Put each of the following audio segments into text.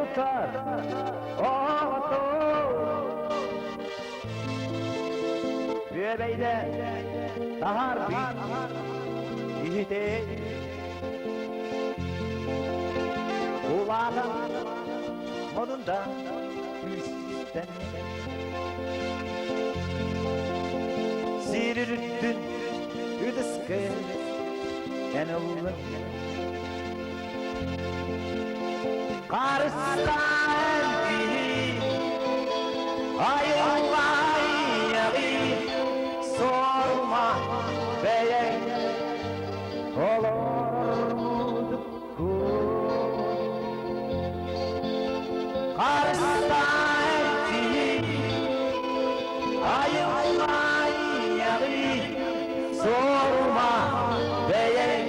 тутар оҕото Бүөбэйдэ таһаарбыт киһити Улаатан модунда күүстэн Сир үрдүн үтүскэ эн ыллын Харыстаан киһи айыллайаҕы суорума бэйэҥ олордуккун. Харыстаан киһи айыллайаҕы суорума бэйэҥ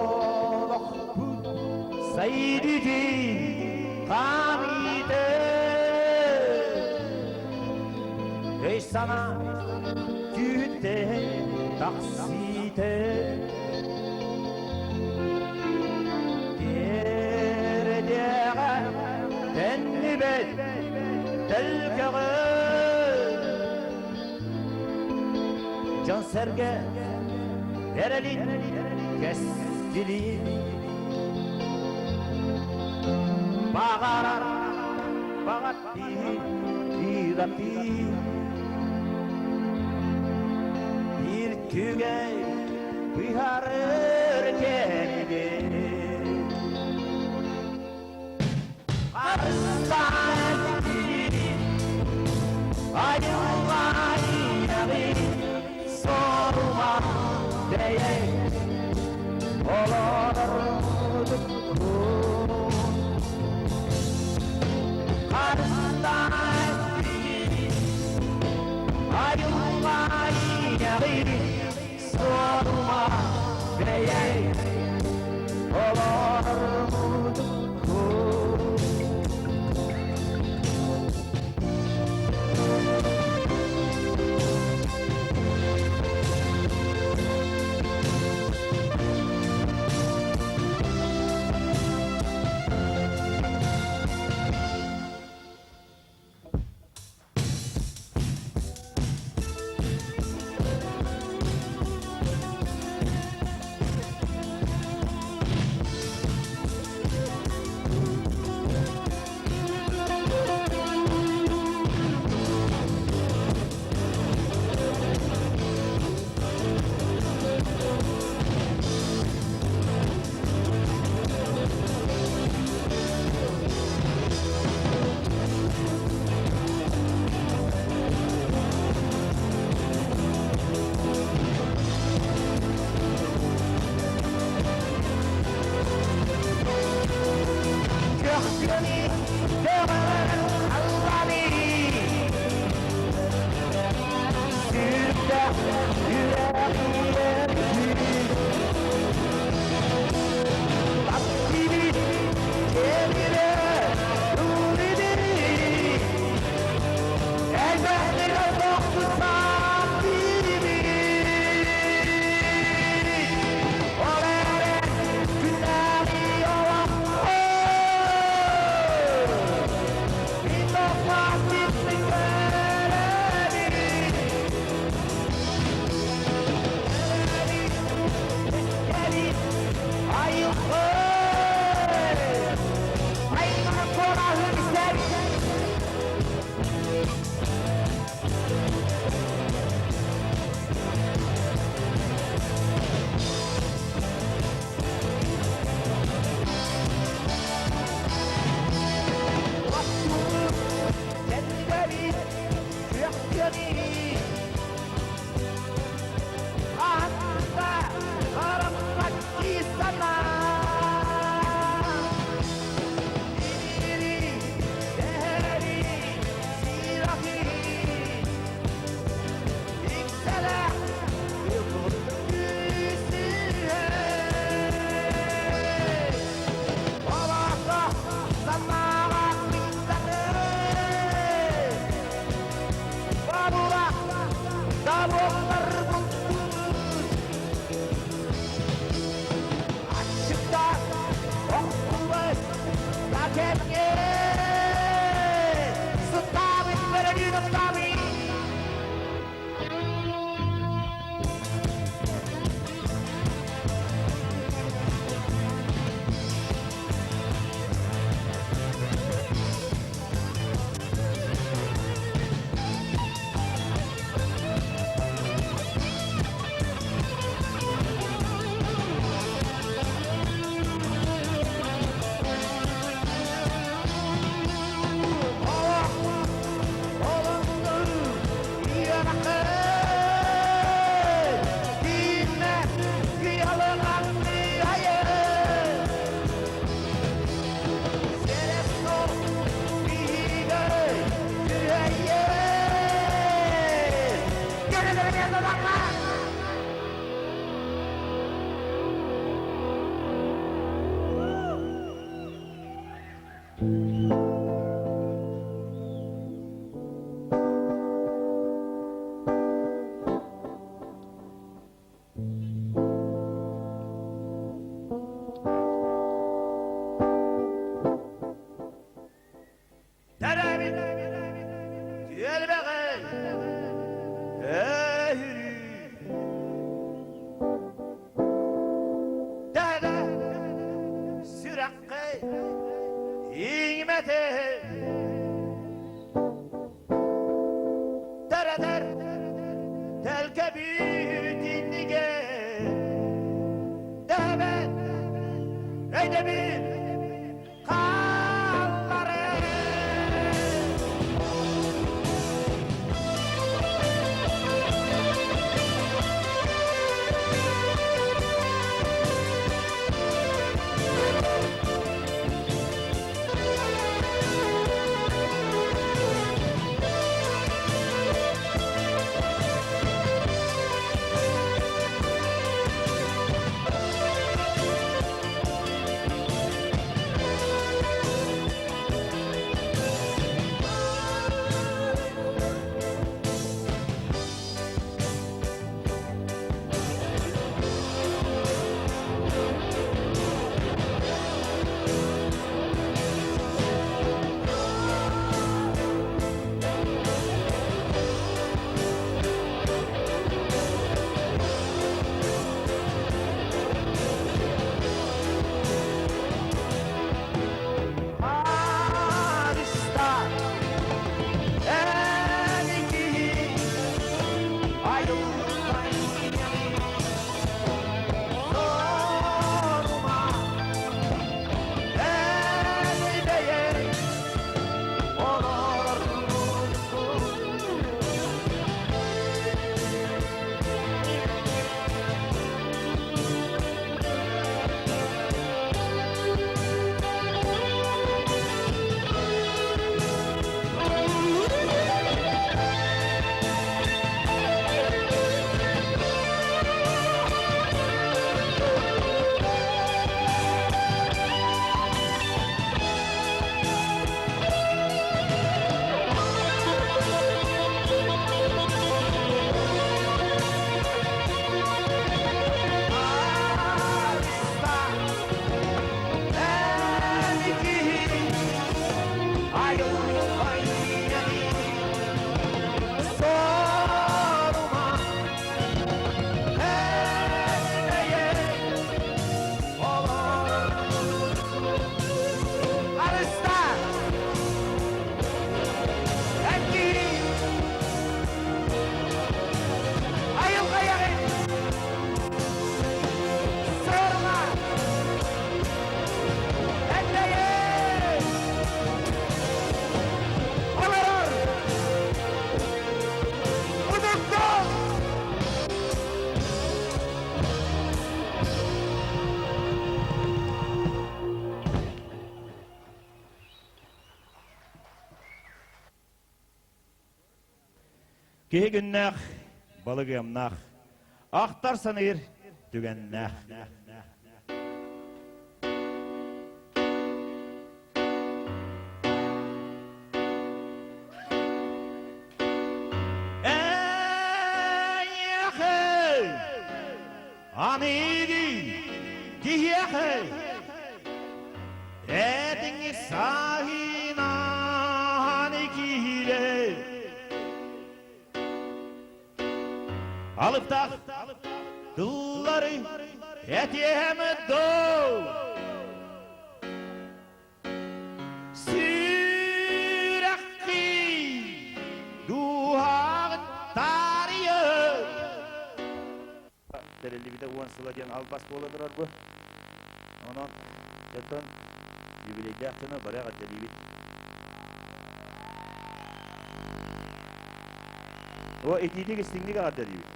Олохпут сайдыытын хаамыыта Өй-санаа күүтэн тахсыыта Тиэрдиэҕэ төннүбэт төлкөҕө Дьон-сэргэ эрэлин кэскилин Баҕарар баҕаттыы ыратыы Биир түгэй быһарыр кэмигэр Арыстан айыллайаҕын сорума бэйэҥ олордуккун. Харыстаан айыллайаҕын суорума бэйэҥ олордуккун. Төрөөбүт түөлбэҕэ өһүрүү Төһө сүрэххэ иҥмэтэ Төрөтөр төлкөбүт иннигэ Төһөбөт өйдөбүл хааллары. Харыстар эн киһи айылҕай Сорума эн бэйэҥ олордуҥ. Айылҕайаҕын сорма Эндэйэ! Олорор! Удуктун! Киһи күннээх, балык ыамнаах, ахтар саныыр түгэннээх. Эйиэхэ аныгы киһиэхэ этиҥи саһынаан киирэ Алыптаах тыллары этиэм доо Сүрэххин дууһаҕын таарыйар Тэриллибитэ 10 сыла диэн албас буола турар бу. Онон оттон юбилейдаах дьону бары эҕэрдэлиибит. О, итиитик истиҥник эҕэрдэлиибит.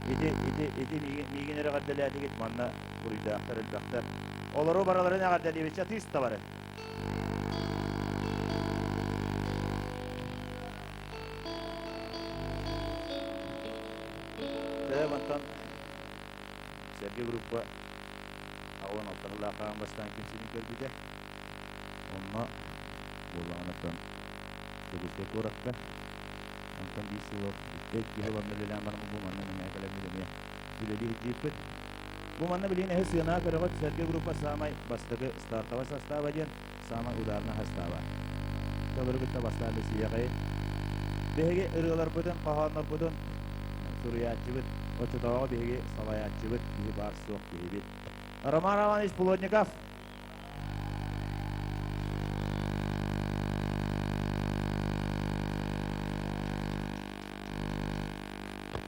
Ити, ити, ити миигин, миигин эрэ эҕэрдэлээтигит, манна буруйдаахтар элбэхтэр. Олору барыларын эҕэрдэлиибит, чатыыс табары. Дьэ, мантан Сэргэ группа 86 сыллаах аан бастаан күн сирин көрбүтэ. Онно буоллаҕына Дьокуускай куоракка. Онтон биир сыл икки сыл онно үлэлээн баран бу манна мэҥэ кэлэммит эмиэ үлэлии сылдьыыппыт. Бу манна билигин эһи сыанаҕа көрөҕүт Сэргэ группа саамай бастакы стартовай састааба диэн саамай ударнай састааба. Толору кытта бастаан билсиэҕэй. Биһиги ырыаларбытын, хоһооннорбутун суруйааччыбыт, оччотооҕу биһиги салайааччыбыт, киһи баар суох киһибит. Роман Романович Плотников.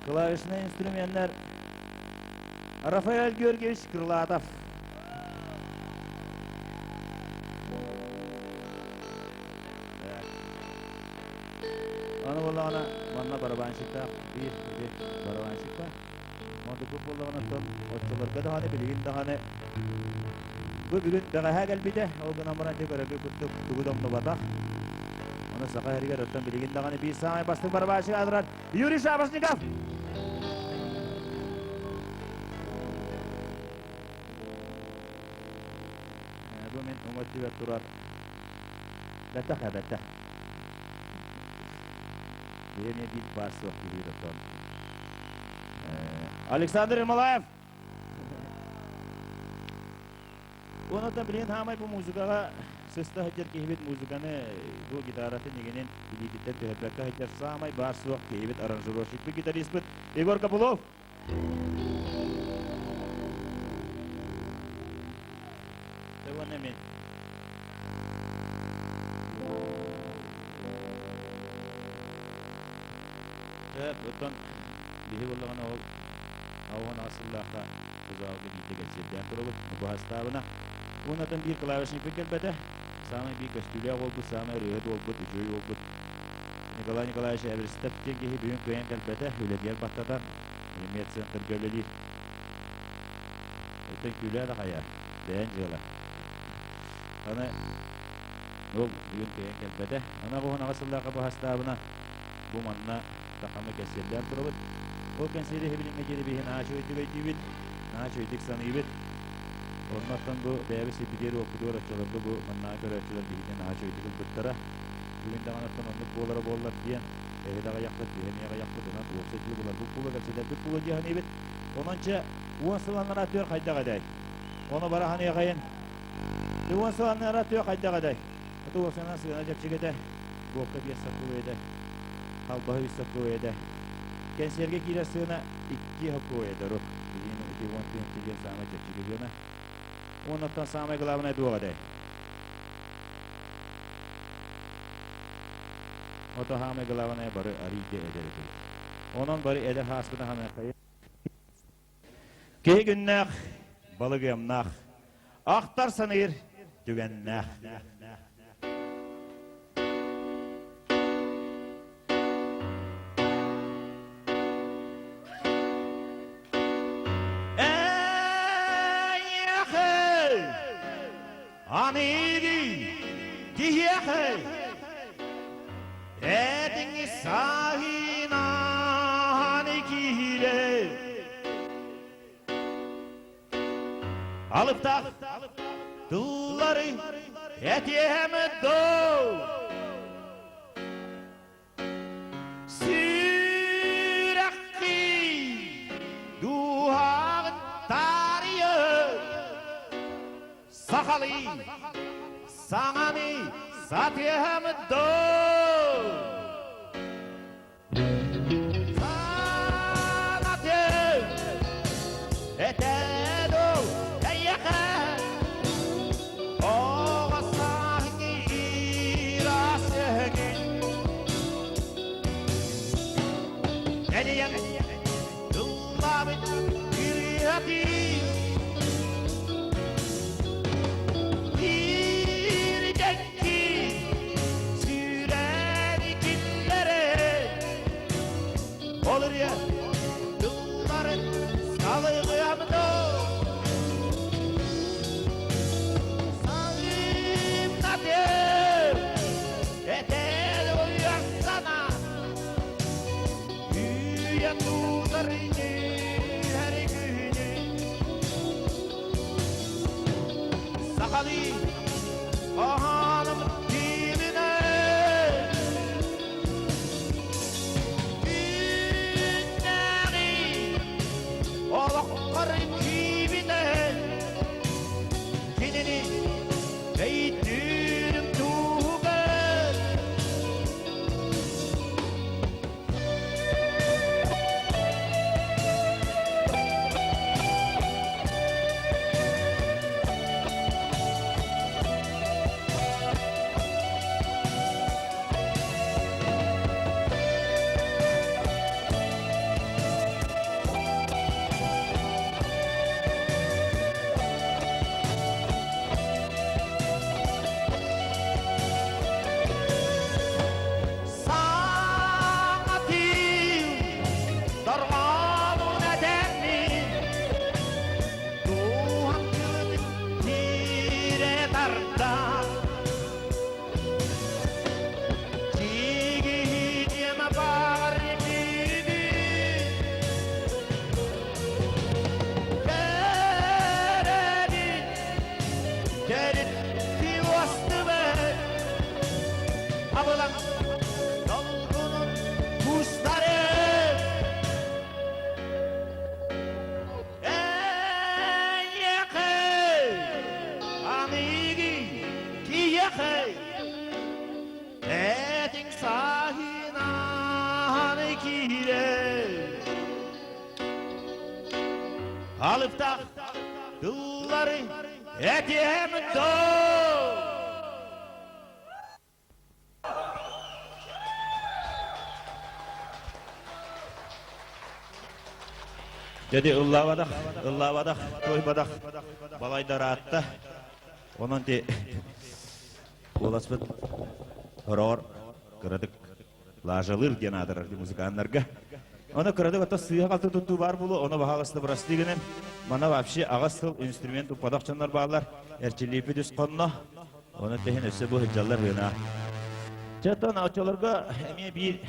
Клавишный инструменнар Рафаэль Георгиевич Крылатов. Аны буоллаҕына манна барабанщиктаах биир ити барабанщиктаах. Модукуп буоллаҕына оттон оччолорго даҕаны билигин даҕаны бу бүгүн бэҕэһээ кэлбитэ ол гынан баран ити көрөргө курдук тугу да умнубатах. Ону саха сиригэр оттон билигин даҕаны биир саамай бастыҥ барабанщик аатырар Юрий Шапошников! Бу мин уҥа өттүгэр турар бэтэх эбэтэ. Биһиэне биир баар суох киһи отон. Александр Ермолаев! Онон билигин хаамай бу музыкаҕа сыста сылдьар киһибит музыканы бу гитаратын игинин илиититтэн түһэрбэккэ сылдьар саамай баар суох киһибит аранжировщикпыт гитариспыт Егор Копылов. Уонна мин. Оттон биһи буоллаҕына ол ауан сыллаахха Узалга биирдэ кэнсиэрдээн турабыт. Бу астаабына. Уоннатан биир клавишникпыт кэлбэтэ. Саамай биир көстүүлээх уолбут, саамай ырыаһыт уолбут, үчүгэй уолбут Николай Николаевич Эверстов диэн киһи бүгүн кыайан кэлбэтэ, үлэтигэр баттатан, медцентрга үлэлиир. Оттон күлээ да хайа, бэйэн дьыала. Аны ол бүгүн кыайан кэлбэтэ. Аны 98 сыллаахха бу астаабына бу манна саханы кэнсиэрдээн турабыт. Ол кэнсиэри билиҥҥэ диэри биһи наһаа үчүгэйдик өйдүүбүт, наһаа үчүгэйдик саныыбыт. Оннуттан бу бэйэбит сирбитигэр уоппутугар оччолорго бу маннааҕы көрөөччүлэр биһигини наһаа үчүгэйдик ылбыттара. Бүгүн даҕаны оттон оннук буолара буоллар диэн эһи да аҕыйахпыт, биһи эмиэ аҕыйахпыт, онон уопсай тылы буларбыт буолуо, кэпсэтэрбит буолуо дии саныыбыт. Онон чэ, 10 сыл анараа түөр хайдах этэй? Ону бара саныахайын. 10 сыл анараа түөр хайдах этэй? Аты уопсайынан сыана чэпчэки этэ, буокка 5 соккуой этэ, халбаһы 3 соккуой этэ. Кэнсиэргэ киирэр сыана 2 соккуой этэ урут. Билигин ити 10 тыһыынча диэн саамай чэпчэки сыана. Уоннаттан саамай главное туох этэй? Ото саамай главное бары арыйда эдэр этилэр. Онон бары эдэр хааспыта ханыахайын. Киһи күннээх, балык ыамнаах, ахтар саныыр түгэннээх. Эйиэхэ аныгы киһиэхэ этиҥи саһынаан киирэ Алыптаах тыллары этиэм доо Сүрэххин дууһаҕын таарыйар Сахалыы саҥаны сатыам доо Санатым этэн ол эйиэхэ оҕо сааһыҥ ыраас өһүгүн Энийэн ыллаабыт ырыатын Биирдэнки сүүрэни киллэрэн Ол ырыа тылларын салыгыам доо Салымнатым этэр уйарсана Үйэ тутар нүһэр күнү Сахалыы хоһооном тииминэ Күннээҕи олоххор киибинэ. Өйдүүрүм туһугар. Саҥа тил дорҕоонун этэммин, дууһам кылын тиирэ тардан, Чигиһиниэмэ баар бүгүн, көрөбүн, төрүт уостубут, абылаҥ долгунун кустарын. Эйиэхэ, аныгы киһиэхэ, этиҥ сааһынаан киирэр. Алыптаах тыллары этиэм доо. Дьэди ыллаабатах, ыллаабатах, туойбатах балайдар аатта. Онон ти куоласпыт хороҕор кыратык лажалыыр диэн аатырар музыканнарга. Ону кыратык ото сыыһа-халты туттуу баар буолуо, ону баһаалыста бырастыы гынан. Мана вообще аҕыс сыл инструмент туппатах дьоннор бааллар. Эрчиллииппит үс хонно. Ону тэһин өссө бу сылдьаллар гына. Чэ, оттон оччолорго эмиэ биир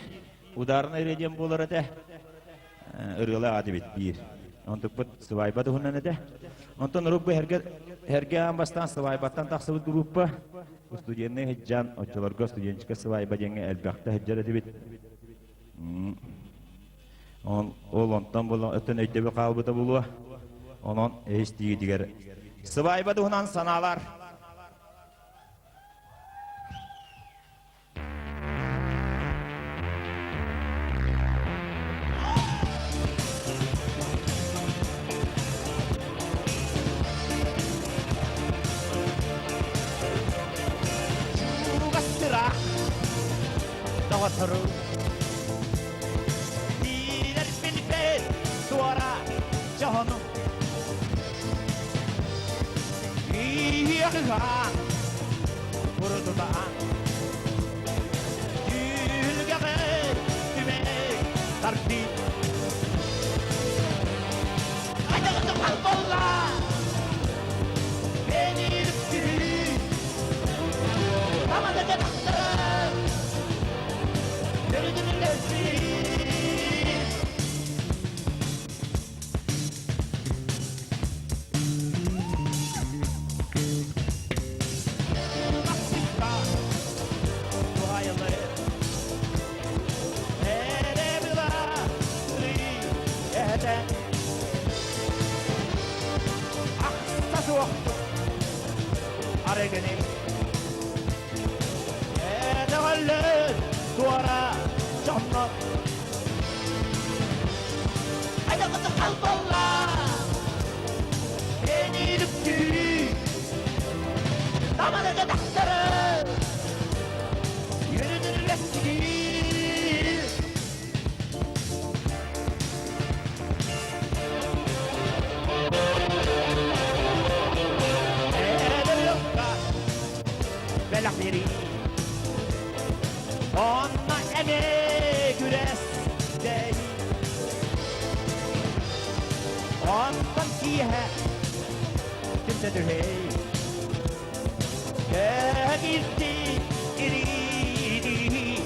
ударный ырыа диэн буолар этэ. Ырыалаах этибит биир. Онтукпут сыбаайба туһунан этэ. Онтон урукку эргэ эргэ аан бастаан сыбаайбаттан тахсыбыт группа студенный сылдьан оччолорго студенческай сыбаайба диэҥҥэ элбэхтэ сылдьар этибит. Он, ол онтон була өттөн өйдөбүл хаалбыта булуо. Онон эһистиигитигэр сыбаайба туһунан санаалар. Чугастыра доҕоттору Билэр билбэт туора дьону Иһиэҕиһаан урутутаан Түһүлгэҕэ түмэ тардыы Айдаҕытым халбалла Beni Tamada тахтарар Арыгыны Этэҕэллэр туора дьонно Айдаҕыты халбалла Эниликтүү Таманыга тахсары Yürüdürleştir Эдэр бэлэх биэрии Онно эмиэ күрэс дэһии Онтон киэһэ түмсэ түһэй Кэһэ ириидии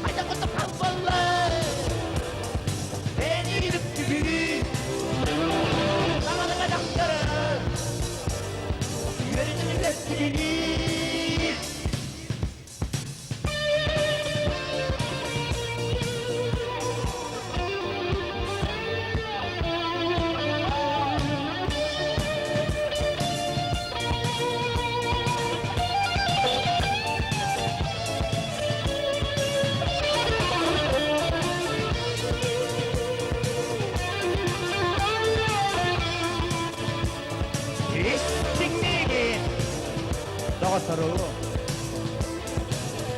Айдаҕыты халбаллар Beni түгүү Таманыга дахтары Yürüdürleştir Оҕосору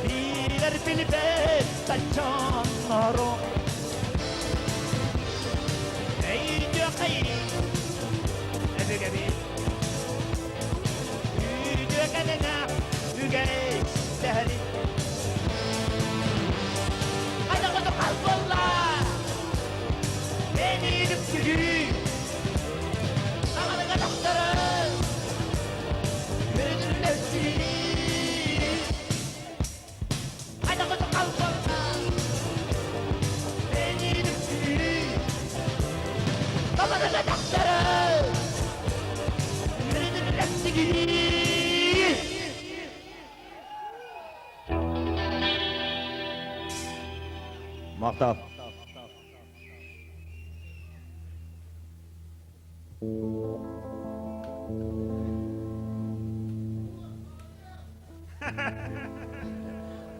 Билэр билбэт дьоннору Өйдүөхэй өбүгэбит Үтүөкэннээх үгэстэри Айдаҕыты халбылла Эниилик сүгүү Аҕалыга тахсарын Айдаҕыты халбылла Эниилик сүгүү Аҕалыга тахсарын Махтал.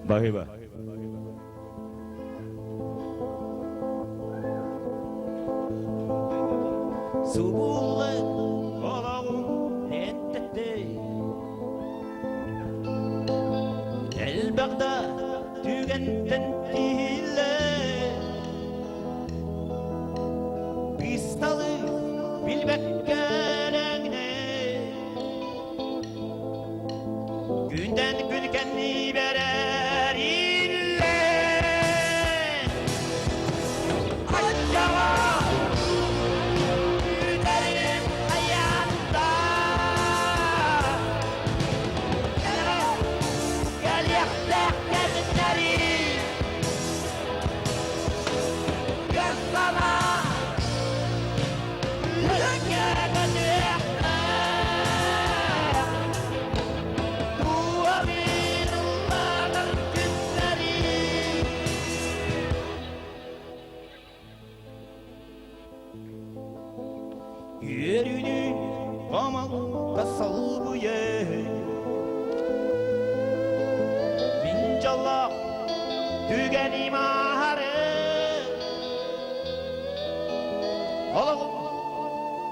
Баһыыба. Субулла олоҕум эттэтэ Элбэх да түгэнтэн тиһиллэ Бысталы билбэккэ элэҥнэ Күнтэн күн кэнни берер иллэ Аччаҕа бүтэрим хайаатта Кэлиэхтээх кэмнэри Көрсана Үөрүүнү комалта салбыйы Мин дьоллоох түгэним аһары Олоҕум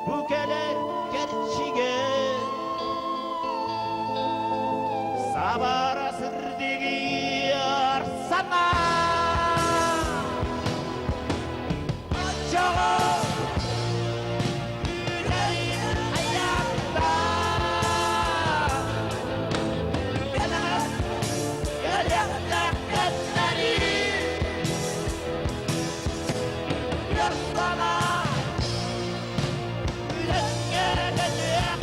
бу кэлэр кэрчигэ Сабара сырдыгыйар сана Оччоҕо үүнэрин айаатта Кэлэҕэс кэлиэхтээх кэннэри Ярсана үлэҥҥэ кэлиэхтээх.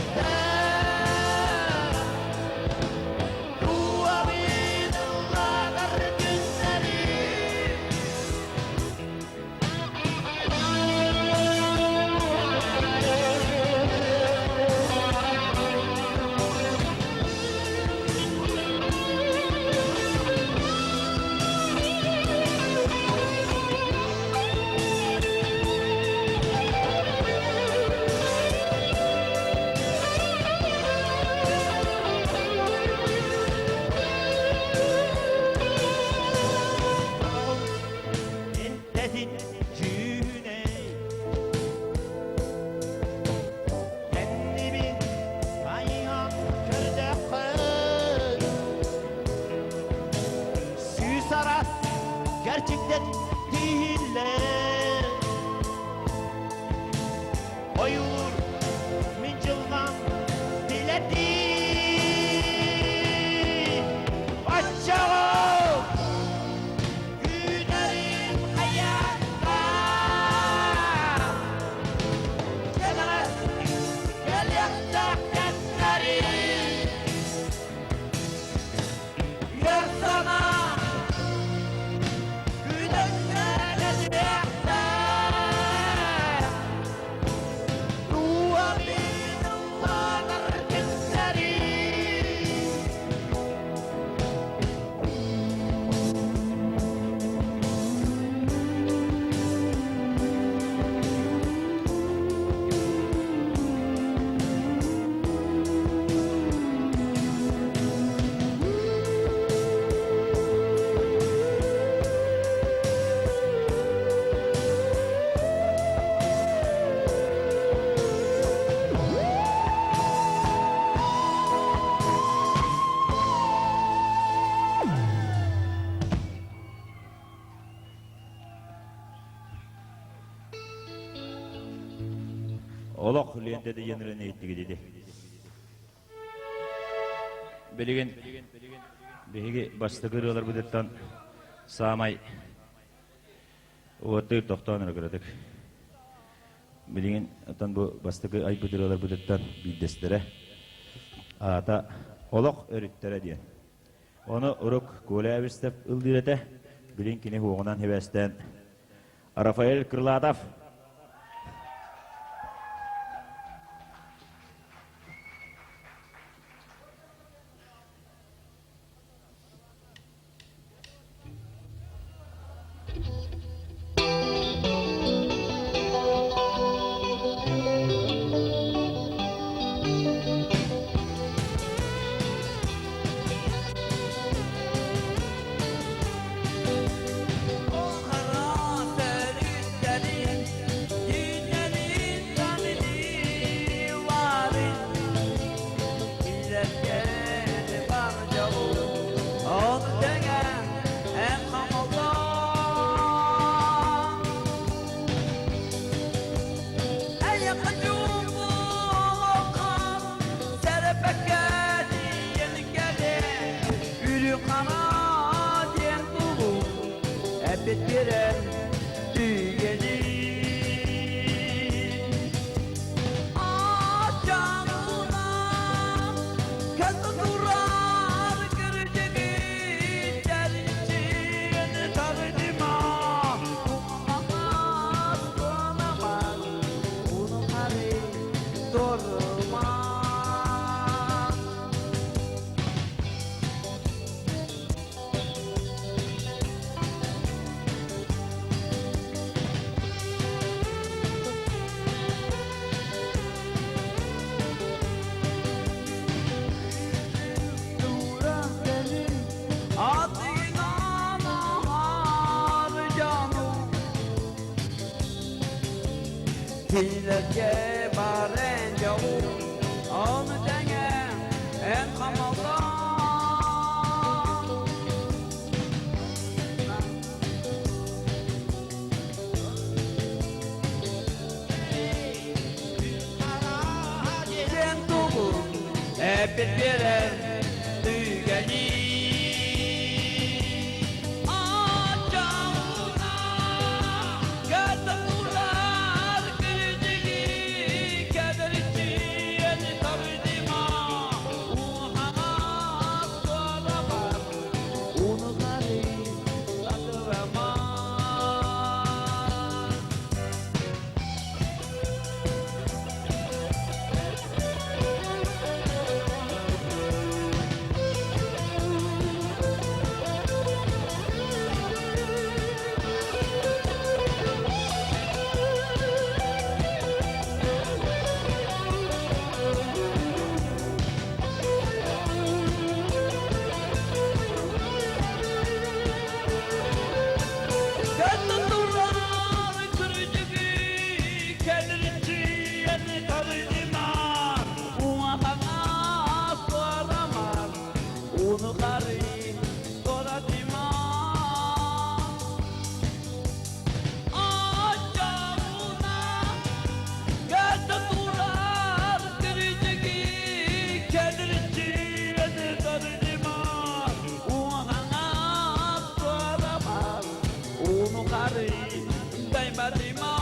Олох лиэнтэдэ диэн ырыаны иһиттигит ити. Билигин биһиги бастакы ырыаларбытыттан саамай уоттуур тохтоон эрэ кыратык. Билигин оттон бу бастакы айбыт ырыаларбытыттан биирдэстэрэ аата Олох өрүттэрэ диэн. Ону урук Коля Эверстов ыллыыр этэ. Билин кини хуоҕунан хибээстээн Рафаэль Крылатов. Эппит түйгени Durma. Тилерге барен жау, оны тәңе эн қамалдан. Сен тугу эппит берер түгени. Ачауна кататулар кирдиги кадырчиен тардима ухамас туаламар унухари татырама. Кататулар кирдиги кадырчиен тардима ухамас туаламар унухари торатима. Ачауна кататулар кирдиги кадырчиен тардима ухамас туаламар унухари тайматима.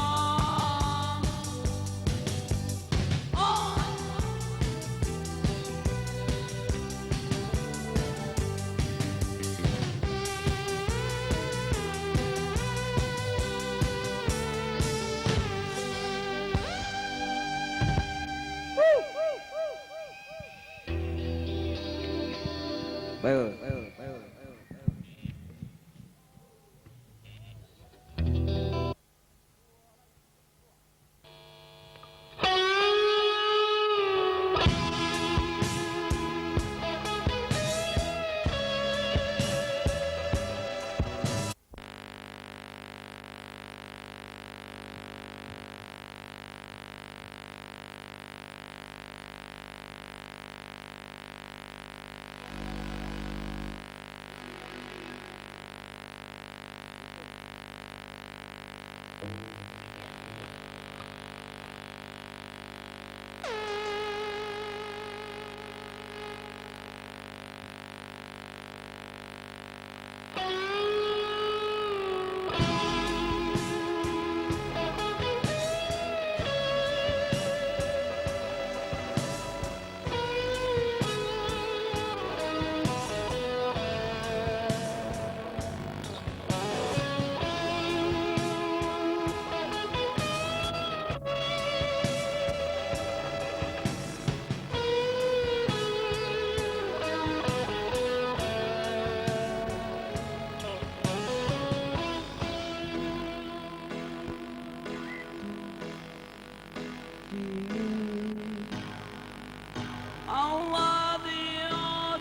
Allah diyor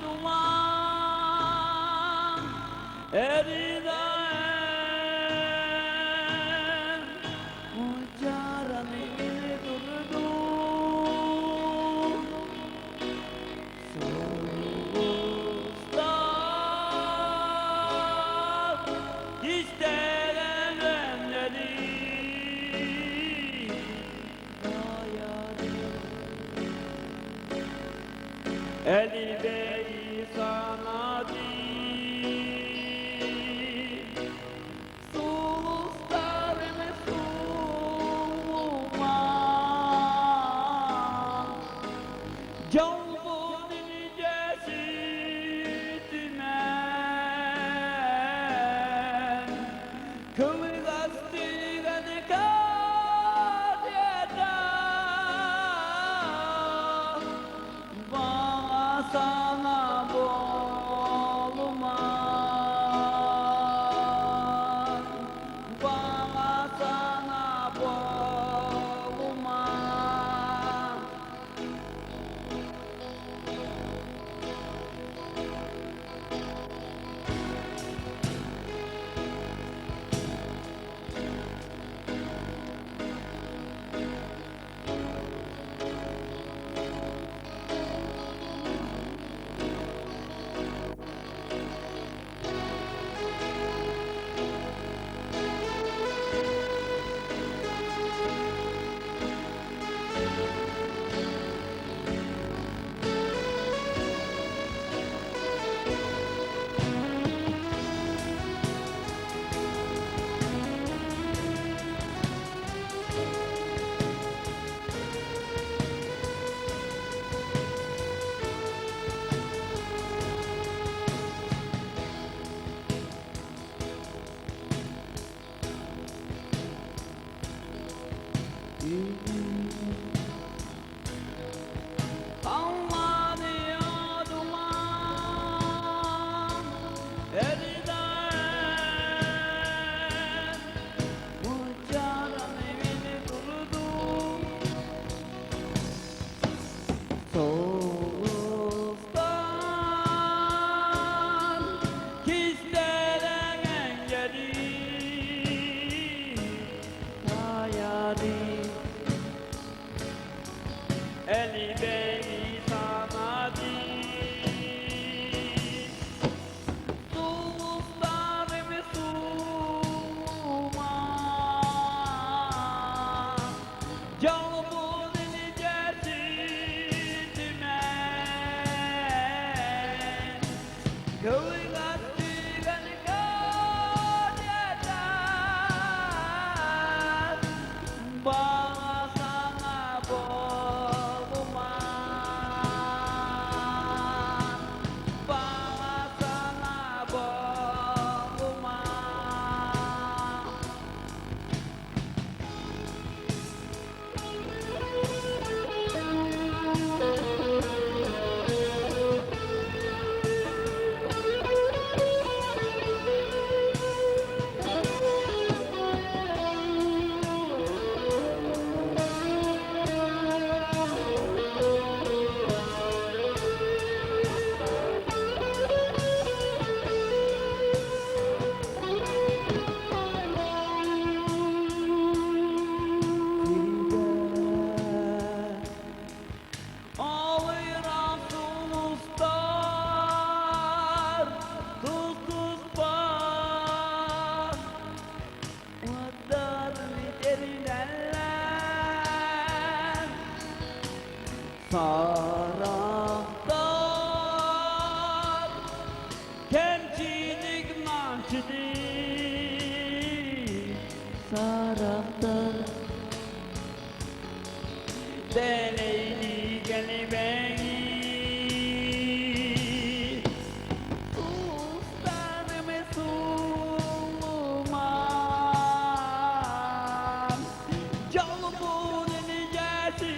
Eriden Uçaran evini durdu Soğuklar İstelenenleri Eli bey sana değil Suluslar mesuman Can bu dümen Kılık astığın kadeta Bana sana bolman Bana sana bolman. Allah diyor duman Eriden Uçaran evini durdu Soğuktan Kisleren engeli Hayali Eli beni sana değil Suluslar mesuman Canımın nicesi dümen Kılık attığın kadeler Bana sana bolman Bana sana bolman. Ağlayıram uluslar Tuz tuz bar Vadar derilenler Saraftar Kemçilik mançilik Saraftar Deneyli geli beni Ustan Müslüman Canımın nicesi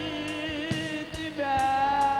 ben.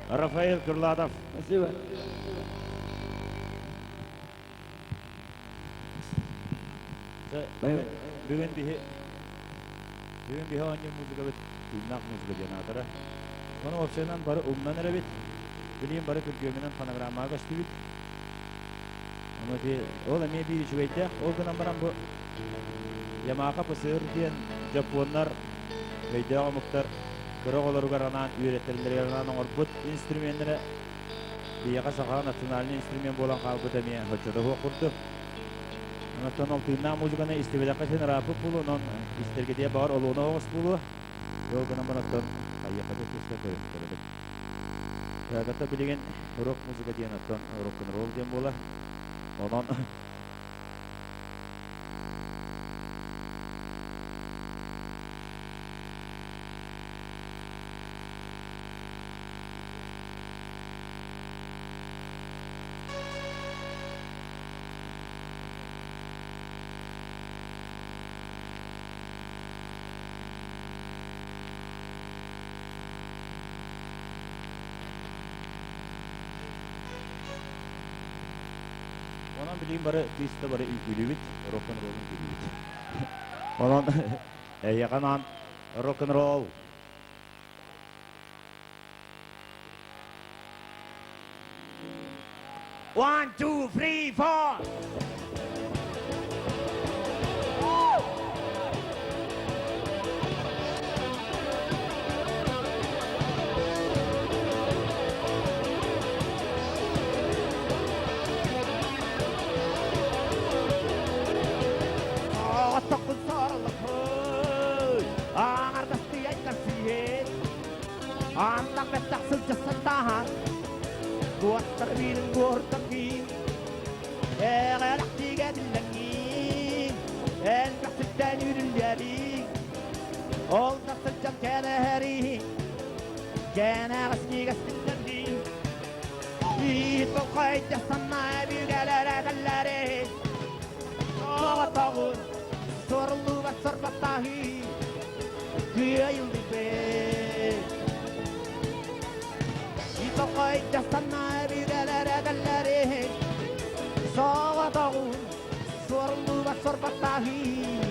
Рафаэль Крылатов. Спасибо. Бүгүн биһи бүгүн биһи оонньуур музыкабыт тыыннаах музыка диэн аатара. Ону уопсайынан бары умнан эрэбит. Билигин бары күргүөмүнэн фонограммаҕа көстүбүт. Ону ол эмиэ биир үчүгэйдээх. Ол гынан баран бу Ямаха ПСР диэн дьоппуоннар өйдөөх омуктар кыра оҕолоругар анаан үөрэтэллэригэр анаан оҥорбут инструменнэрэ биһиэхэ саха национальный инструмент буолан хаалбыт эмиэ оччото суох курдук. Онтон ол тыыннаах музыканы истибэтэххэ син ырааппыт буолуо, онон истэргитигэр баҕар олуона оҕус буолуо. Ол гынан баран оттон хайыахха да туста көрөбүт. Рагата билигин рок музыка диэн оттон рок-н-ролл диэн буолар. Онон Онон билигин бары тыыста бары үҥкүүлүүбүт, рок-н-ролл үҥкүүлүүбүт. Онон эһиэхэ анаан рок-н-ролл. One, two, three, four. Оттоккун сороллохой, аңардастыы айтар сиһин, антах бэттэх сылдьа саттааһан, туоттар биирин буортан киин, эҕэлэхтигэ биллэҥҥиин, элбэх сиртэн үүрүллэриин, ол да сылдьан кэлэһэриин, кэнэҕэскигэ силлэрдиин, Иит санаа бүгэлэрэ кэллэри, Оҕотоҕун соруллубат сорбаттааһыы, кыайыллыбыт. Иит санаа бүгэлэрэ кэллэри, Соҕотоҕун соруллубат сорбаттааһыы,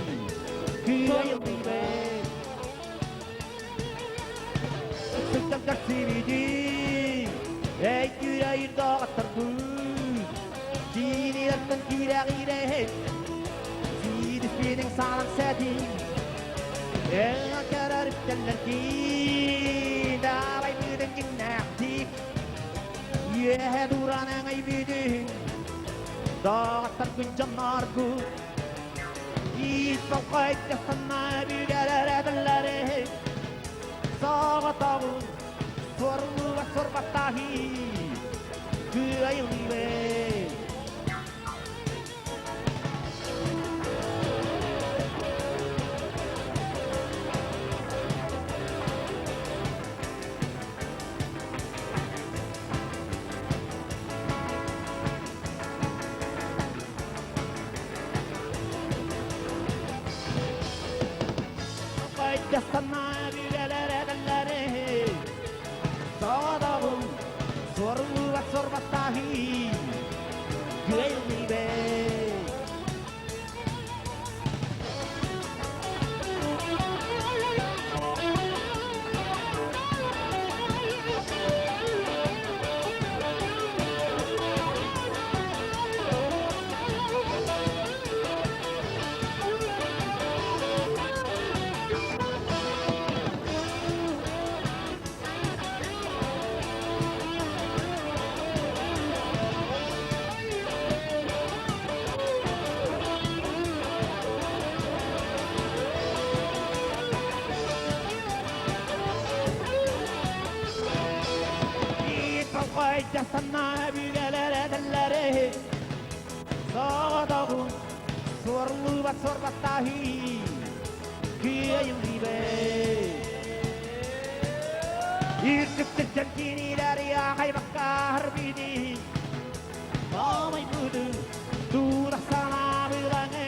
кыайыллыбыт. Сылтан көрсүбүтүм, өйдүүр доҕотторбут, Киириэртэн киирэҕиирэ, сиидиспиниҥ саалан сэтин, Эн көрөр үктэллэргин, давай быдын дьиҥнээхтик, үөһэ дууран эҥэйбитин, доҕотторгун дьонноргун, Иит болҕойдо санаа бүгэлэрэ соҕотоҕун суоруллубат сорбаттааһыы кыайыллыбыт. Санаа бүгэлэрэ соҕотоҕун суоруллубат сорбаттааһыы кыайыллыбыт. Санаа бүгэлэрэ соҕотоҕун суоруллубат сорбаттааһыы кыайыллыбыт. Үрдүктүттэн кинилэр яхайбакка харбиди, Маамай буду тура санаа быраҥы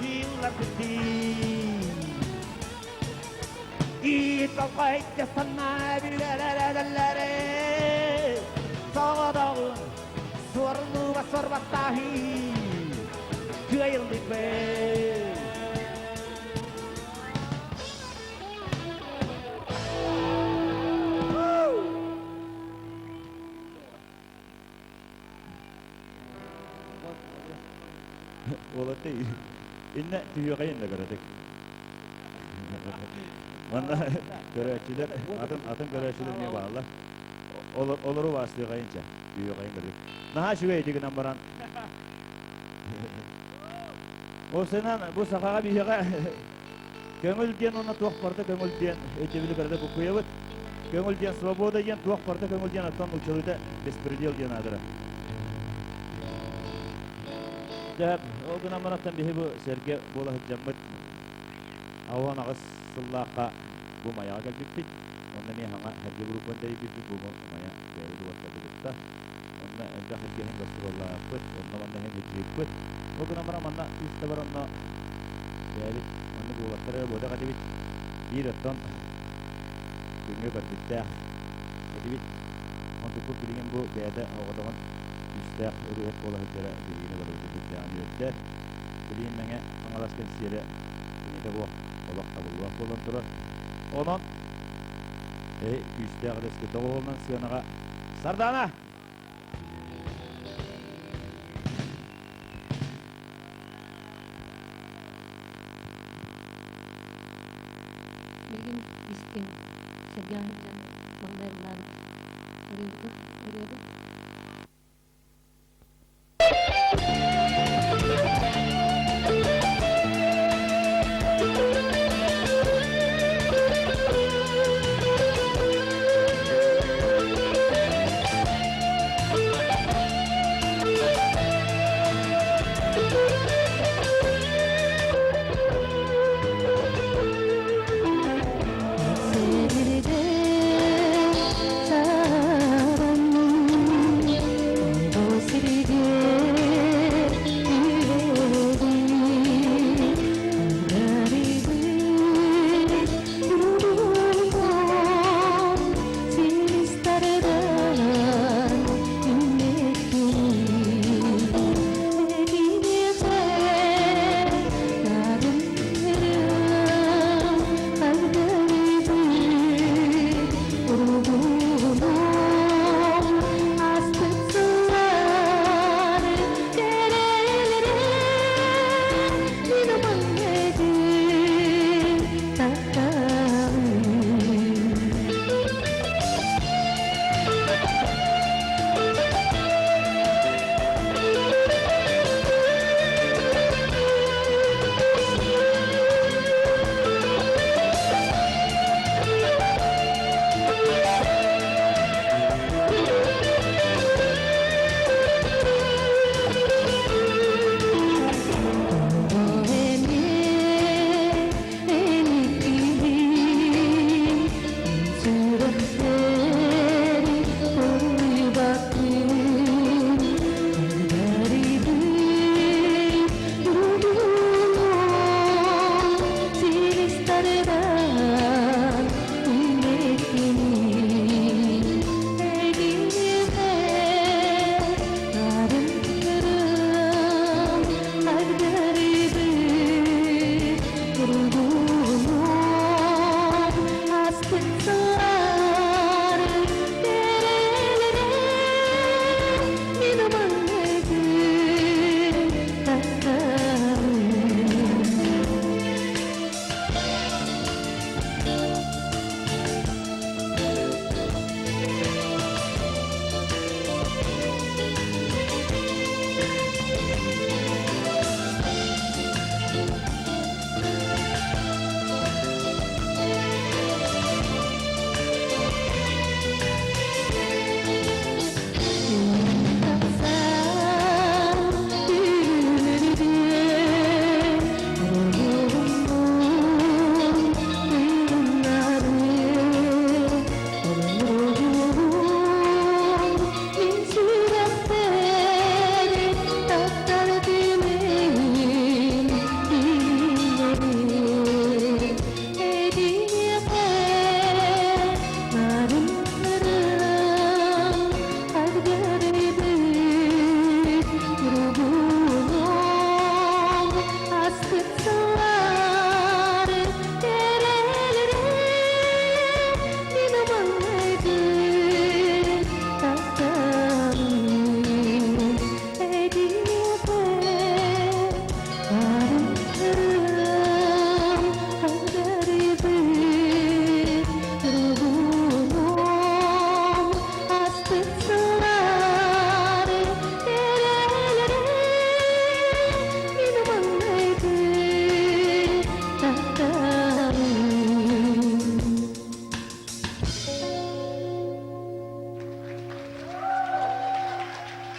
иллар бити. Соҕотоҕун суорлууба сорбаттааһыы кыайыллыбыт. Уолатты инне түһүөҕэйин да көрөтүк. Манна көрөөччүлэр атын атын көрөөччүлэр эмиэ бааллар. Олору баастыаҕайын чэ түһүөҕэйин көрдүк. Наһаа үчүгэй ити гынан баран. Ол сынан бу сахаҕа биһиэхэ көҥүл диэн уонна туох барыта көҥүл диэн өйдөбүлү барыта буккуйабыт. Көҥүл диэн свобода диэн туох барыта көҥүл диэн оттон нууччалыыта беспредел диэн аатырар. Дьэ, ол гынан баран биһи бу сэргэ буола сылдьаммыт 68 сыллаахха бу Майаҕа кэлбиппит. Онно эмиэ хаҥа сэргэ группаны тэрийбиппит, бу Майа бэйэбит уоттарбыт кытта. Онно элбэх эргэһин гастроллаабыппыт, онно манна иһин үтүөппүт. Ол гынан баран манна күүстэ онно бэйэбит маннык уолаттары буотах этибит. Биир оттон күҥҥэ көрбүттээх этибит. Онтукпут билигин бу бэйэтэ оҕотоҕун күүстээх ырыаһыт буола сылдьара биһигини барыбытын сүрдээҕин үөрдэр. Билигин Мэҥэ Хаҥалас кэнсиэрэ кинитэ буох олох табыллыбат буолан турар. Онон күүстээх ырыаскы доҕуһуолунан сыанаҕа Сардаана! Билигин истиҥ, сэргэх сылдьан маҥнай ыллаабыт ырыабытын ырыабын. Сирде саран.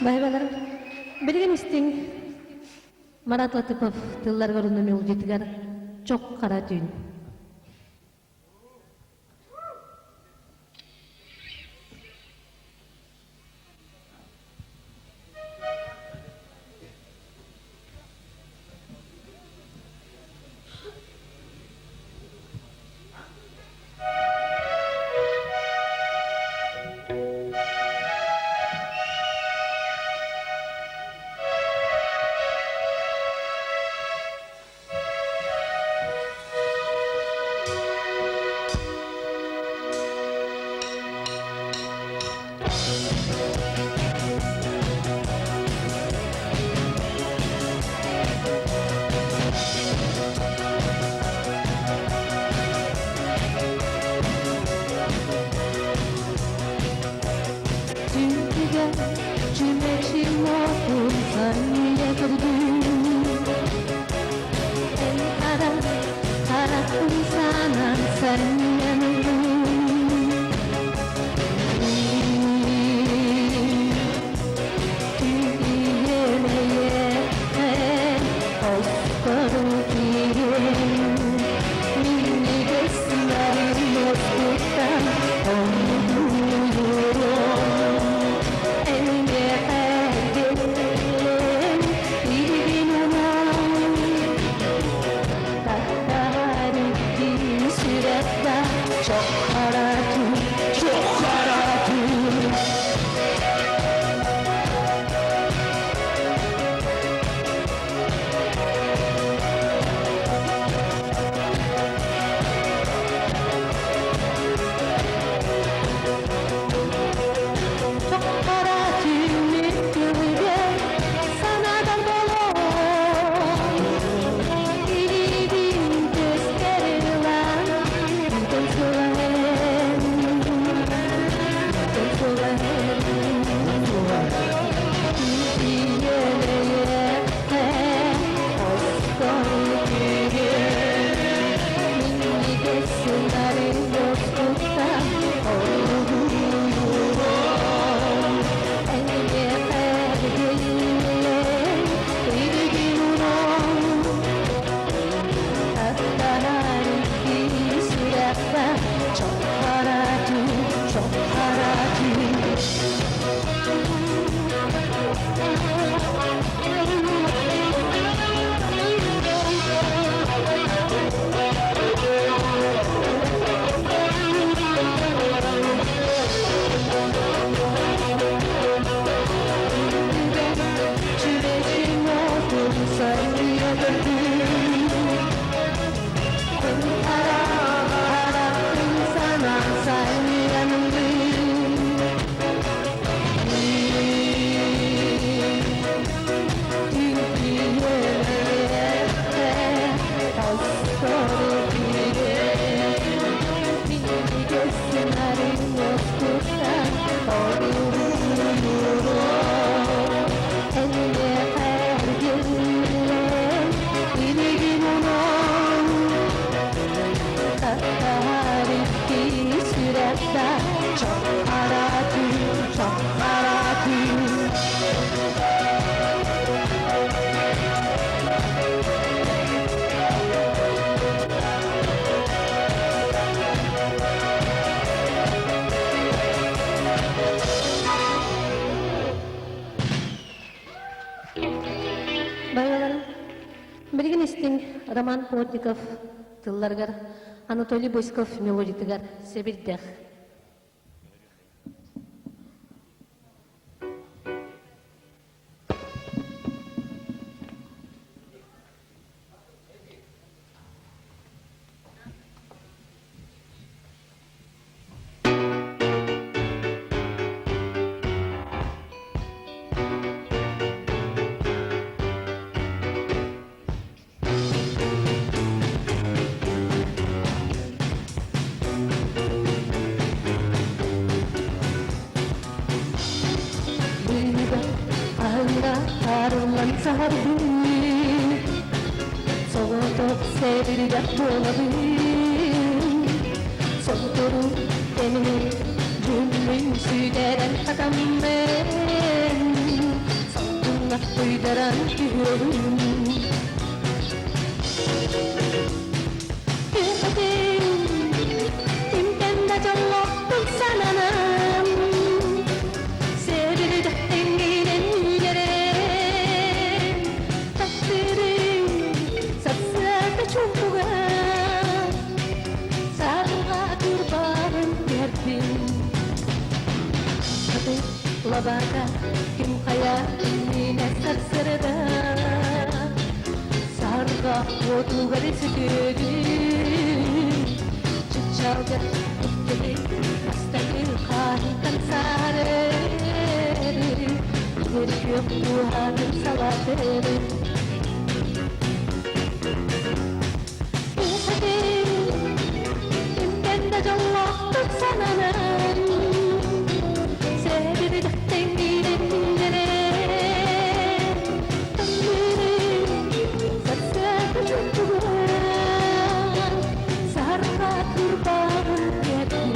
Байбаларым, билигин истиҥ Марат Латыпов тылларыгар уонна мелодиятыгар Чох хара түүн. Түнкүгэ чүмэчи уотун санньыйа көрдүм. Эн хара харахпын санаан санньыйан ыллым. Çok kara çok kara tüm. Çok kara tümlük sanadan dolu. Илиибин көстөр ылан, Çok kara Çok kara çok kara tüm. Байаларым, билигин истиҥ Роман Плотников тылларыгар, Анатолий Босиков мелодиятыгар сэбирдэх. Быыга арыллан саһарбыт, соҕотох сэбирдэх буолабын. Сотору кэминэн дьүллүн сүтэрэн хатаммын. Уйдаран түһүөҕүм Түһэтим Кимтэн да дьоллоохтук сананан Сэбирдэх тэҥҥинэн үүнэрэн Таптыырым сарсыарда чуумпуга Сарга кырбаҕын түһэрдим Хатыҥ лабаата ким хайа иннинэ сарсырда Сарга уотугар сүтүгүн Чыпчалга иккили бастакы хаһыйтан саары Сир күөх кууһатын салатыры Кимтэн да дьоллоохтук сананан Сэбирдэхтэн киирэн киирэн Тымныы сарсыарда чуптуган Саһарҕа кырбаҕын кэттим.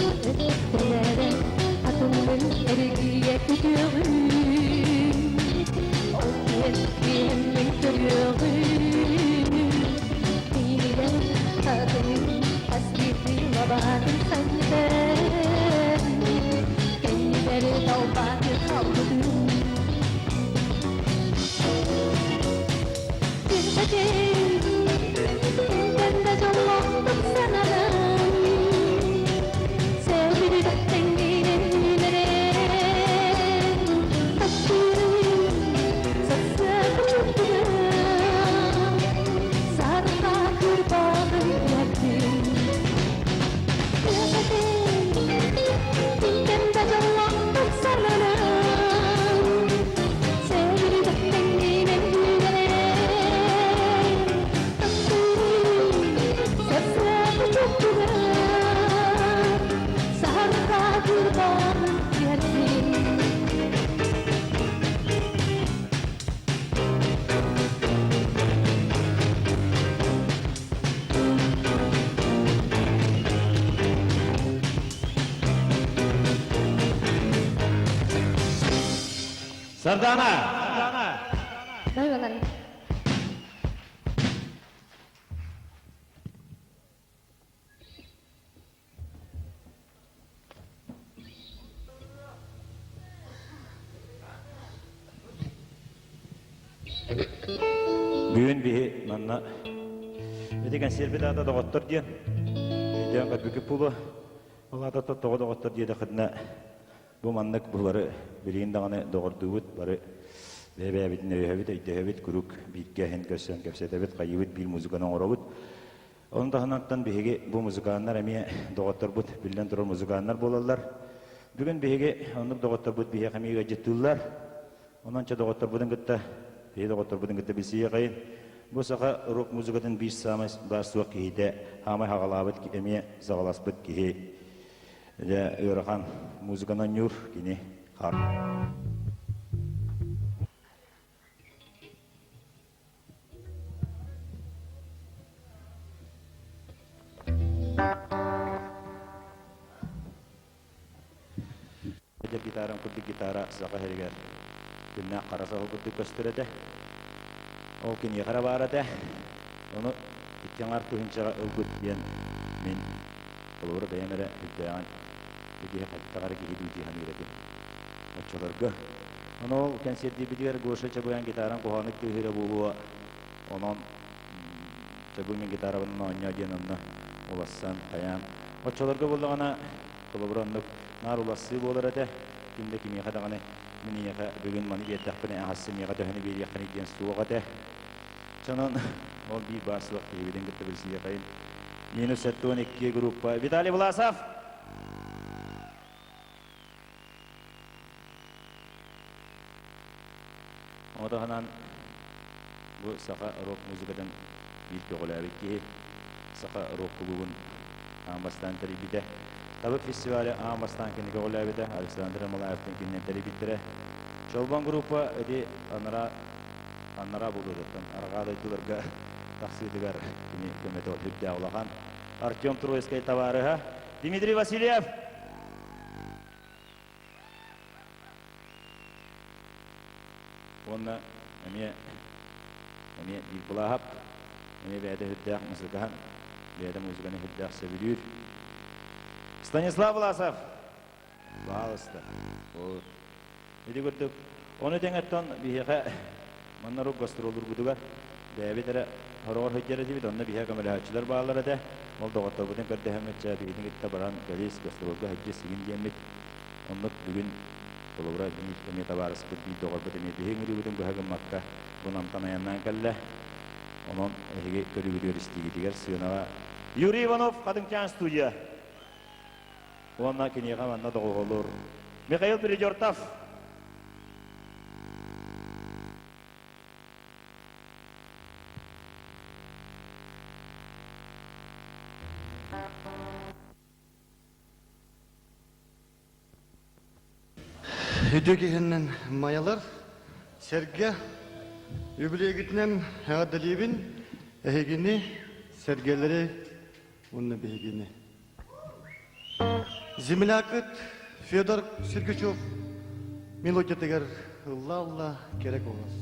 Өттөлөрө атыммын эргийэ күтүөҕүм, ол иһэн киһиммин көрүөҕүм. Миигин атыммын хас биирдии лабаатын санньытар, кэннибэр далбааты хаалбытым. Кимтэн да дьоллоохтук сананан, Сэбирдэхтэҥҥинэн үүнэрэн, Таптыырым сарсыарда чуптуган, Сарха кырбаҕын кэттим. Кимтэн да дьоллоохтук сананан, Сэбирдэхтэҥҥинэн үүнэрэн, Сарсыарда чуптуган, Саһарха кырбаҕын кэттим. Сардана! Дойбалар. Бүгүн биһи манна ити кэнсиэрбит аата доҕоттор диэн өйдөөн көрбүкүт буолуо. Ол аата тоҕо доҕоттор диэтэххитинэ бу маннык булары билигин даҕаны доҕордуубут бары бэйэ-бэйэбитин өйөһөбүт, өйдөһөбүт, куруук бииргэ иһин көрсөн кэпсэтэбит, хайыыбыт, биир музыканы оҥоробут. Ону таһынан биһиги бу музыканнар эмиэ доҕотторбут, биллэн турар музыканнар буолаллар. Бүгүн биһиги оннук доҕотторбут биһиэхэ эмиэ ыалдьыттыыллар. Онон чэ доҕотторбутун кытта, биһиги доҕотторбутун кытта билсиэхэйин. Бу саха рок музыкатын биир саамай баар суох киһитэ, хаамай хаҕалаабыт эмиэ саҕаласпыт киһи. Дьэ ыарахан музыканан ньуур кини хар. Эдэр гитарам курдук гитара саха сиригэр күннээх хара саһыл курдук көстөр этэ. Ол киниэхэ эрэ баар этэ. Ону икки аҥаар тыһыынчаҕа ылбыт диэн мин холобура бэйэм эрэ үрдээҕин киһи хайдах эрэ киһи дуу дии саныыр этим. Оччолорго Ону ол кэнсиэрдиирбитигэр Гоша Чабыян гитаран куһаҕаннык тыаһыыра буолуо, онон Чабы мин гитарабын оонньоо диэн онно улассан хайаан. Оччолорго буоллаҕына, холобура оннук наар улассыы буолар этэ. Ким да кимиэхэ даҕаны мин эйиэхэ бүгүн маны биэрдэхпинэ аһассы миэхэ төһөнү биэриэххиний диэн суох этэ. Чонон ол биир баар суох киһибитин кытта билсиэхэйин. Минус 72 группа. Виталий Власов! Ону таһынан бу саха рок музыкатын биир көҕүлээбит киһи, саха рок кулуубун аан бастаан тэрийбитэ. Табык фестивалі аан бастаан кини көҕүлээбитэ, Александр Ермолаевтын кининэн тэрийбиттэрэ. Чолбон группа ити анараа анараа булуутуттан арҕаа дойдуларга тахсыытыгар кини көмөтө үрдээх улахан. Артем Троицкай табаарыһа Дмитрий Васильев! Уонна эмиэ эмиэ биир Былааһап, эмиэ бэйэтэ сүрдээх музыкаһан, бэйэтэ музыканы сүрдээх сөбүлүүр. Станислав Власов! Баалыста. Вот. Ити курдук, ону тэҥэттэн биһиэхэ манна рук гастроллурбутугар бэйэбит эрэ хороҕор сылдьар этибит, онно биһиэхэ көмөлөһөөччүлэр бааллар этэ. Ол доҕотторбутун көрдөһөммүт, чэ, биһигини кытта баран кэлиис, гастролга сылдьыс сигин диэммит. Оннук бүгүн холобура биир эмиэ табаарыспыт, биир доҕорбут эмиэ биһи ыҥырыыбытын быһа гыммакка бу Намтан айаннаан кэллэ. Онон эһиги көрүүгүтүгэр истиигитигэр сыанаҕа Юрий Иванов, Хатыҥчаан студия. Уонна киниэхэ манна доҕуһуоллуур Михаил Передертов. Үтүө киһинэн майалар сэргэ үбүлүөйгүтүнэн эҕэрдэлиибин эһигини сэргэлэри уонна биһигини. Землякыт Федор Сергачев мелодиятыгар ылла-ылла кэрэ куолас.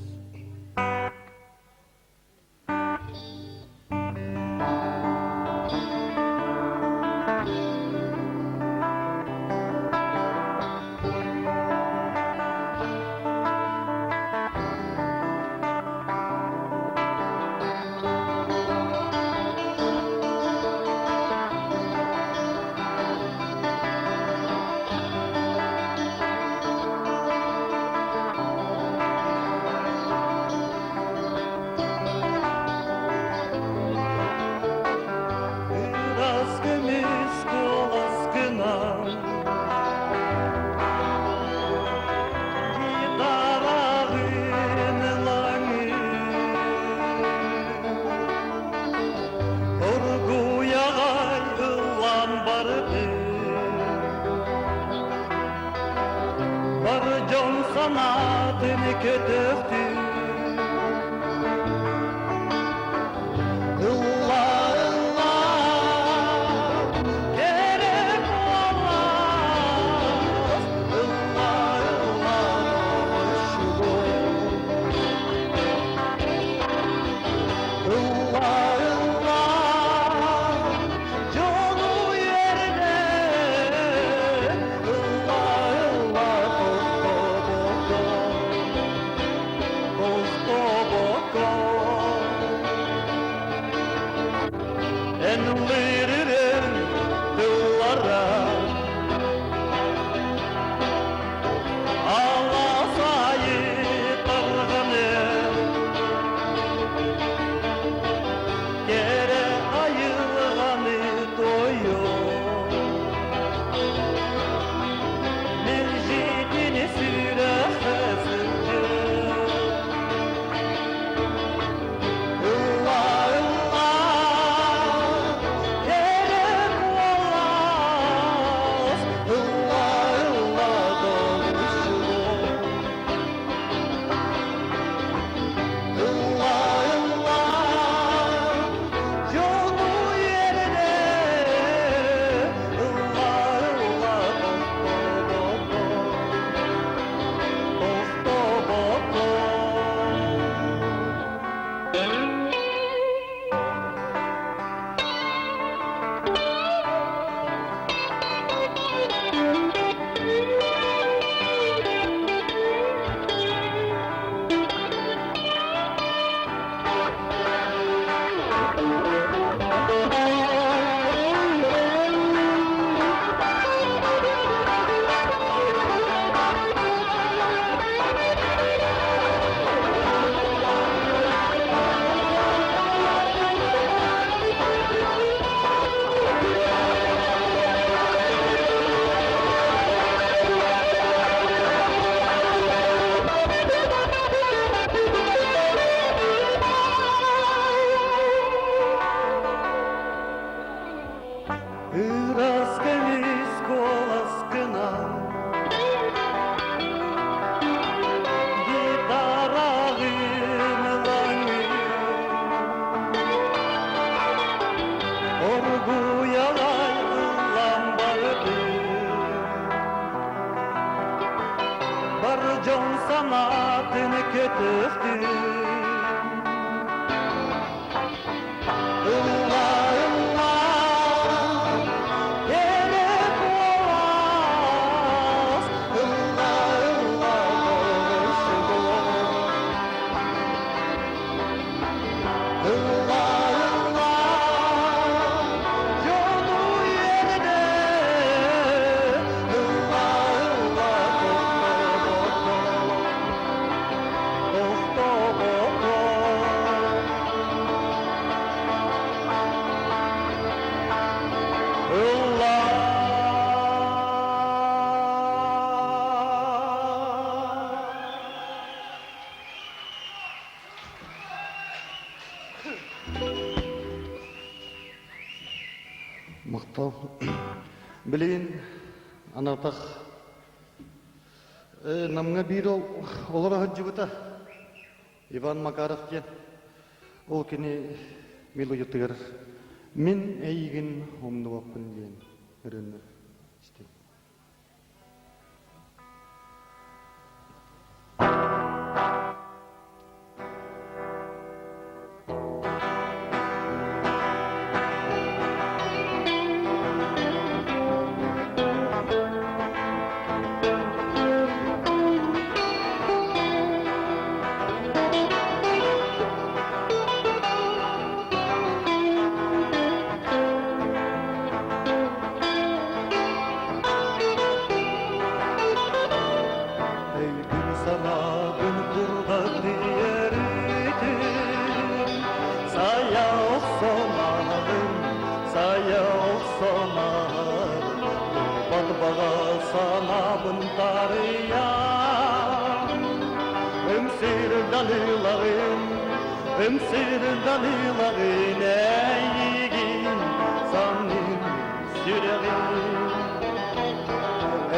Ырас көмүс куолас гынан Гитараҕын ылаҥын Оргуйаҕай ыллаан бардын Бар дьон санаатын көтөхтүн Ылла, ылла, кэрэ куолас, ылла, ылла, Ылла, ылла, дьону үөрдэ, ылла, ылла, тохтобокко. Сүргені көтөхтүм Ылла, ылла, кэрэ куолас, Ылла, ылла, доҕорсугун. Ылла, ылла, дьону үөрдэ, Ылла, ылла, тохтобокко, тохтобокко. Ылла. Махтал. Билигин анатах Намҥа биир олоро сылдьыбыта Иван Макаров диэн. Ол кини мелодиятыгар «Мин эйигин умнубаппын» диэн ырыаны истим. Өйбүн санаабын курдат иэритин Сайа охсонаһын, сайа охсонаһын Турбат баҕа санаабын тарыйан Ымсыр далыылаҕын, ымсыр далыылаҕын Эйигин саныыр сүрэҕим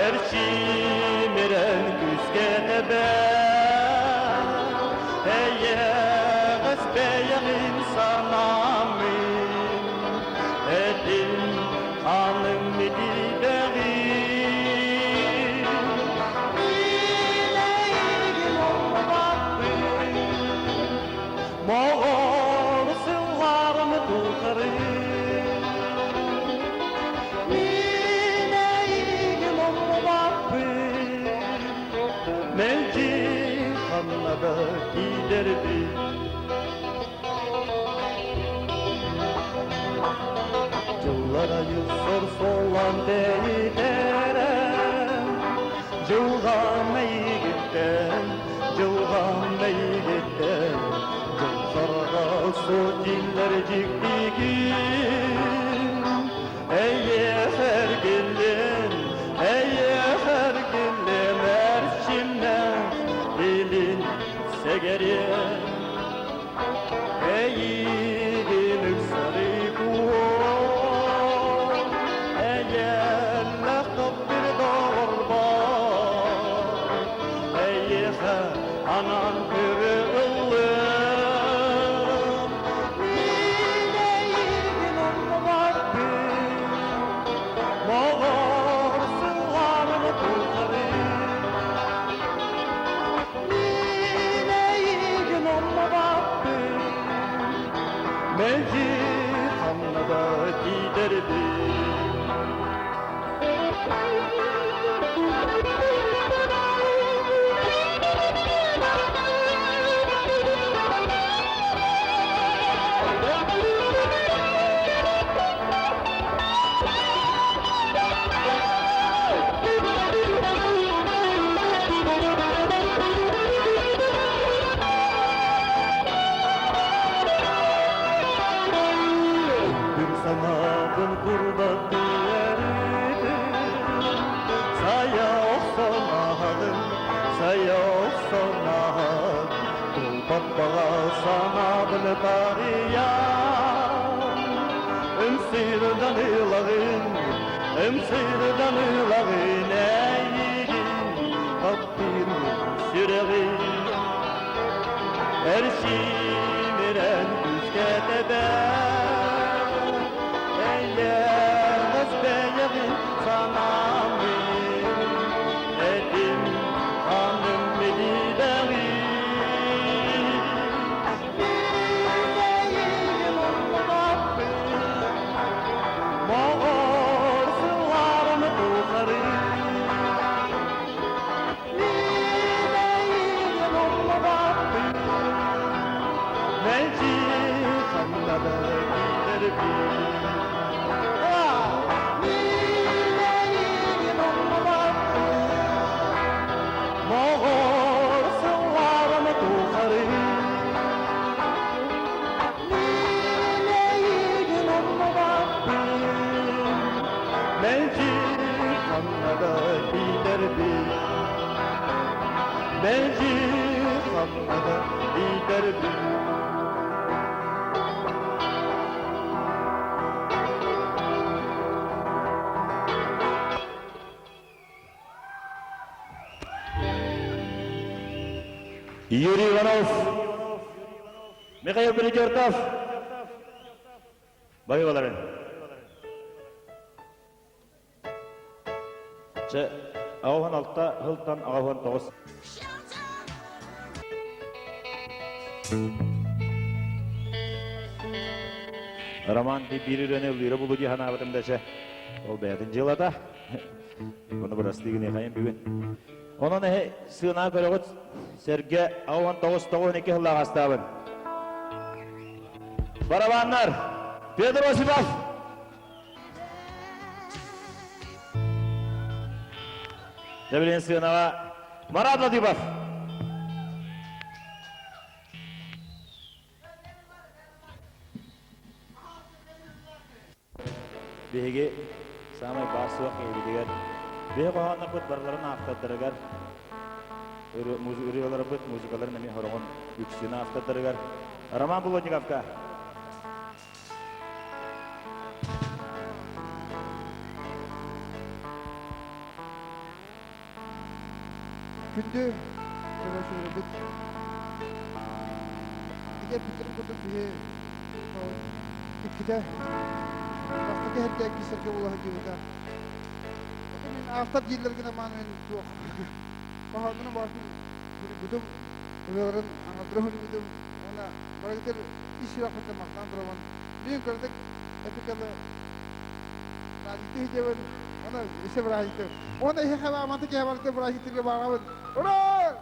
Эрчимирэн күүскэ тэбэр, Эйэҕэс бэйэҕин санааммын, Этим ханым итидэҕин. Мин эйигин умнубаппын, Моҕол сылларым тухары Мин эйигин умнубаппын, Мэлдьи ханна да тиийдэрбин. Дьыллар айы сорсоллан тэйитэрэн, Дьылҕам эйигиттэн, дьылҕам эйигиттэн, Дьылҕарга сутиллэр дьиктигин. Эйиэхэ эргиллин, эйиэхэ эргиллин, эрчимнээх илин сэгэриэ. Эйигин ыксары куор, эйэллэх таптыр доҕорбор, эйиэхэ анаан көрө ыллым. Мин эйигин умнубаппын, моҕор сылларым тухары. Мин эйигин умнубаппын, мэлдьи ханна да тиийдэрбин. Өйбүн санаабын курдат диэритин Сайа охсон аһаҕын, сайа охсон аһаҕын Тулпат баҕа санаабын тарыйан Ымсыырдан ылаҕын, ымсыырдан ылаҕын Эйигин таптыыр сүрэҕим Эрчимирэн күүскэ тэбэр, Эйэҕэс бэйэҕин санааммын, Этим ханым билидэҕин. иитэрбин. Мин эйигин умнубаппын, Моҕор сылларым тухары. Мин эйигин умнубаппын, Мэлдьи ханна да иитэрбин. Мэлдьи ханна да иитэрбин. Юрий Иванов, Михаил Передертов. Байыларын. Чэ, 86 сылтан 89. Роман биир үрөни ыллыыра булу дии санаабытым да чэ, ол бэйэтин дьыалата. Ону бырастыы гыныахайын бүгүн. Онон эһи сыанаа көрөҕүт сэргэ 19 92 сыллаах астаабын. Барабаннар Петр Осипов! Дәбилин сыанаҕа Марат Латипов. Биһиги саамай баар суох киһибитигэр биһи хоһооннорбут барыларын автордарыгар ырыаларбыт музыкаларын эмиэ сороҕун үксүн автордарыгар Роман Булотниковка Күндү көрөөччүлэрбит, ити эппиттэрин курдук биһи иккитэ бастакы эргэ иккис сэргэ буола сылдьыбыта. Ити мин автор дииллэргин амаан мин туох хоһооннорун баҕасын суруйбутум, ырыаларын аҥардара суруйбутум уонна барыгытыр ис сүрэхпиттэн махтаан турабын. Мин кыратык эпикалы Бырааһынньыктыы сылдьабын. Оны өссө бырааһынньыктыы. Уонна эһиэхэ бааманты киһи барыта бырааһынньыктыырга баҕарабын. Ура!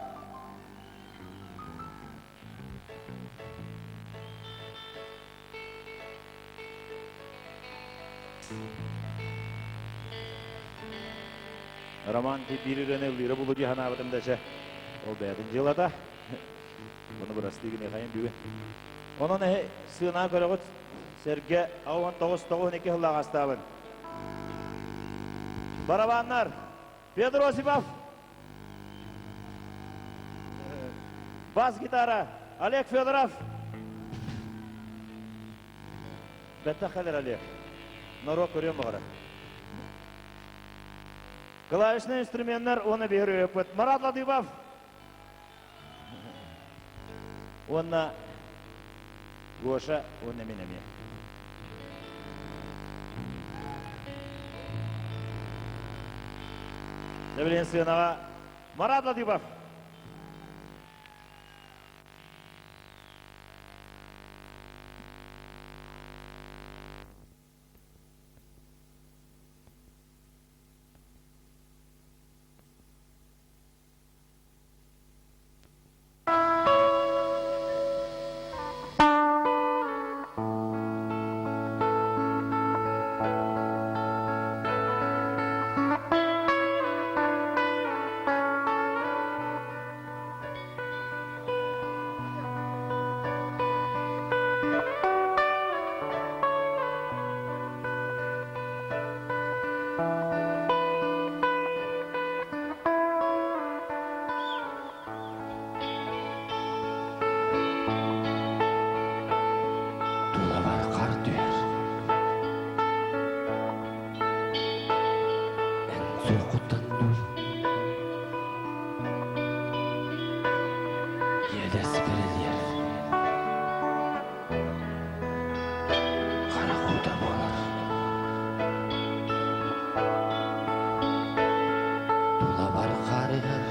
Роман биир ырыаны ыллыыра булу дии санаабытым да чэ, ол бэйэтин дьыалата. Ону бырастыы гыныахайын бүгүн. Онон эһи сыанаа көрөҕүт Сэргэ 19 92 сыллаах астаабын. Барабаннар Петр Осипов. Бас-гитара Олег Федоров. Бэттэх кэлэр Олег. Норуот көрүөн баҕарар. Клавишный инструменнар уонна биһир өйөппүт Марат Ладыбов. Уонна Гоша уонна мин эмиэ. Дәбилин сыанаҕа Марат Латипов. Тулабар хар түһэр. Эн суоххуттан дуу? Иэдэс бэрилиэр. Харах уута буолар. Тулабар хаарыһар.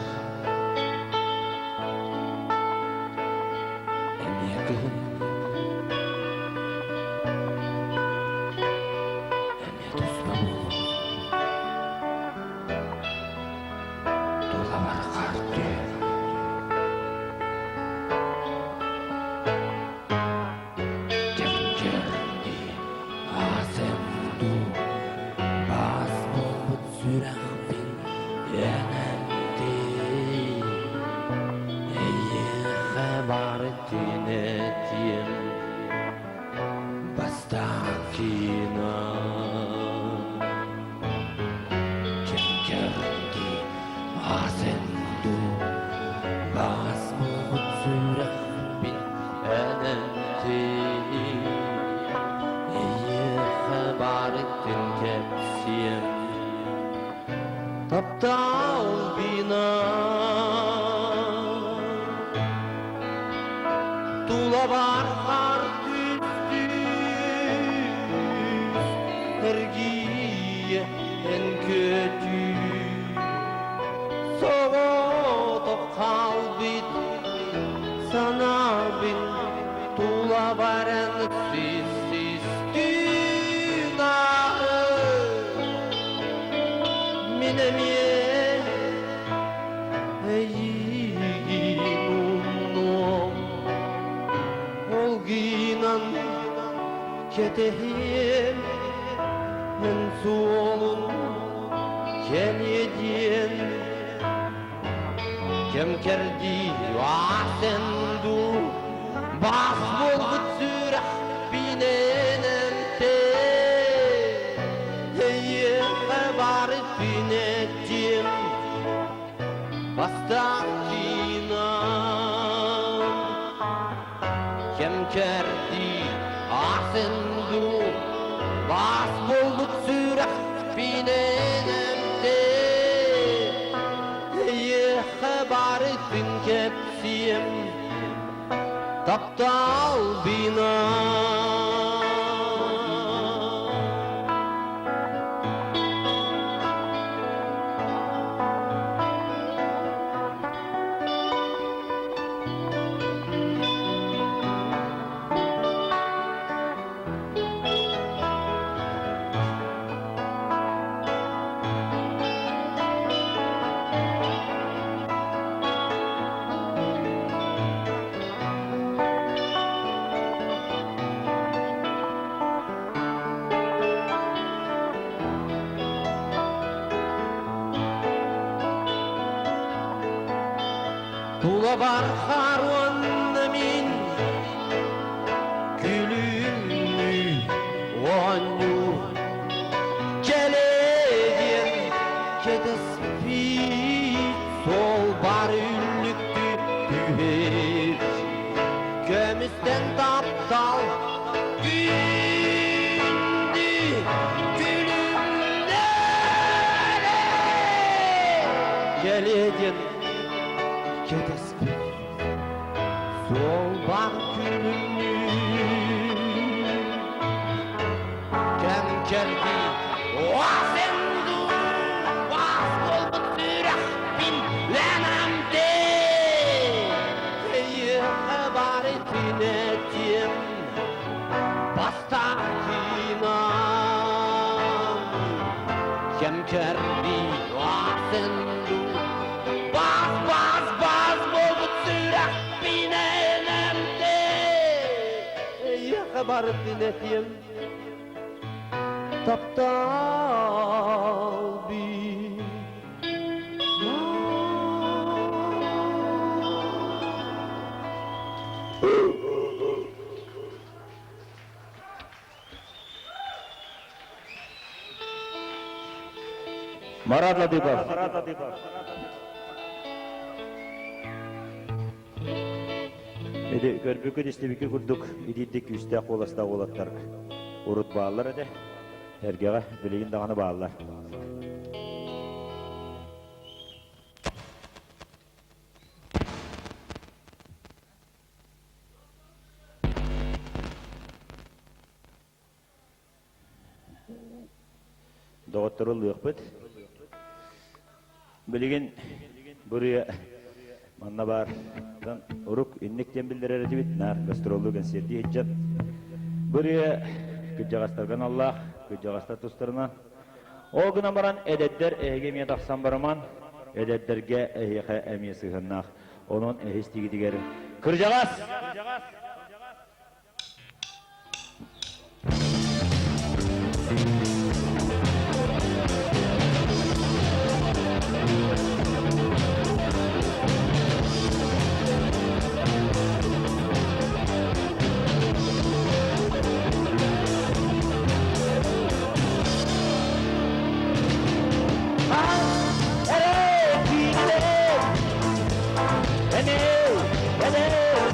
Эмиэ кыһын. Эмиэ туспа буолуо. Тулабар хаар түһэр. Дьэҥдьэр дии. барытын этиэм бастаан киинэн Кэм кэрдии асын дуу Баас буолбут сүрэхпин энэмтии Эйиэхэ барытын кэпсиэм Таптал вина Тулабар хаар түстүүс Эргийэ эн көтүү Соҕотох хаалбыт санаабын Тула баран сис-систүүн аҕы Мин эмиэ эйиигин умнуом Ол гынан кэтэһиэм эн суолун кэлиэ диэн Кэм кэрдии эн дуу Баас буолбут сүрэхпинэн Эйиэхэ барытын этиэм Бастакынан Кэм кэрдии эн дуу Баас буолбут сүрэхпинэн Эйиэхэ барытын кэпсиэм Таптал бина. Тулабар харуонна мин күлүмнүү оонньуу Кэлэ диэн кэтэспит суол бар үллүктүү түһэр Көмүстэн таптал күндү күлүмнэрэ Кэлэ диэн кэтэспит суол бар күлүмнүү Кэм кэрдии уасенду бас буолбут сүрэхпин лэнэмти Эйиэхэ барытын этиэм бастакынан Кэм кэрдии уасенду бас бас бас буолбут сүрэхпин энэмти Эйиэхэ барытын этиэм Таптал Марат Латыпов. Ити көрбүккүт истибиккит курдук итиирдик күүстээх куоластаах уолаттар урут бааллар этэ. Эргэҕэ билигин даҕаны бааллар. Доҕоттору ылыахпыт. Билигин бырыа манна баар урук инник диэн биллэрэр этибит наар гастроллуу кэнсиэрдии сылдьан бырыа кырдьаҕастарга аналлаах кырдьаҕастар тустарынан ол гынан баран эдэрдэр эһиги эмиэ тахсан барыман эдэрдэргэ эһиэхэ эмиэ сыһыаннаах онон эһис тигитигэр кырдьаҕас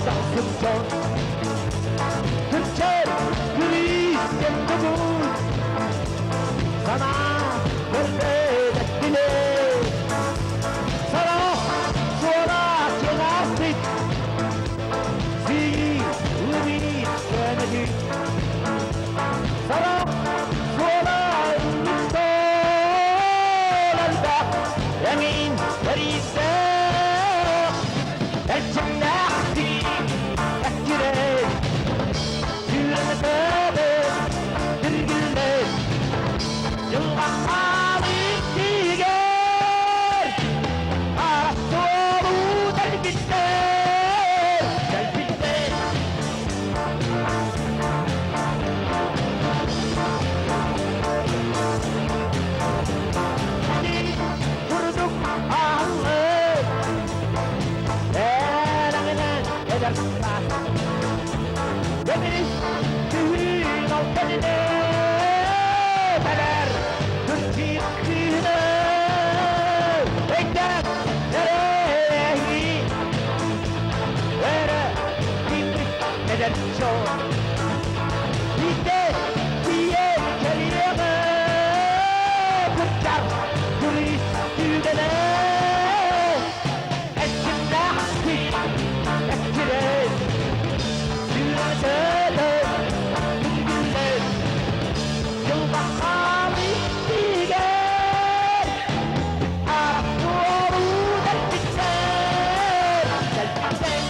Дохсун дьон Күрчэр күрүүс тугут Санаа көрбөт биле Сорох суола кенастык Сии лыбит көнөтүк Сорох суола ыллыктар элбэх Эҥин эриирдээх Эрчимнээхтик эккирэй Сүүрэн тиргиллэр Дьылҕа хаалык тиигэр Арассуолу тэлбиттэр Тэлбиттэр Курдук ааллы Эрэҕинэн эдэр саас Көмүс күһүн алтанына Кэлэр күрдьүк кыыһына Өйдөөх эрэһи Эрэ киирбит эдэр дьон Биирдэ тиийэн кэлиэҕэ Кырдьар турист түгэнэ Эрчимнээхтик эккирэй Сүүрэн күллэр Дьылҕа хаалык Артуору дэлбиттэр Дэлбиттэр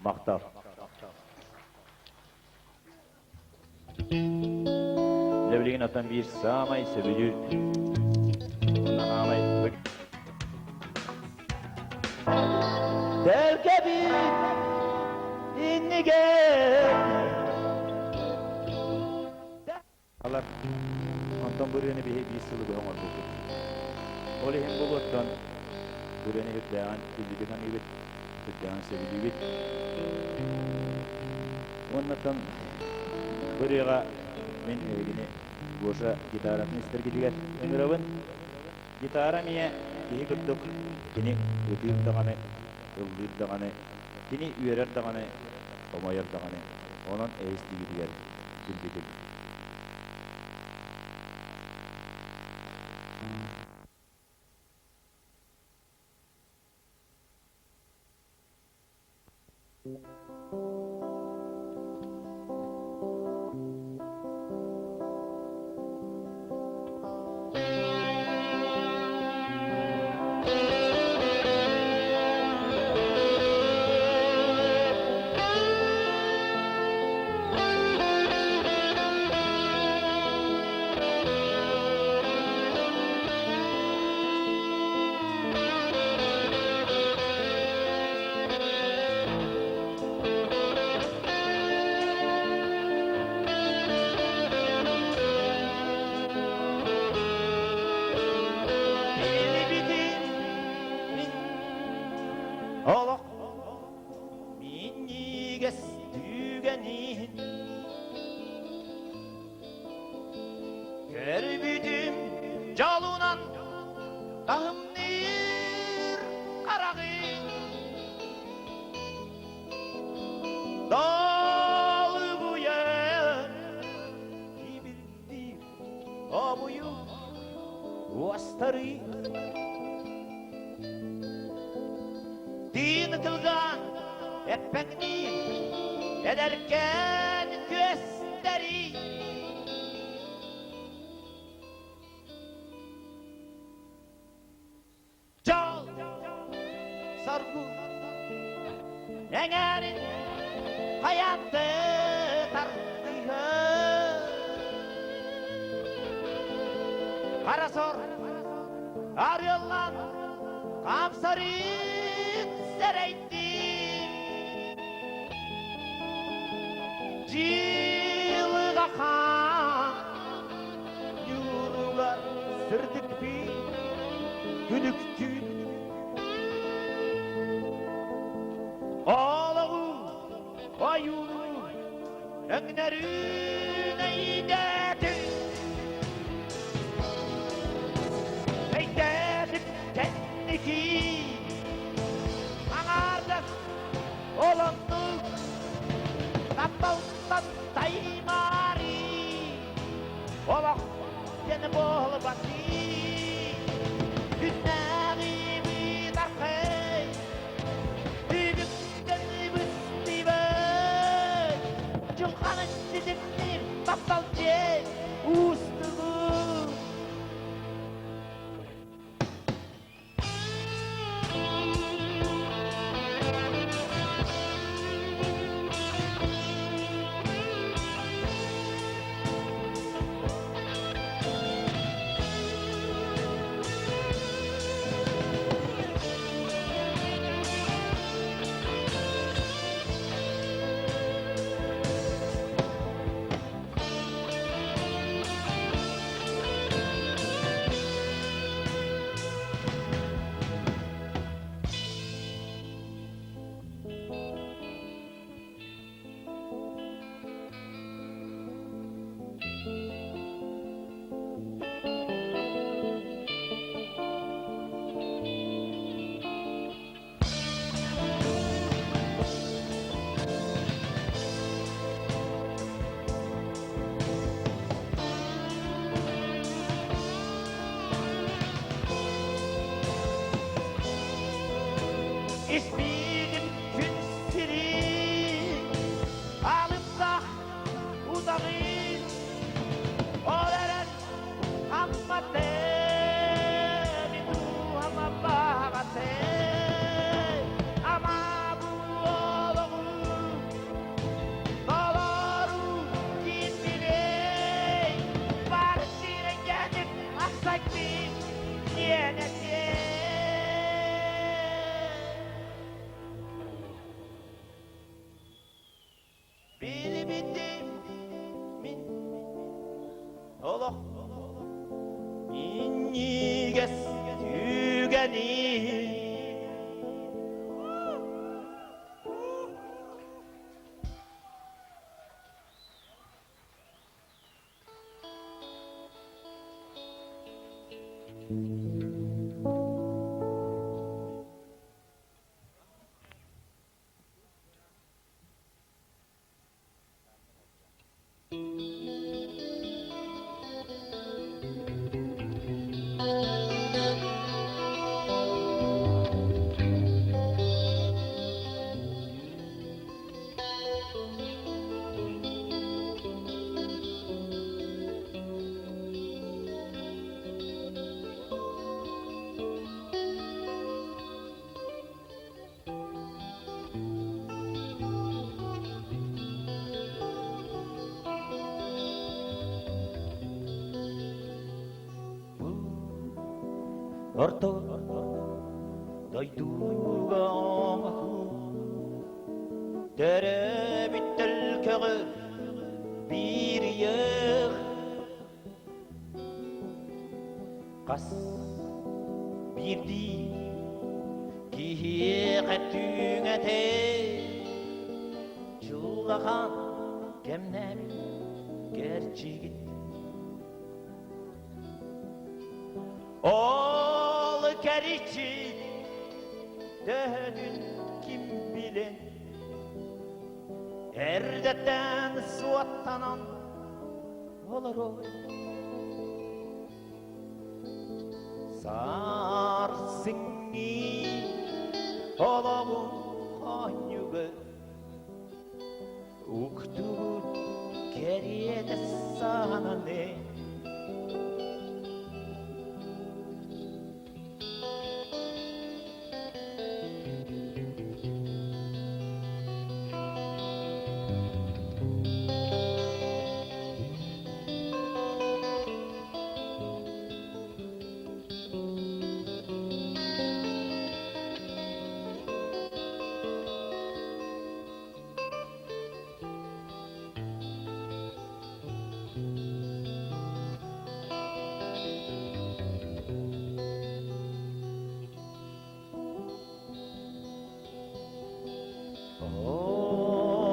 Махтал. Дьэ билигин оттон биир саамай сөбүлүүр саамай Төлкөбүт иннигэр Алар онтон бу ырыаны биһи биир сылы быһа оҥорбуппут. Ол иһин буолуоттан бу ырыаны үрдээҕин күндүтүк аныыбыт, үрдээҕин сөбүлүүбүт. Уоннаттан бу ырыаҕа мин эһигини Гоша гитаратын истэргитигэр ыҥырабын. Гитара эмиэ киһи курдук кини ытыыр даҕаны, ыллыыр даҕаны, кини үөрэр даҕаны, хомойор даҕаны. Онон эһистигитигэр күндүтүн. Таһымныыр хараҕын Долгуйа кибирдиир обуйу уостары Тыын ытылгаан эппэҥниир эдэркээн күөстэри Дьол, соргу, эҥээрин хайаанты тардыһы. Хара сор, арыаллаан, хамсарын сэрэйдим. Дьылыга хаан Ньууругар сырдыкпын күлүктүүн Олоҕу ойуулуу өҥнөрүн өйдөөтүм Өйдөөтүм кэнники аҥаардас олоннук тапталтан таймаары Олох диэн буолбатыы Күннээҕи бытархай Түбүктэн быстыбат Дьылҕаны ситимниир таптал диэн уустугун Испиигин күн сирин алыптах утаҕын ол эрэн Аммате баҕате ама буолоҕу толору киммилей бар сирэйгэтин ахсайбын диэн этиэ Билбитим мин олох иннигэс түгэни Орто дойдуга оҥоһуу төрөөбүт төлкөҕө биир ыйыах Хас биирдии киһиэхэ түҥэтэ чуллахан кэмнээбит кэрчигит. Ол кэричи төһөтүн ким билэн Эрдэттэн суоттанан олорор Сарсыҥҥы олоҕум хонньуга Уктубут кэриэтэ саананы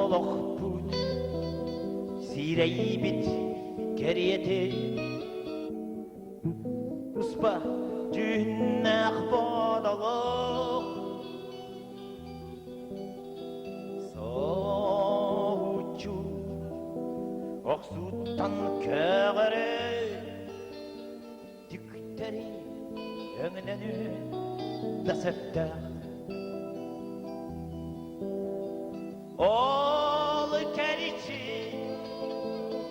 Олохпут сирэйбит кэриэтэ туспа дьүһүннээх бодолох Соһуччу охсууттан көҕөрө түктэри өҥнөнү да сөптөөх. Ол кэричи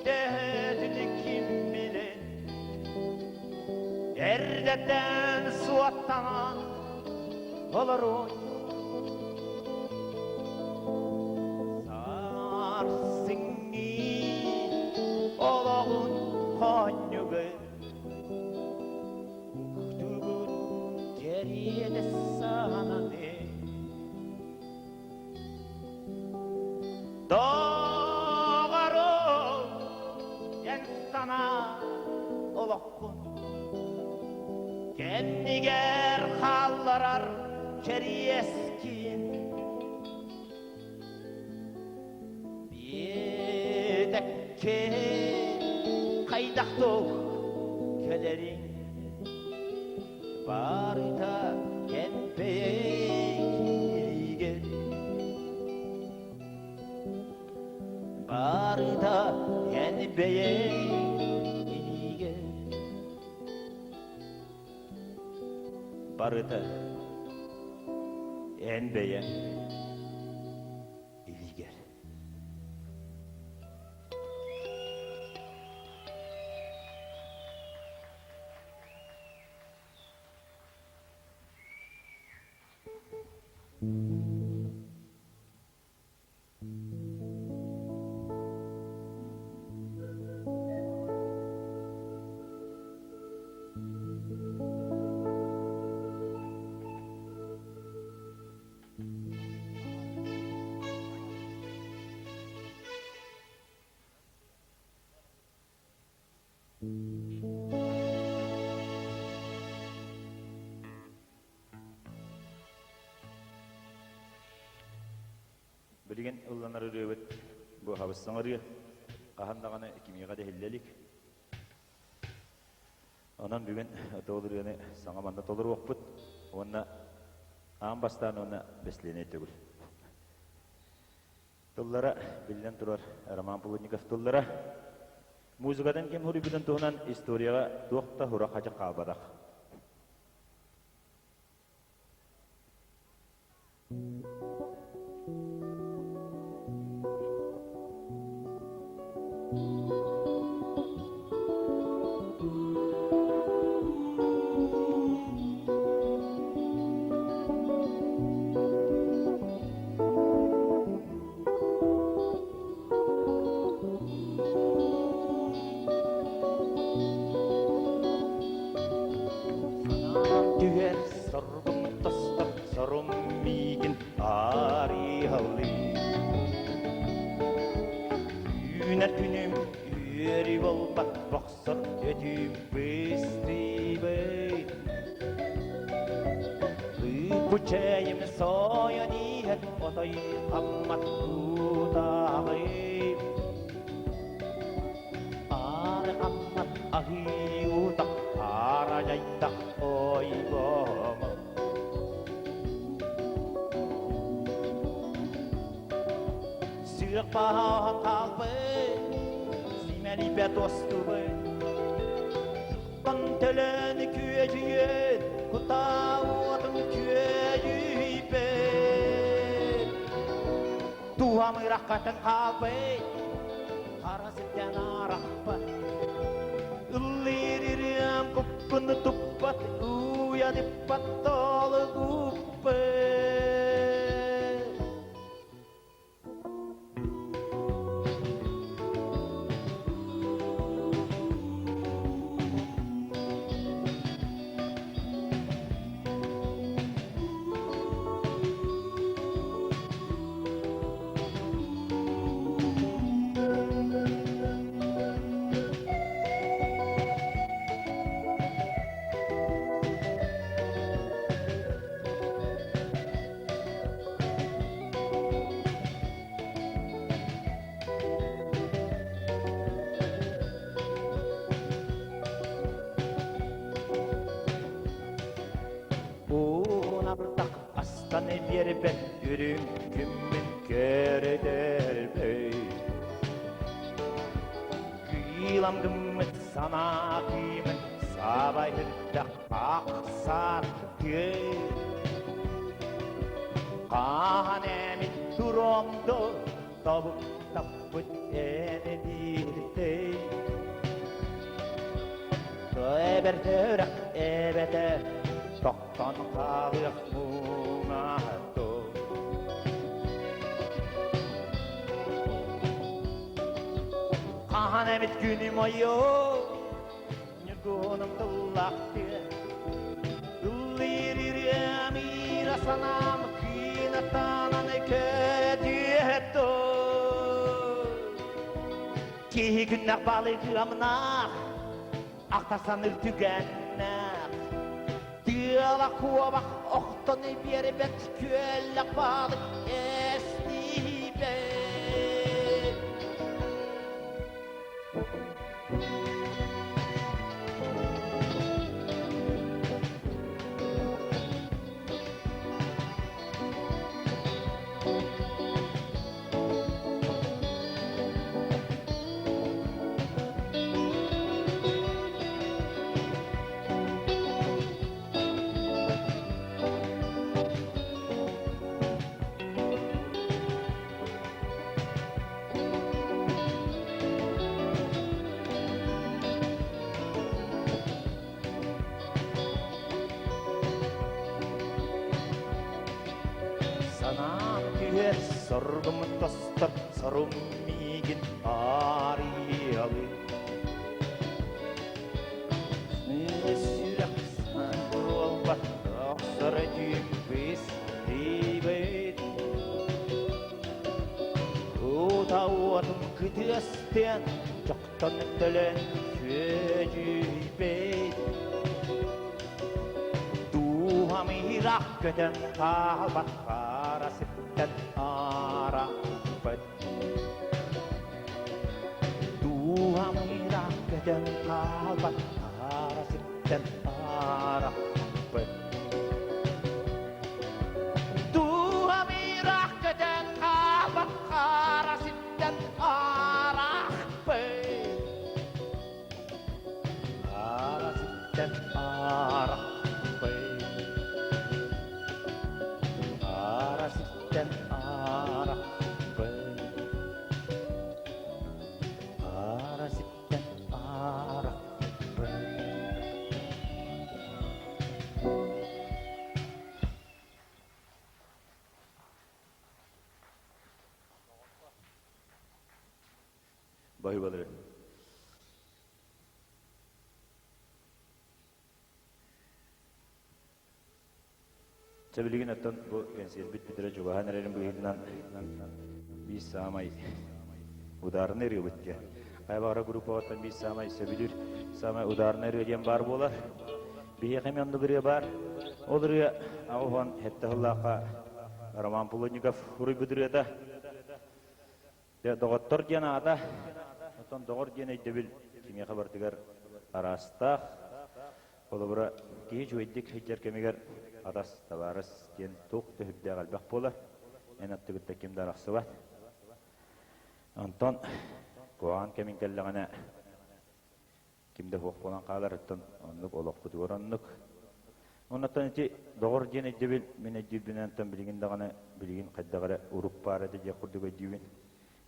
төһөтүн ким билэн эрдэттэн суоттанан олоруой. Сарсыҥҥы олоҕун хонньугун Уктубут кэриэтэ саананы Доҕорум эн санаа олоххун Кэннигэр хаалларар кэриэскин Биэтэккэ хайдах туох кэлэриҥ барыта кэмпиигэр барыта эн бэйэҥ илиигэр Барыта эн бэйэҥ илиигэр. Билигин ылланар ырыабыт бу хабыс ырыа. Хаһан даҕаны кимиэхэ да иһиллэ илик. Онон бүгүн ол ырыаны саҥа манна толоруохпут уонна аан бастаан уонна бэстилиэнэй төгүл. Тыллара, биллэн турар, Роман Полудников тыллара. Музыкатын ким суруйбутун туһунан историяҕа туох да сурах-хадьык хаалбатах. Санаам түһэр соргум тостор сорум миигин арыйалыы Үүнэр күнүм үөрүү буолбат бохсор өтүүм быстыыбыт Бу чэйим сойон иһэр отой хаммат кутааҕым Аары хаммат аһыы утах аара дьайдах ойбомо. Сүрэх баһаан хаалбыт, симэлийбэт уостубут. Тыктан төлөн күөдьүйүөн, кутаа уотун күөдьүйбүт. Туһам ыраххатын хаалбыт, хара сиртэн арахпат. Ыллыыр ырыам куппун туппат, уйадыппат толугуппут. Уунабытах астан биэрбэт үрүҥ күммүн көрдөрбөй. Кыылам гыммыт санаа кыымын сабайдах ахсаат Хаһан эмит туруомду тобуктаппыт энедииртэй Эбэртөрөх эбэтэ тохтон хаалыах муҥаату Хаһан эмит күнүм ойоо Ньургуһунум тыллаахтыа Ыллыыр ырыам иира санаам кыынатаанан көтүө Киһи күннэх балыгыамнаах ахтасаныр түгэннээх Тыала куобах охтон биэрбэт күөллэх балык эстиибэт Санаам түһэр, соргум тостор, сорум миигин арыйалыы. Сүрэх буолбат, охсор өтүүм быстыбыт. Кута уотум кытыастыан, чохтон төлөн күөдьүйбэт. Дууһам ыраах көтөн хаалбат, хара сиртэн арахпат. Дууһам ыраах көтөн хаалбат, хара сиртэн арахпат. Дууһам ыраах көтөн хаалбат, хара сиртэн арахпат. Хара сиртэн арахпат. Хара сиртэн арахпат. Хара сиртэн арахпат. Баһыыбалары. Чэ билигин оттон бу кэнсиэрбит бүтэрэ чугаһаан эрэрин быһыытынан биир саамай ударный ырыабыт диэн. Хайа баҕара группаҕыттан биир саамай сөбүлүүр, саамай ударный ырыа диэн баар буолар. Биһиэхэ эмиэ оннук ырыа баар. Ол ырыа 87 сыллаахха Роман Полудников уруйбут ырыата. Дьэ, доҕоттор диэн аата, оттон доҕор диэн өйдөбүл кимиэхэ барытыгар араастаах. Холобура, киһи үчүгэйдик сылдьар кэмигэр атас, табаарыс диэн туох да сүрдээх элбэх буолар. Эн аттыгыттан ким да арахсыбат. Онтон куһаҕан кэмин кэллэҕинэ ким да суох буолан хааларыттан оннук олохпутугар оннук. Оннуттан ити доҕор диэн өйдөбүл мин өйдүүрбүнэн онтон билигин даҕаны билигин хайдах эрэ урук баар этэ диэх курдук өйдүүбүн.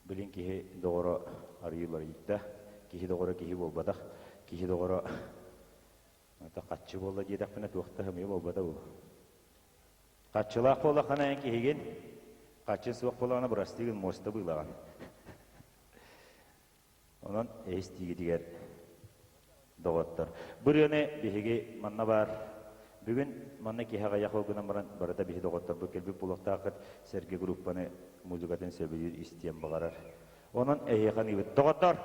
Билин киһи доҕоро арыйыларыйда. Киһи доҕоро киһи буолбатах. Киһи доҕоро хаччы буолла диэтэхпинэ туох да хымыйа буолбата бу. Хаччылаах буоллаххына эн киһигин, хаччы суох буоллаҕына бырастыыгын муоста быылаҕын. Онон эһис тиигитигэр доҕоттор. Бу ырыаны биһиги манна баар бүгүн манна киһи аҕыйах ол гынан баран барыта биһи доҕотторбут кэлбит буолуохтааххыт сэргэ группаны музыкатын сөбүлүүр истиэн баҕарар. Онон эһиэхэ аныыбыт. Доҕоттор!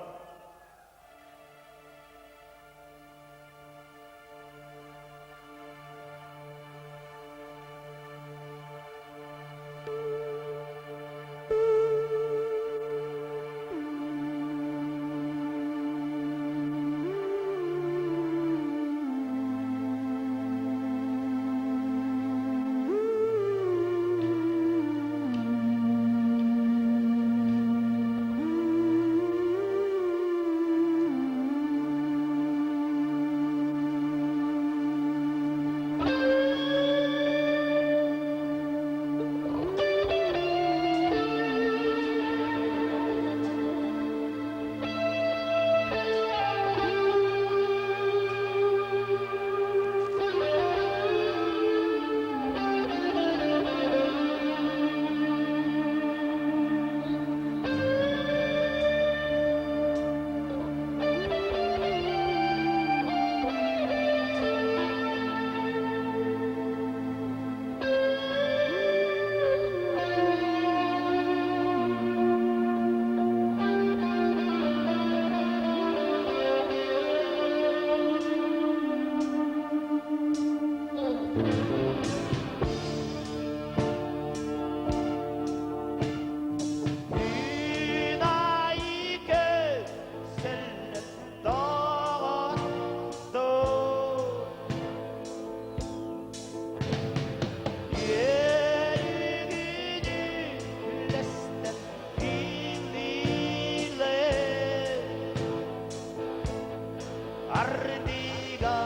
Ардыга.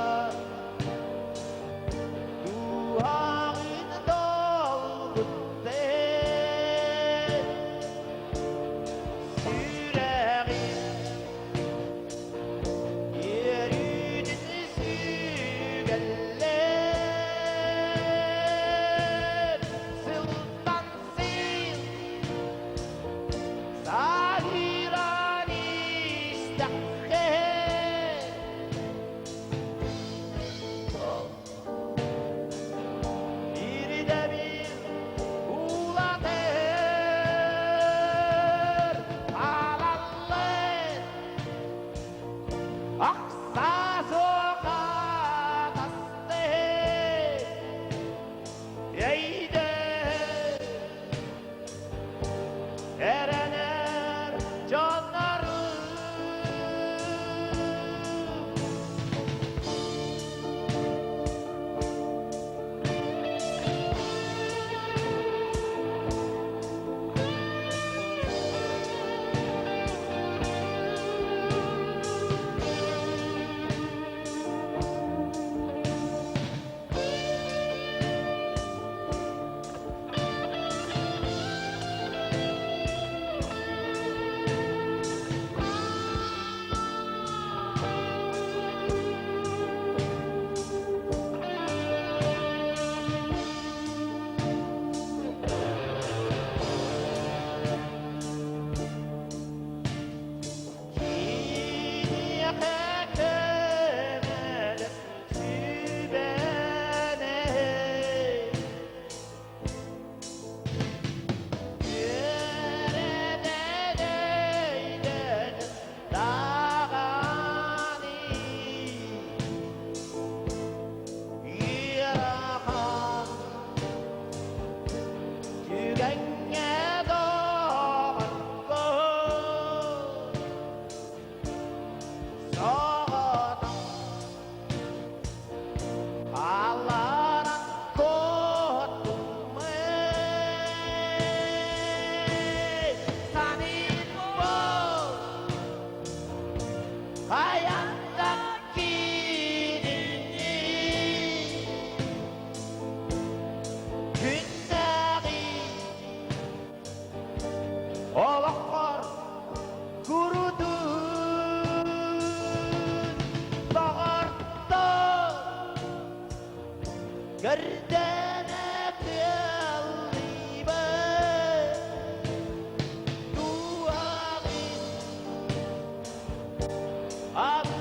Көрдөнө кыаллыбат Туһаҕын Абы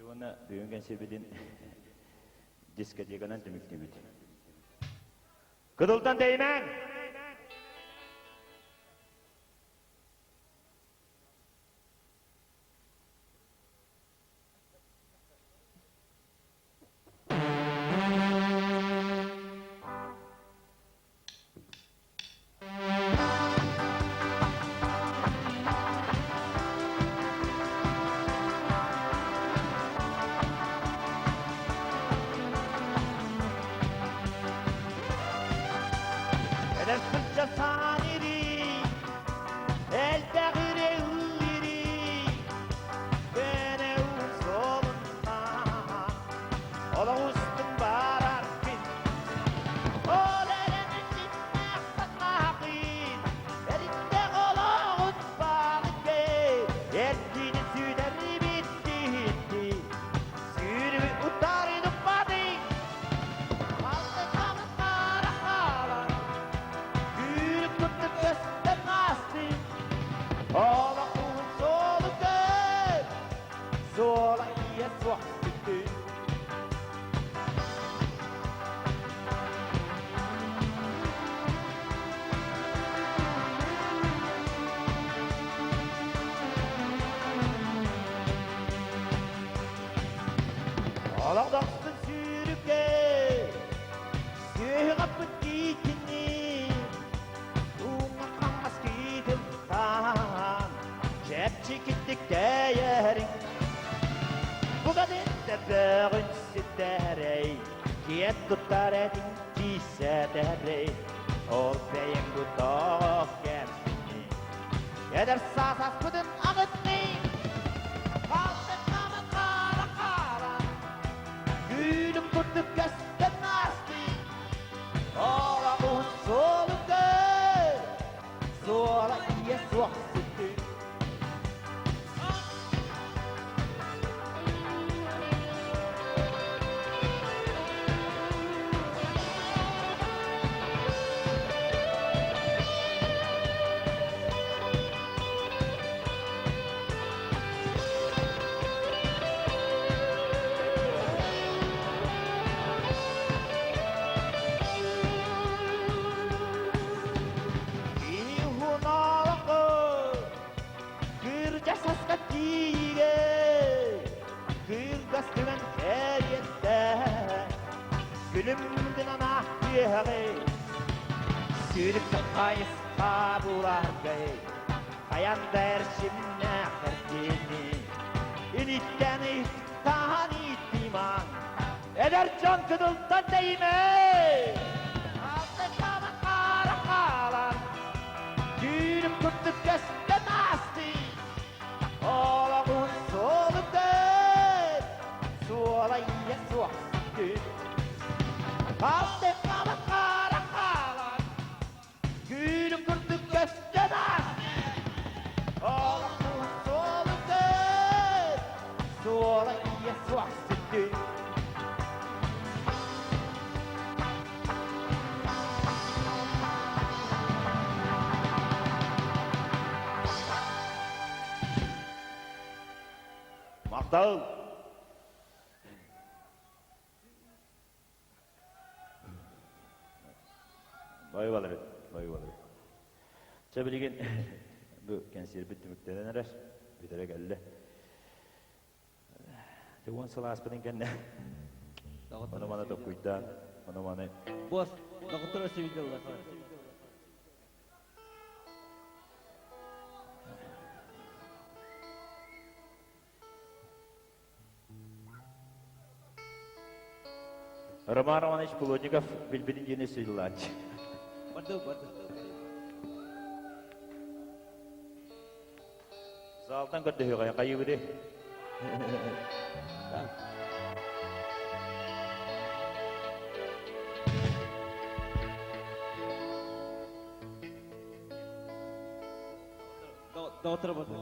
Уонна бүгүн кэнсиэрбитин дискотеканан түмүктүүбүт. Кыдылтан тэйимэҥ! Эдэр сылдьа саанири, элбэх ири көнө суолунан олох устун барарбын. Ол эрэн ичиннээх санаахын, эриттээх олоҕун баҕыгы, эрдини сүүдэрибит дии, сүүрүбүт утарыны бадый, Алтын хара хаалан, күүрүк курдук көстөн аастын, олох уһун суолу көр, суола ийэ суох бүтүн. Олох дохсун сүүрүкэ, сүөһү киитини, ууга хаҥас киитилтаан, чэпчикитик тэйэриҥ. Бугатын да бөҕүн ситэрэй, киэн туттар этиҥ киисэтэрэй, ол бэйэҥ бу тоҕо кэмсини. Эдэр саас аспытын аҕытный, алтын хара хара, Күнүм курдук көстөн аастый, олоҕун суолугар, Суола ийэ суох сүттүн. Кырдьа саска тиийгэ, кыргас түгэн кэриэтэ, күлүм гынан аахтыаҕы, сүүрүк хайысха буларгай, хайан да эрчимнээх эрдини, илиттэн таһан иттиман, эдэр дьон кыдылтан тэйимэ! Алтыкаба хара хаалан, түүнүм курдук көстөн аасты, олоҕун суолугар суола ийэ суох сүттүн. Алтыкаба хара хаалан, Түүнүм курдук көстөн аасты, олохпун суолугар суола ийэ суох сүттүн. Махтал! Бай балар, бай балар. Чэ билигин бу кэнсиэрбит түмүктэнэн эрэр, бүтэрэ кэллэ. Уон сыл ааспытын кэннэ ону маны токкуйдаан, ону маны Босс, доҕоттор өссө виделла. Роман Романович Плотников билбитин диэни сыйлааччы. Барды, барды. Залтан көрдөһүөҕэ хайыбыты. Доҕоттор барды.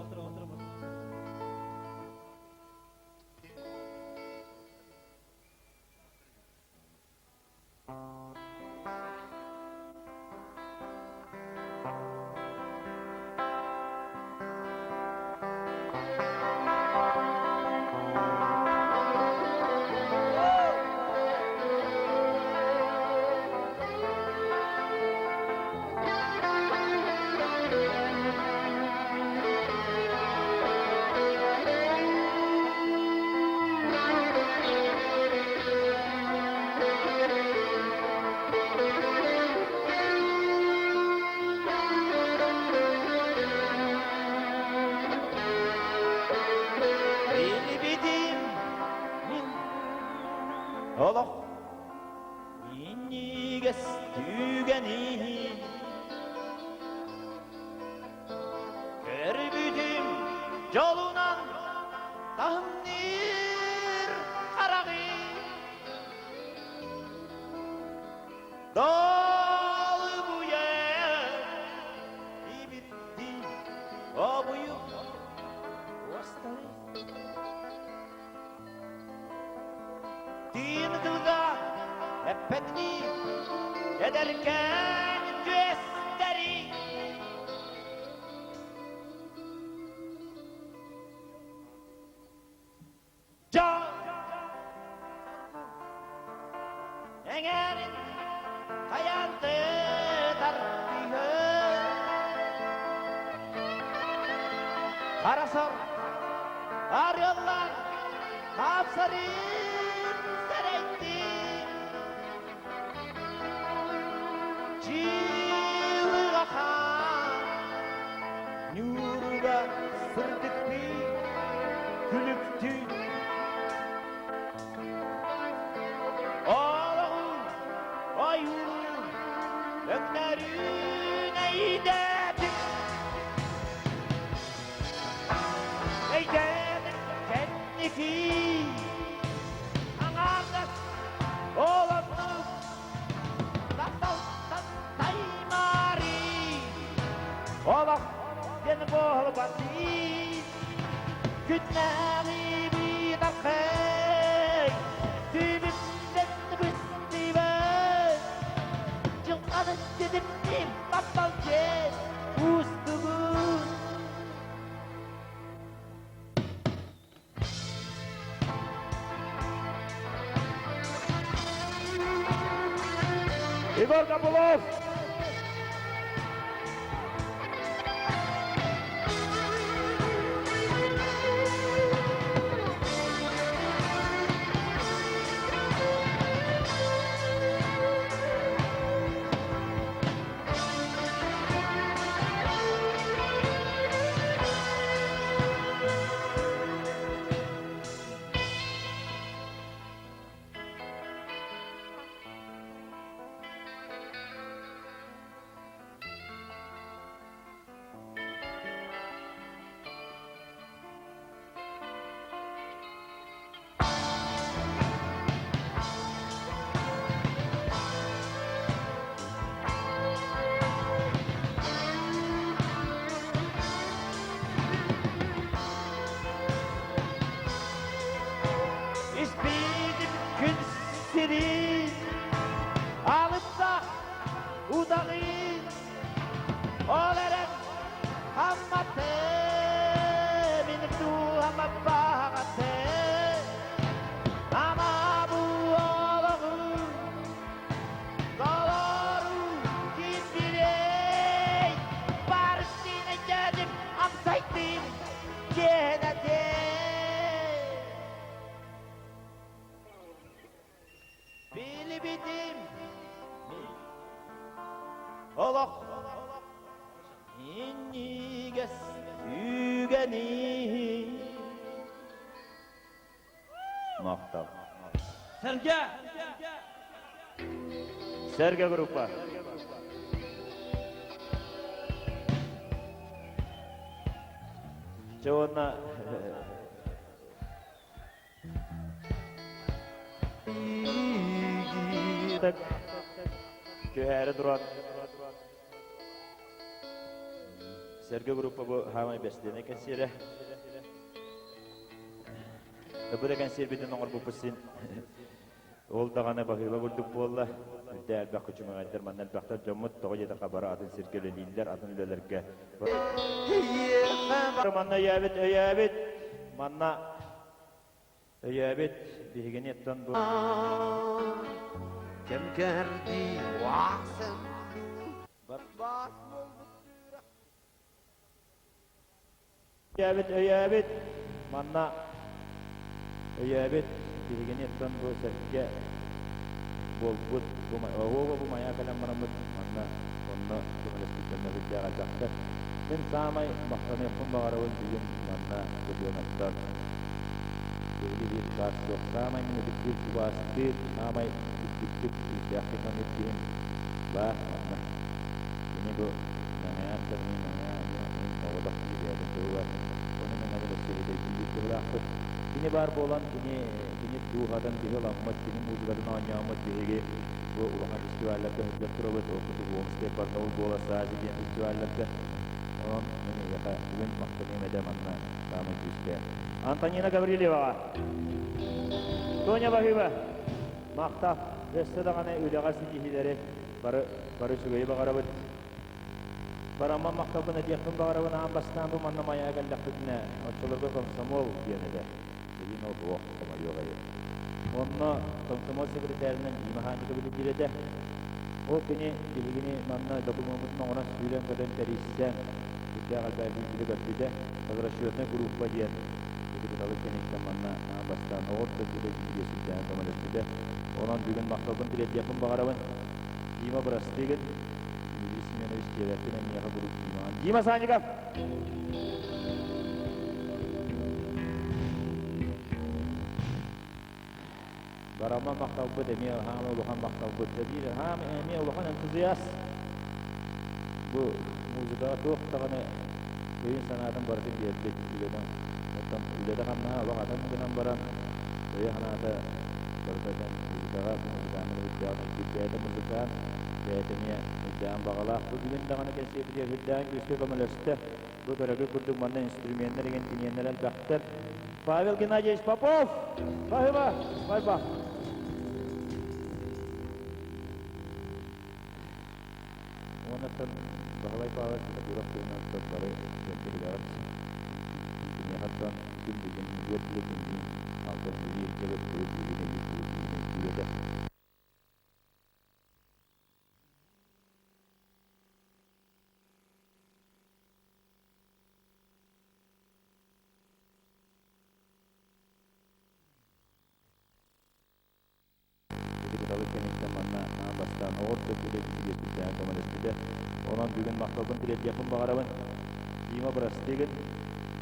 Билбитим мин олох минньигэс түгэнин Көрбүтүм дьолунан таһымныыр хараҕы Долбуйа ибирди обуйук уостары Тыын тылга эппэтинии эдэркээн түөстэри Дьон эҥээрин хайаан тардыһын Харасар арыаллаан хаапсарын сэрэйдим Чыылыга хаан ньууруга сырдыктыы күлүктүү Олоҕун ойуун өҥнөрүн эйдэтин Эйдэтин кэнники аҥаардас олоннук тапталтан таймари. Олох диэн буолбатын Күннээҕи быытархай Түбүктэн быстыбат Дьылҕаны ситимниир таптал диэн уустугун Егор Копылов! Испиидим күн сирин алыптах удаҕын Ол эрэн хамматы мин дууһам баҕаты Ама бу олоҕу толору ким билей Барытын өйдөөтүм амсайдым киэнэтин Билибитим олох иннигэс үгэни Махтал. Сэргэ! Сэргэ группа. Чэ уонна Түһээри туран Сэргэ группа бу хаамай бэстиэнэ кэнсиэрэ. Бу да кэнсиэрбитин оҥорбуппут син ол даҕаны баһыыба курдук буолла. Үрдэ элбэх күчүмэҕэйдэр манна элбэхтэр дьоммут тоҕо диэтэххэ бары атын сиргэ үлэлииллэр, атын үлэлэргэ. Манна өйөөбүт, өйөөбүт. Манна Өйөөбүт биһигини оттон бу Кэм кэрдии уахсын Бас буолбут Өйөөбүт, өйөөбүт, манна өйөөбүт биһигини оттон бу сэргэ буолбут бу оһуоба бу майа кэлэн бараммыт манна онно көмөлөспүт дьонно сүрдээх элбэхтэр. Мин саамай махтаныахпын баҕарабын бүгүн манна бу дьонуттан Биһиги биир саас суох саамай мин ытыктыыр, убаастыыр, саамай үрдүктүк, күүстээхтик саныыр киһим баар манна. Кини бу Мэҥээн кэмҥэ Мэҥээн оҕотох киһи бэйэтин туһугар ону Мэҥэни өссө бүтэйдиир быһыылаахпыт. Кини баар буолан, кини кини дууһатын биһи ыламмыт, кини музыкатын оонньооммут биһиги бу улахан фестивалларга сылдьан турабыт. Ол курдук Омскай Барнаул буола Саази диэн фестивалларга. Онон мин эйиэхэ бүгүн махтаныам этэ манна саамай күүстээх. Антонина Гаврильеваҕа. Тоня Баһыыба. Махтал. Өссө даҕаны үлэҕэ ситиһиилэри бары бары үчүгэйи баҕарабыт. Барамман махталбын этиэхпин баҕарабын аан бастаан бу манна майаа кэллэхпитинэ оччолорго комсомол диэн этэ. Билигин ол суох, хомойуох иһин. Онно комсомол секретарынан Дима Ханников үлэлиир этэ. Ол кини биһигини манна докумуоммутун оҥорон сүүрэн-көтөн тэрийсэн, сүрдээх элбэх биирдири көрбүтэ. Расчетная группа диэн ити кыталык кэнниттэн манна аан бастаан оҕо ортотугар бииргэ сүрдээҕин көмөлөспүтэ. Онон бүгүн махталбын тириэрдиэхпин баҕарабын. Дима, бырастыы гын. Дмитрий Семенович диэбэппин эйиэхэ куруук Димаҕын. Дима Санников! Барамман махталбыт эмиэ хаама улахан махталбыт. Биир хаама эмиэ улахан энтузиаст. Бу музыкаҕа туох даҕаны өйүн-санаатын барытын биэрбит үлэтин оттон үлэтэ хамнаһа олох атын гынан баран өйө-санаата барыта музыкаҕа бу музыкаанын үрдээҕин өйдүүр бэйэтэ музыкаан бэйэтэ эмиэ. Үрдээн баҕалаах. Бу бүгүн даҕаны кэнсиэрбитигэр үрдээн күүскэ көмөлөстө. Бу көрөгү курдук манна инструменнар игин тиниэннэр элбэхтэр. Павел Геннадьевич Попов! Спасибо! Спасибо! Уоннаттан Баһылай Павлович Винокуров туһунан бары бэркэ Киниэхэттэн күн бүгүн үөр күлүтүннүүн алтан үлүү дьыбыт курут бүгүн өйү курут бүгүн өйдүүр этэ. Ити кыталык кэнниттэн манна аан бастаан оҕор үлэ биһиги көмөлөспүтэ. Онон бүгүн махталбын тириэрдиэхпин баҕарабын. Дима бырастыгын.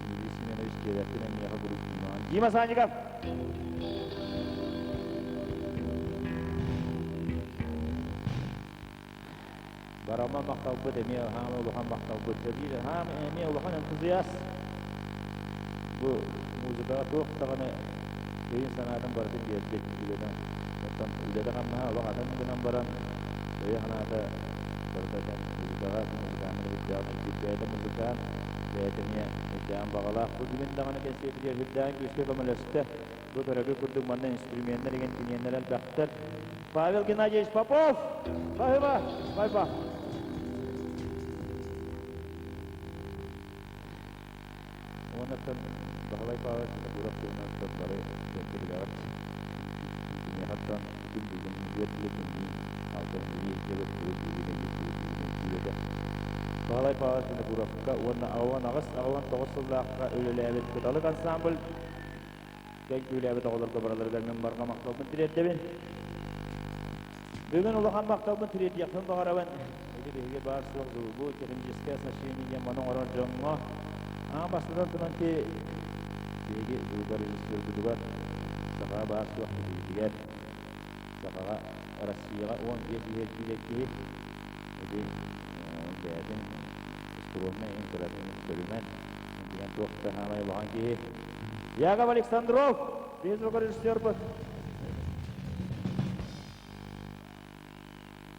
Юрий Семенович диэбэппин эйиэхэ куруук Димаҕын. Дима Санников! Барама махталбыт эмиэ хаама улахан махталбыт. Биир хаама эмиэ улахан энтузиаст. Бу музыкаҕа туох даҕаны өйүн-санаатын барытын биэрбит үлэтин. Оттон үлэтэ хамнаһа олох атын гынан баран өйө-санаата барыта атын музыкаҕа, музыканнар үрдээҕин өйдүүр бэйэтэ музыкант, бэйэтэ эмиэ үрдээҕин баҕалаах. Бу бүгүн даҕаны кэнсиэрбитигэр үрдээҕин күүскэ көмөлөстө. Бу көрөгү курдук манна инструменнар игин тиниэннэр элбэхтэр. Павел Геннадьевич Попов! Спасибо! Спасибо! Уоннаттан Баһылай Павлович Винокуров туһунан бары бэркэ билэҕит. Киниэхэттэн күн бүгүн үөр күлүтүннүүн алтан үлүү дьыбыт курут бүгүн өйү курут бүгүн өйдүүр этэ. Баһылай Павлович Винокуровка уонна 68 89 сыллаахха үлэлээбит Кыталык ансамбль Күүлээбит оҕолорго бараларыгар мин барҕа махталбын тириэрдэбин. Бүгүн улахан махталбын тириэрдиэхпин баҕарабын. Ити биһиги баар суох звугу, техническое оснащение диэн маны оҥорор дьоҥҥо аан бастатан туран ти биһиги звукорежиссербутугар саха баар суох киһибитигэр сахаҕа Россияҕа 15 иһэр киилэ киһи ити бэйэтин скромнай иһин кыратын көрүмэн диэн туох да хаамай улахан киһи Яков Александров, биһи звукорежиссербут.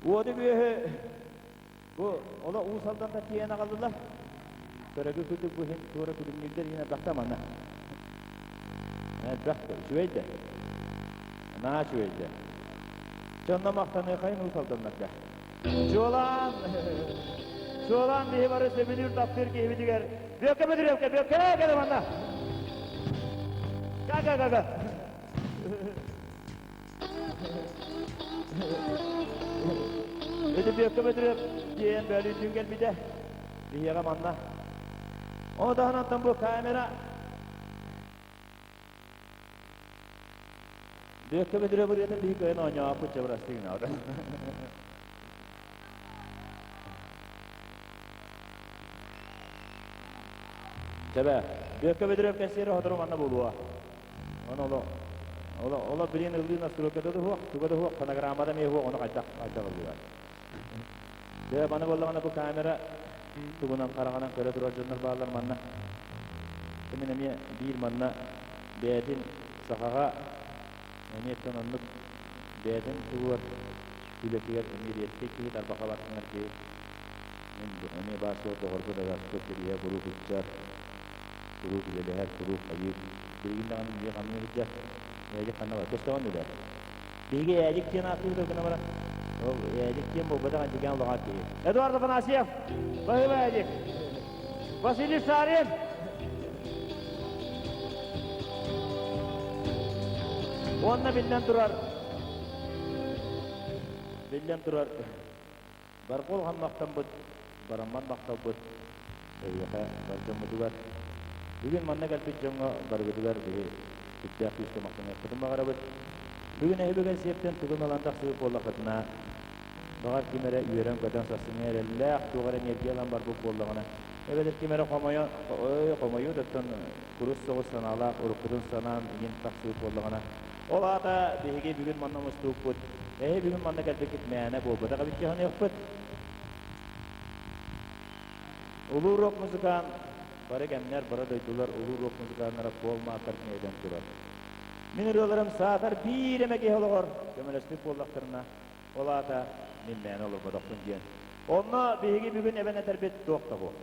Уоду күөһү бу оло Уус Алдантан тиийэн аҕаллылар. Көрөгү күрдүк бу иһин туора күлүмнүүрдэр иһин элбэхтэ манна. Элбэх үчүгэй да. Наһаа үчүгэй да. Дьонно махтаныахайын Уус Алданнарга. Чуолаан, чуолаан биһи бары сөбүлүүр таптыыр киһибитигэр Бүөккэ Бөдүрүөпкэ, Бүөккэ кэлэ манна. Га га га. Ити Бүөккэ Бөдүрүөп диэн бөлүүтүн кэлбитэ. Биһиэхэ манна. Ону таһынан бу камера Бүөккэ Бөдүрүөп ырыатын биһи кыайан оонньооппут чабырастыы гынаабыта. Чэбэ, Бүөккэ Бөдүрүөп кэссиэрэ сотору манна буолуо. Ону оло оло оло билин ыллыы настройката да суох, туга да суох, фонограммата эмиэ суох, ону хайдах хайдах ыллыылар. Дьэ, маны буоллаҕына бу камера тугунан хараҕынан көрө турар дьоннор бааллар манна. Мин эмиэ биир манна бэйэтин сахаҕа эмиэ оннук бэйэтин тугугар үлэтигэр эмиэ редкэй киһи тарбаха баттанар киһи. Мин эмиэ баар суох доҕорбут агаспыт Кириһэ куруук ыччат, куруук үлэлэһэр, куруук хайыыр. Билигин даҕаны үлэ хамныы сылдьар. Ээдик ханна бар? Көстөҕүн үлэ. Биһиги Ээдик диэн ааттыыбыт гына баран, ол Ээдик диэн буолбатах антиген улахан киһи. Эдуард Афанасьев! Баһыыба Ээдик! Василий Шарин! Уонна биллэн турар, биллэн турар, барҕа улахан махтаммыт, бараммат махталбыт эһиэхэ бар дьоммутугар. Бүгүн манна кэлбит дьоҥҥо барыгытыгар биһи сүрдээх күүскэ махтаныахпытын баҕарабыт. Бүгүн эһиги кэнсиэртэн тугун ылан тахсыбыт буоллаххытына, баҕар ким эрэ үөрэн-көтөн сарсыҥҥа эрэллээх, туох эрэ энергия ылан барбыт буоллаҕына, эбэтэр ким эрэ хомойон, хомойуу да оттон курус соҕус санаалаах уруккутун санаан иҥин тахсыбыт буоллаҕына, ол аата биһиги бүгүн манна мустубуппут, эһи бүгүн манна кэлбиккит мээнэ буолбатах эбит дии саныахпыт. Улуу рок-музыкант бары кэмнэр, бары дойдулар улуу рок-музыканнара Пол Маккартни этэн турар. Мин ырыаларым саатар биир эмэ киһи олоҕор көмөлөспүт буоллахтарына, ол аата мин мээнэ олорботохпун диэн. Онно биһиги бүгүн эбэн этэрбит туох да буол.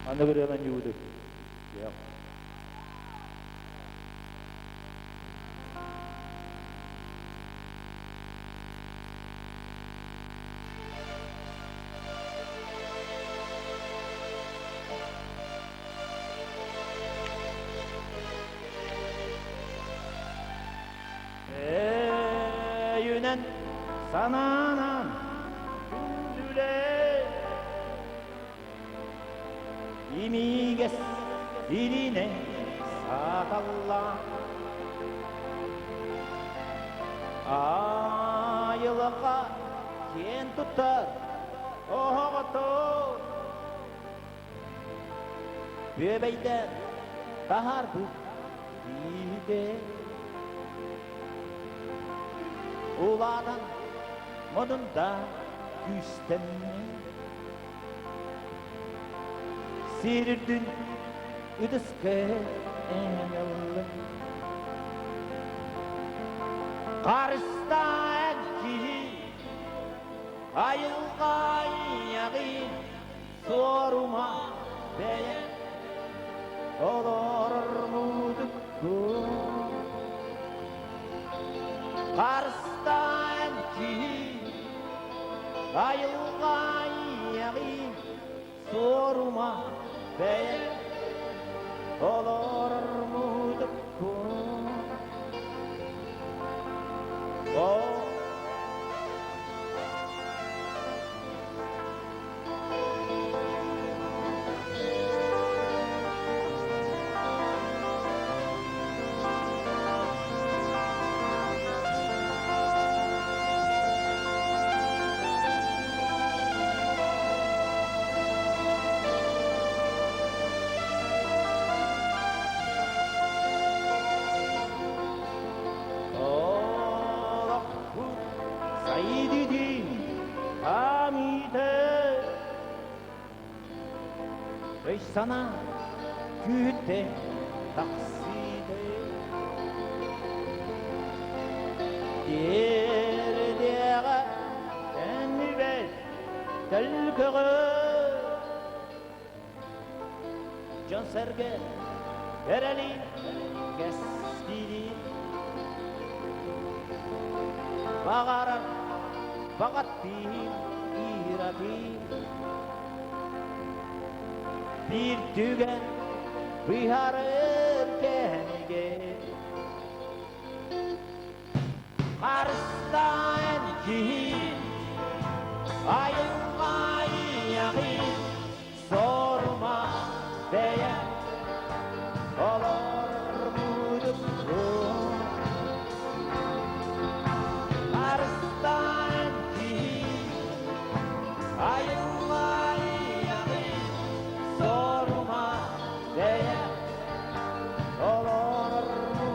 Аны ырыанан юуду. Өйүнэн санаанан күндүлээ Имигэс илиинэ сааталла Айылҕа киэн туттар оһоҕото Бүөбэйдээн таһаарбыт биирдэ Улаатан модунда күүстэннэ Сир үрдүн ытыска эҥэллэ Харыстаан киһи айылҕа айаҕын суорума бэйэ олорор мудуккун Харыстаан киһи айылҕа айаҕын суорума бэйэ олорор мудуккун О Олохпут сайдыытын хаамыыта Өй-санаа күүһүттэн тахсыыта Тиэрдиэҕэ төннүбэт төлкөҕө Дьон-сэргэ эрэли кэскилиир. Баҕарар баҕаттыыр иирабыыр. Биир түгэн быһаарар кэмигэр Харыстаан киһи айылҕа айаҕын Сорума бэйэ олорбутуккун Харыстаан киһи айылҕа айаҕын Сорума бэйэ олорбутуккун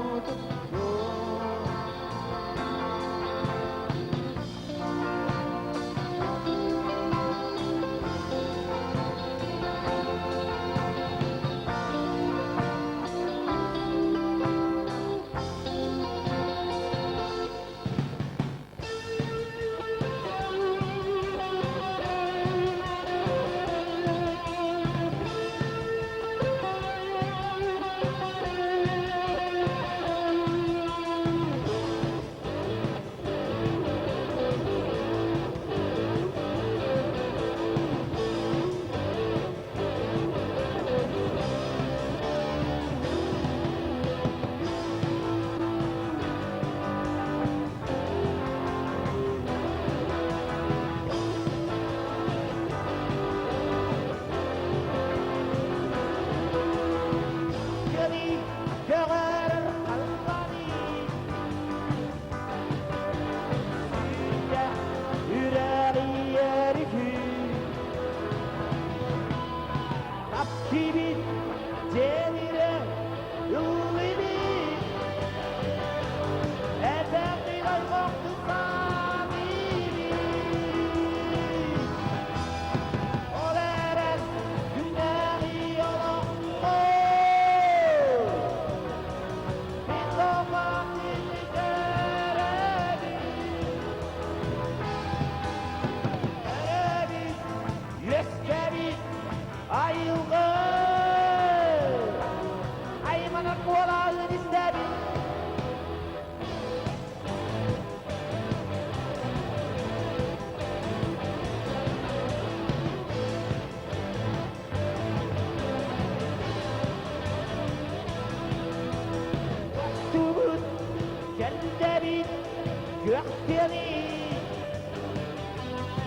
Күөх тыаны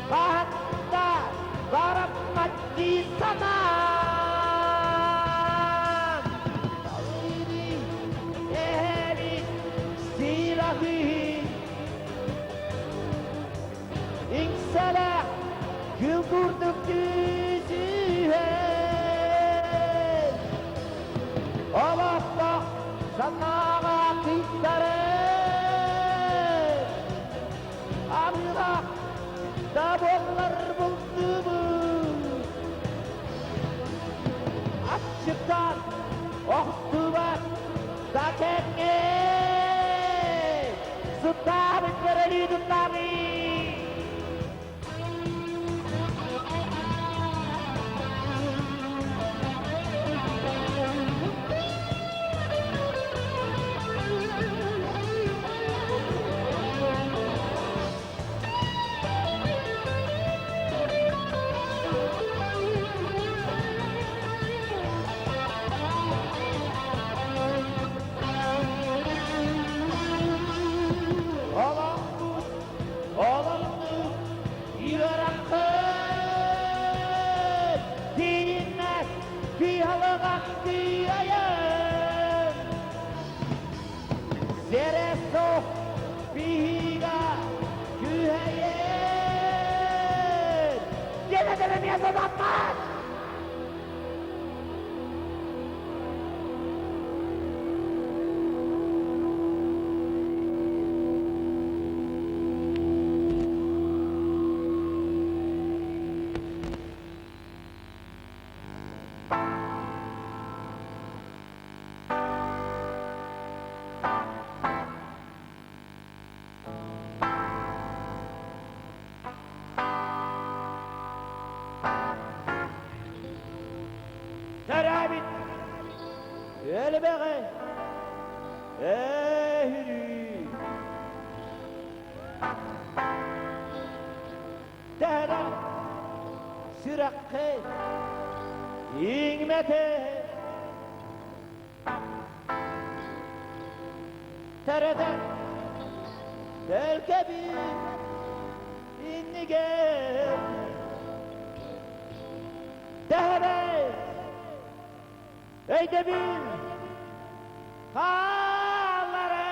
хаһан да бараммат дии санаан Талыыны эһэбит сыылаһыы Иҥсэлээх күл курдук түсүһэн Олохтоох санааҕа кыйтарын Абыылаах да буоллар бултуубут Аччыктаан охтубат да кэмҥэ Сыттаабыт бөрөлүү туттабыт. Олохпут, олохпут үөрэххит тиийиммэт кыһалҕах кыайан Сэрэ суох биһига күһэйэн Диэн этэр эмиэ сатаммат! Төрөөбүт өлбөҕө өһүрүү Тэһэрэ сүрэххэ иҥмэтэ Төрөтөр төлкөбүт иннигэр Дэһэбэй өйдөбүл хааллара.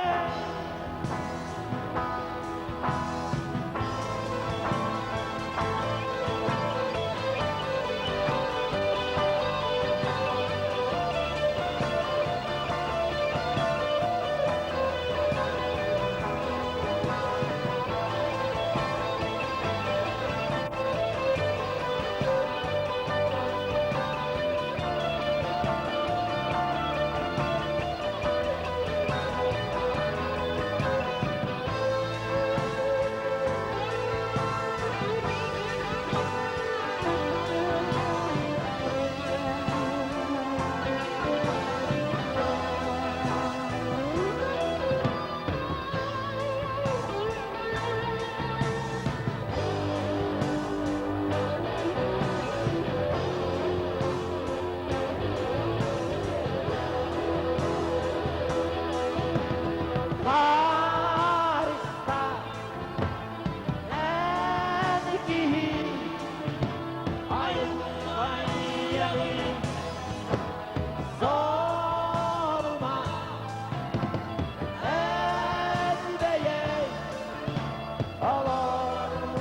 Харыста эн киһи айылҕайаҕын сорума эн бэйэҥ олорбуккун.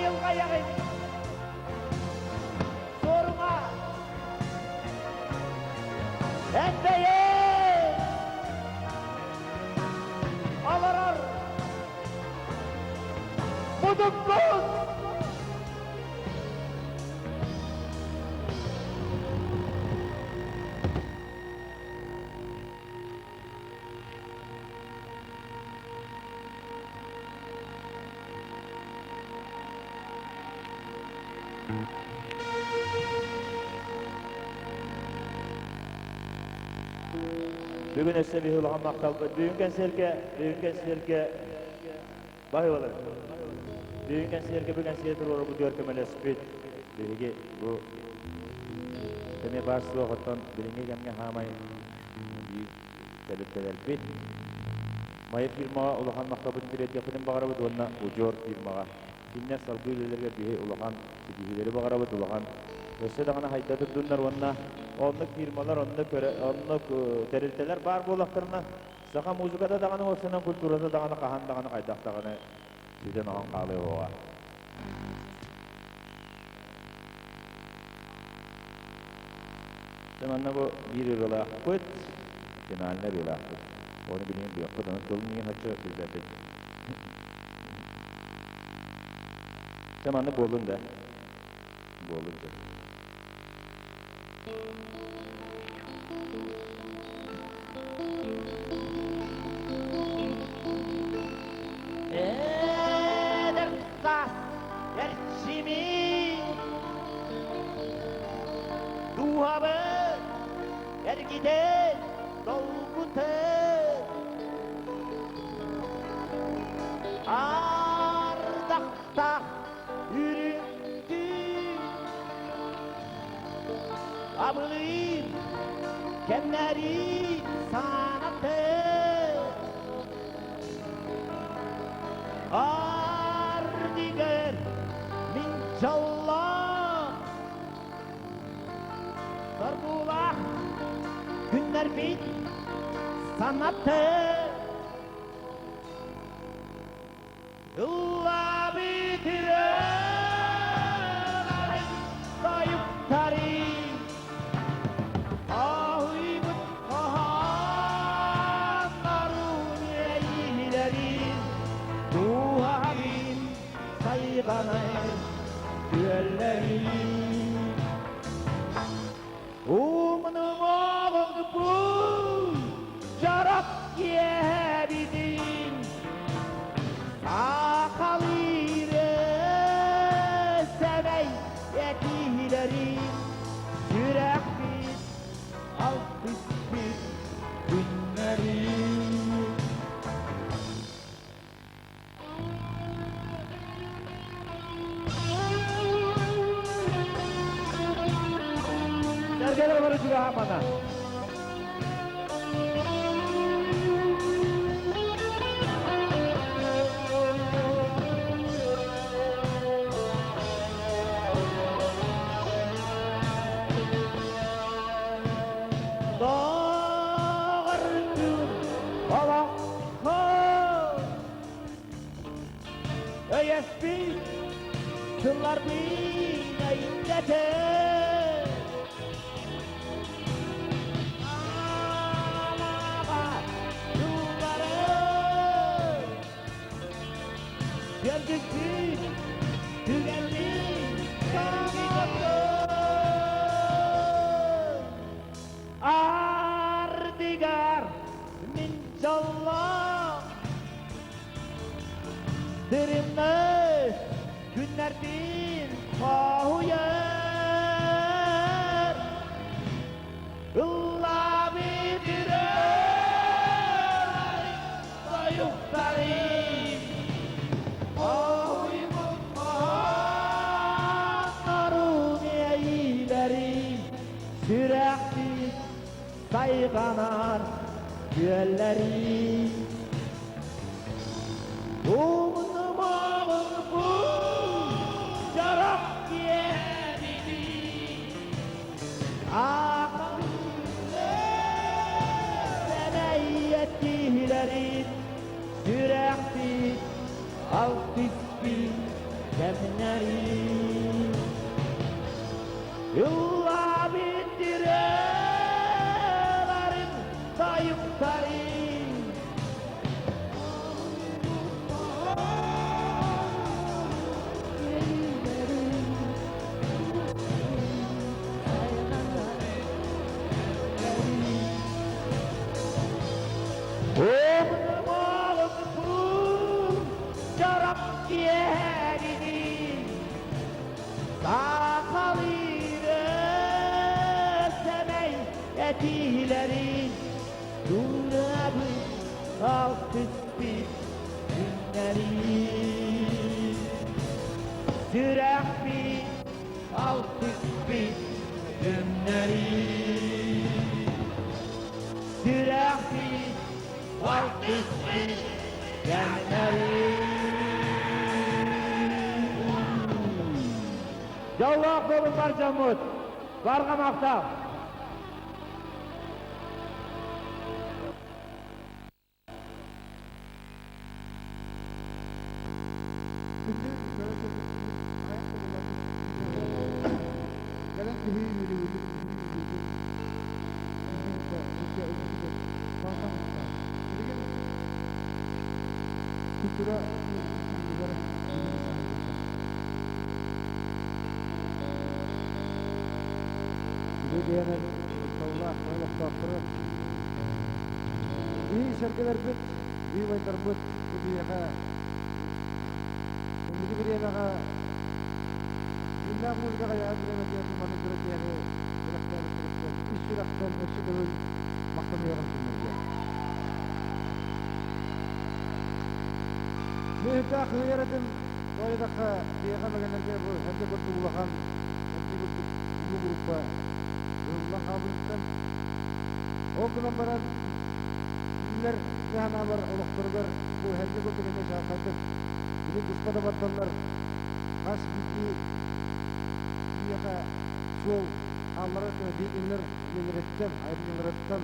Айылҕайаҕын суорума эн бэйэҥ олорор мутуккун. Бүгүн өссө биһи улахан махталбыт. Бүгүн кэнсиэргэ, бүгүн кэнсиэргэ баһыыбалар. Бүгүн кэнсиэргэ, бүгүн кэнсиэр туруорубутугар көмөлөспүт. Биһиги бу эмиэ баар суох оттон билиҥҥи кэмҥэ хаамай биир тэрилтэлэрбит. Майа фирмаҕа улахан махталбытын тириэрдиэхпитин баҕарабыт уонна Удьуор фирмаҕа. Кинилэр салгыы үлэлэргэ биһи улахан ситиһиилэри баҕарабыт, улахан өссө даҕаны хайда турдуннар уонна оннук фирмалар, оннук, оннук тэрилтэлэр баар буоллахтарына, саха музыката даҕаны, уопсайынан культурата даҕаны хаһан даҕаны хайдах даҕаны сүтэн-оһон хаалыа суоҕа. Дьэ манна бу биир ырыалаахпыт, финальнай ырыалаахпыт. Ону билигин быахпыт, онон тылын иһин оччо билбэппит. Дьэ манна буоллун да. Буоллун да. Эдэр саас эрчимин дууһабын эргитэн долгутар ардахтаах үрүҥтүү абылыыр кэмнэрин санатар Ардыгар мин дьоллоох соргулаах күннэрбит санатар Ыллаабыт ырыаларын тойуктарын Аһыйбыт хаһааннарын иэйиилэрин Дууһабын сайҕанар күөллэрин Умнумаҕыҥ бу дьарак киэһэбитин Сахалыыры сэмэй этиилэрин Сүрэхпит алтыспыт күннэрин. Сэргэлэр бары чугаһаамана. Доҕор күн олоххо Өйөспүт тылларбын өйдөтөр Аалаҕа тыллары Көрдүкпүт түгэммин көрбүт Ардыгар мин дьоллоох Дырымнас күннэрбин хоһуйар Ыллаабыт ырыаларым тойуктарым Хоһуйбут хоһооннорум иэйиилэрим Сүрэхпит сайҕанар күөллэрим Умнумаҕын бу дьарах киэбитин Аахаҥ сэмэй этиилэрин Сүрэхпит алтыспыт. Кэмнэрим Ыллаабыт ырыаларым тойуктарым Умнумалым чорох киэһэринин сахалыыры сэмэй этиилэрин туурабын алтыспыт күннэрин сүрэхпит алтыспыт күннэрин сүрэхпит алтыспыт кэмнэрин Дьоллоох буолун бар дьоммут! Барҕа махтал! Кэлэн түһүү үөрүүбүт Билигин культура анныгар Бу диэни олохтоохтору Бии сэргэлэрбит, бии убайдарбыт бу биһиэхэ инники бириэмэҕэ дьиҥнээх музыкаҕа яһан бириэмэтигэр бу маннык бирэтиэҕи бэлэхтээбиттэриттэн ис сүрэхтэн өссө төгүл махтаныаҕым кинилэргэ. Мүһүттээх кыайар этим, тоҕо диэтэххэ, биһиэхэ мэгэннэргэ бу эргэ курдук улахан, эргэ курдук улуу группа ыһыллан хаалбытыттан. Ол гынан баран, кинилэр мин санаабар олохторугар бу эһэргэ курдук эмиэ чаҕылхайдык били туспа да бардаллар хас биирдии киһиэхэ суол хаалларар гына биир үлэлэриттэн, айымньыларыттан,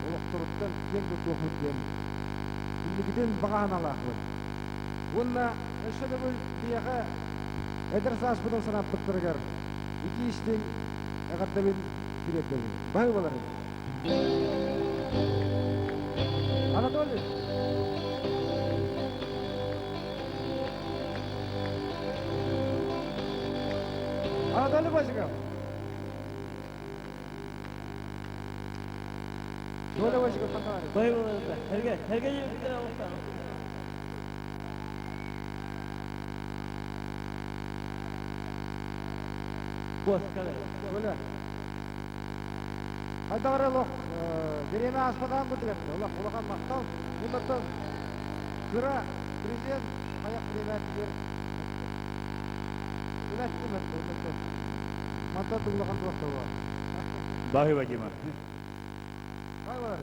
олохторуттан киэн туттуохпут диэн инникитин баҕа санаалаахпын. Уонна өссө төгүл биһиэхэ эдэр сааспытын санаппыттарыгар итии истиҥ эҕэрдэбин тириэрдэбин. Баһыыбаларыҥ! Анатолий! Анатолий Босиков! Толя Босиков хантан Баһыыбаларыҥ! Эргэ, эргэ Босс, Толя. Хайдах эрэ олох бириэмэ ааспатаҕын курдук этэ. Олох улахан махтал. Мин кыра президент хайах бириэмэтигэр үлэттим этэ. Мантан улахан туох да Баһыыба, Дима. Баһыыбалар.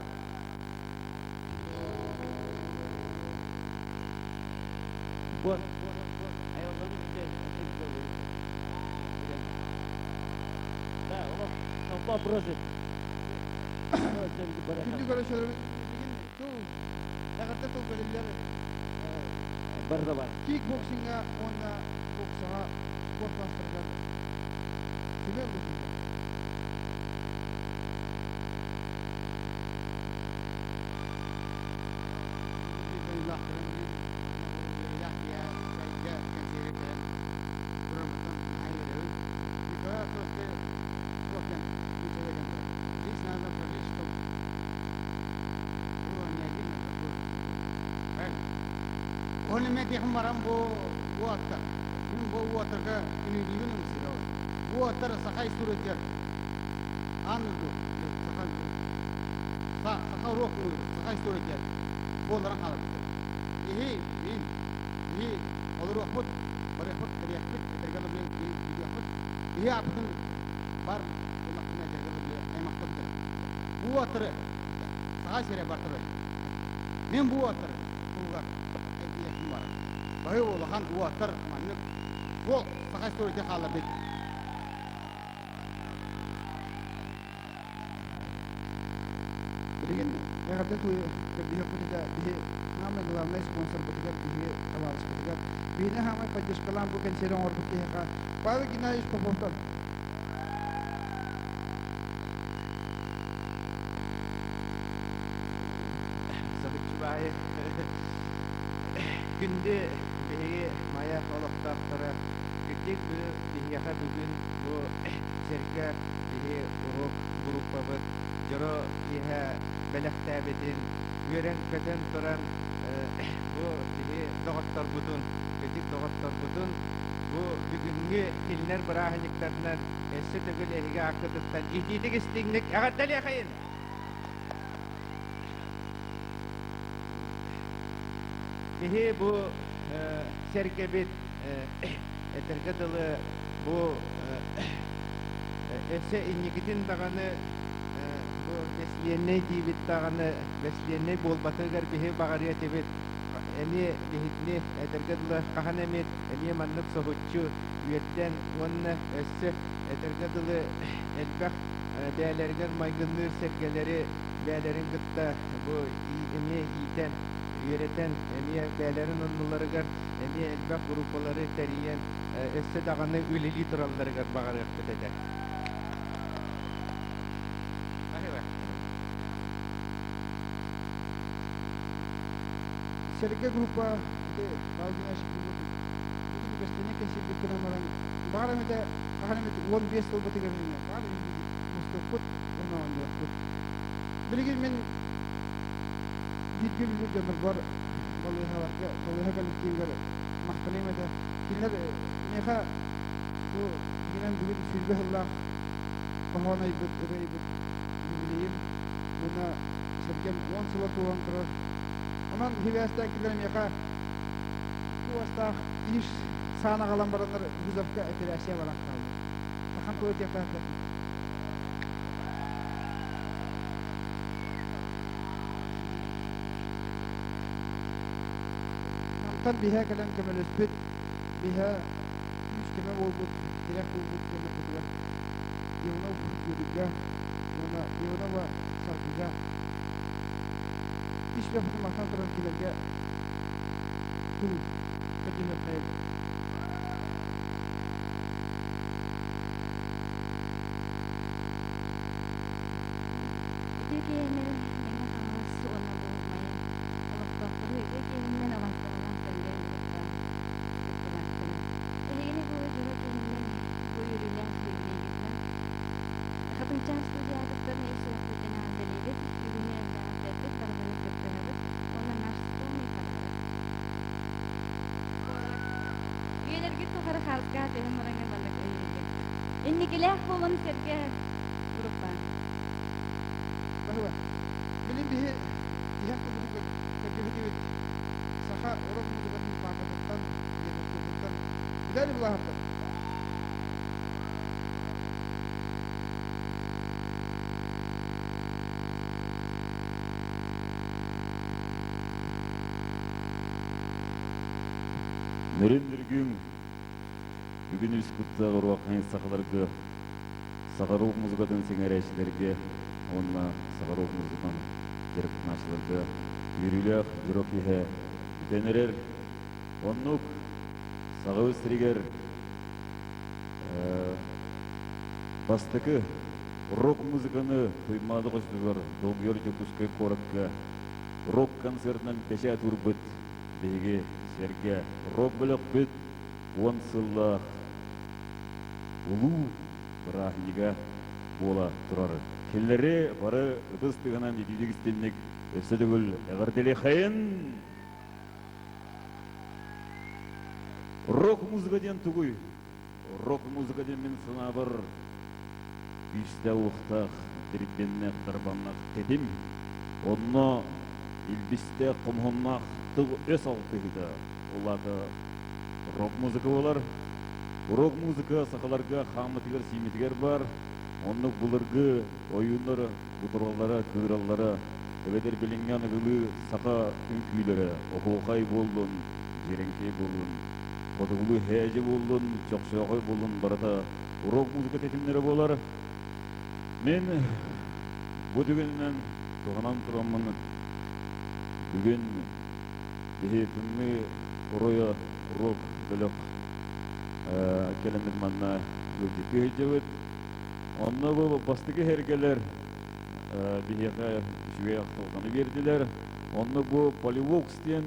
Босс, айылҕаны Да, олох бросит. Күндү көрөөччүлэрбит билигин тыл эҕэрдэ тыл бэриллэр Барда бар. кикбоксиҥҥа уонна боксаҕа спорт маастарыгар Семен Лукин. Здесь надо прожить, чтобы было не один, а такой. Правильно? Ол эмиэ баран бу бу аттар. Мин бу аттарга күнүүлүүбүн ымсыырабын. Бу аттар саха историятыгар аан дойду саха саха уруок саха историятыгар буолларан хаалбыттар. Иһи мин иһи олоруохпут, барыахпыт, кэлиэхпит, этэргэ дылы билиэхпит. Иһи ааппытын бар аймахтына этэргэ дылы аймахтабыт эрэ. Бу аттары саха сирэ бартары. Мин бу аттары туһугар этиэхпин барар. Баһы улахан уоттар маннык суол саха историята хаалларбыт. Билигин эҕэрдэ туйу көрдүһүөхпүт этэ биһи самый главный спонсорбытыгар биһи табаарыспытыгар. Биһини хаамай поддержкалаан бу кэнсиэри оҥорбут киһиэхэ Павел Геннадьевич Поповтан. Соһуччубаайы күндү биһиги Майа олохтоохторо кырдьык биһиэхэ бүгүн бу сиргэ биһи уһук группабыт дьоро киэһэ бэлэхтээбитин үөрэн-көтөн туран бу биһи доҕотторбутун кырдьык доҕотторбутун бу бүгүҥҥү кинилэр бырааһынньыктарынан өссө төгүл эһиги ааккытыттан итиитик истиҥник эҕэрдэлиэхэйин! Биһи бу сэргэбит этэргэ дылы бу өссө инникитин даҕаны бу бэсилиэннэй диибит даҕаны бэсилиэннэй буолбатыгар биһи баҕарыа этибит эмиэ биһигини этэргэ дылы хаһан эмит эмиэ маннык соһуччу үөрдэн уонна өссө этэргэ дылы элбэх бэйэлэригэр майгынныыр сэргэлэри бэйэлэрин кытта бу эмиэ иитэн, үөрэтэн, эмиэ бэйэлэрин оннуларыгар эмиэ элбэх группалары тэрийэн өссө даҕаны үлэлии туралларыгар баҕарыахпыт этэ. Сэргэ группа ити Павел Геннадьевич бүгүн көстөнө кэнсиэрбит гынан баран баҕар эмитэ хаһан эмит 15 сылбытыгар баар мустукпут уонна оонньуохпут. Билигин мин бииргэ үлэлиир дьоннорбор балыыһаларга, балыыһа коллективыгар махтаныам этэ. Кинилэр миэхэ бу дьиҥинэн бүгүн 20 сыллаах хоһоон айбыт, ырыа айбыт юбилейым уонна сэргэм 10 сыла туолан турар. Онон сибээстээн кинилэр миэхэ икки уостаах иш саан аҕалан бараннар вызовка эпэрээссийэ баран хаалла. Сахан тылы этиэхтээх Мантан биһэ кэлэн көмөлөспүт, биһэ күүс-көмө буолбут, тирэх буолбут дьоннорбутугар Иванов Юрийга уонна Иванова Саргыга ис сүрэхпитин махтан туран кинилэргэ тыл көтүмүөхтэйбит. Үтүө киэһэнэн Мэҥэ Хаҥалас уонна бу Майа олохтоохтору үтүө киэһэнэн олоҥхолоох көмүөл группа кыттыылаахтара. Эһигини бу дьоро киэһэнэн бу үөрүүлээх юбилейгытынан Хатыҥчаан студиятыттан ис сүрэхпитин эҕэрдэлиибит, бүгүҥҥү элбэҕи барытын кыттыһабыт уонна наш скромный подарок. Үйэлэргит тухары хаалга түһэн бараҥҥа маннык өйүүргүт. Инникилээх буолан сэргэ группа. Баһыба. Билин биһи тиһэх тылбытын көрдүбүтүбүт саха рок музыкатын паапатыттан, литератураттан Виталий Булаһовтан. Нөрүн нүргүҥ бүгүн үс куттаах уруокхайын сахаларга сахарук музыкатын сэҥээрээччилэргэ уонна сахарук музыкатынан дьарыктанааччыларга үөрүүлээх дьоро киэһэ бүтэн эрэр. Оннук Саха сиригэр бастакы рок-музыканы Туймаада хочотугар долгуйар Дьокуускай куоракка рок-концертынан бэчээт уурбут биһиги сэргэ рок-бөлөхпүт 10 сыллаах улуу бырааһынньыга буола турар. Кинилэри бары ытыс тыаһынан итиитик истинник өссө төгүл эҕэрдэлиэхэйин! Рок-музыка диэн тугуй? Рок-музыка диэн мин санаабар күүстээх-уохтаах, дирбиэннээх, дарбаннаах тэтим. Онно илбистээх, хомуһуннаах тыл-өс алтыһыыта. Ол аата рок-музыка буолар. Рок-музыка сахаларга хааммытыгар-сииммитигэр баар. Оннук былыргы ойууннар кутураллара, кыыраллара, эбэтэр билиҥҥи аныгылыы саха үҥкүүлэрэ оһуохай буоллун, дьиэрэҥкэй буоллун, хотугулуу һээдьэ буоллун, чохчоохой буоллун барыта рок-музыка тэтимнэрэ буолар. Мин бу түгэнинэн туһанан тураммын бүгүн биһи тымныы оройо рок бөлөх кэлэммит манна ыалдьыттыы сылдьабыт. Онно бу бастакы эргэлэр биһиэхэ үчүгэй ахтылҕаны биэрдилэр. Онно бу Поливокс диэн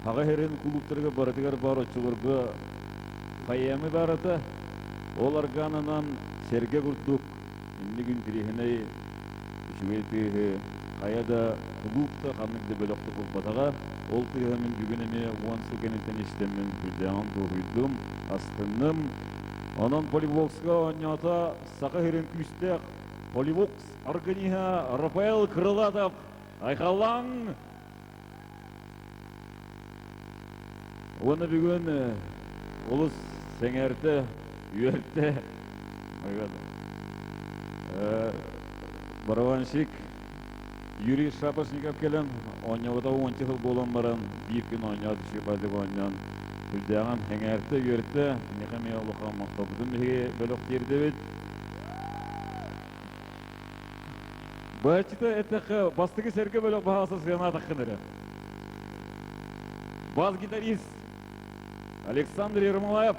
Хаҕа иһэрин кулууптарыгар барытыгар баар оччолорго поэмы барыта. Ол органынан сэргэ курдук инник интириэһинэй үчүгэй тыаһы хайа да кулууп да ханнык да бөлөхтө булбатаҕа. Ол тыаһы мин бүгүн эмиэ 10 сыл кэнниттэн истэммин сүрдээҕин дуоһуйдум, астынным. Онон Поливокска оонньоото Саха сирин күүстээх Поливокс органиһа Рафаэл Крылатов айхаллаан Уонна бүгүн олус сэҥээртэ, үөртэ. Барабанщик Юрий Шапошников кэлэн оонньообута уонча сыл буолан баран биир күн оонньоот үчүгэй оонньоон сүрдээҕин сэҥээртэ, үөртэ. Киниэхэ эмиэ улахан махталбытын биһиги бөлөх тиэрдэбит. Баччыта эттэххэ, бастакы сэргэ бөлөх баһааса сыанаатаххын эрэ. Бас-гитарист Александр Ермолаев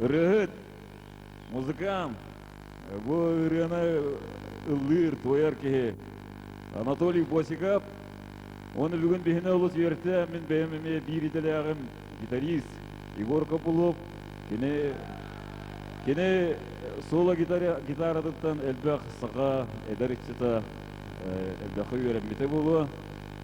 ырыаһыт, музыкант, бу ырыаны ыллыыр, туойар киһи Анатолий Босиков. Оны бүгүн биһини олус үөртэ, мин бэйэм эмиэ биир идэлээҕим гитарист Егор Копылов. Кини кини соло гитаратыттан элбэх саха эдэр ыччата элбэххэ үөрэммитэ буолуо.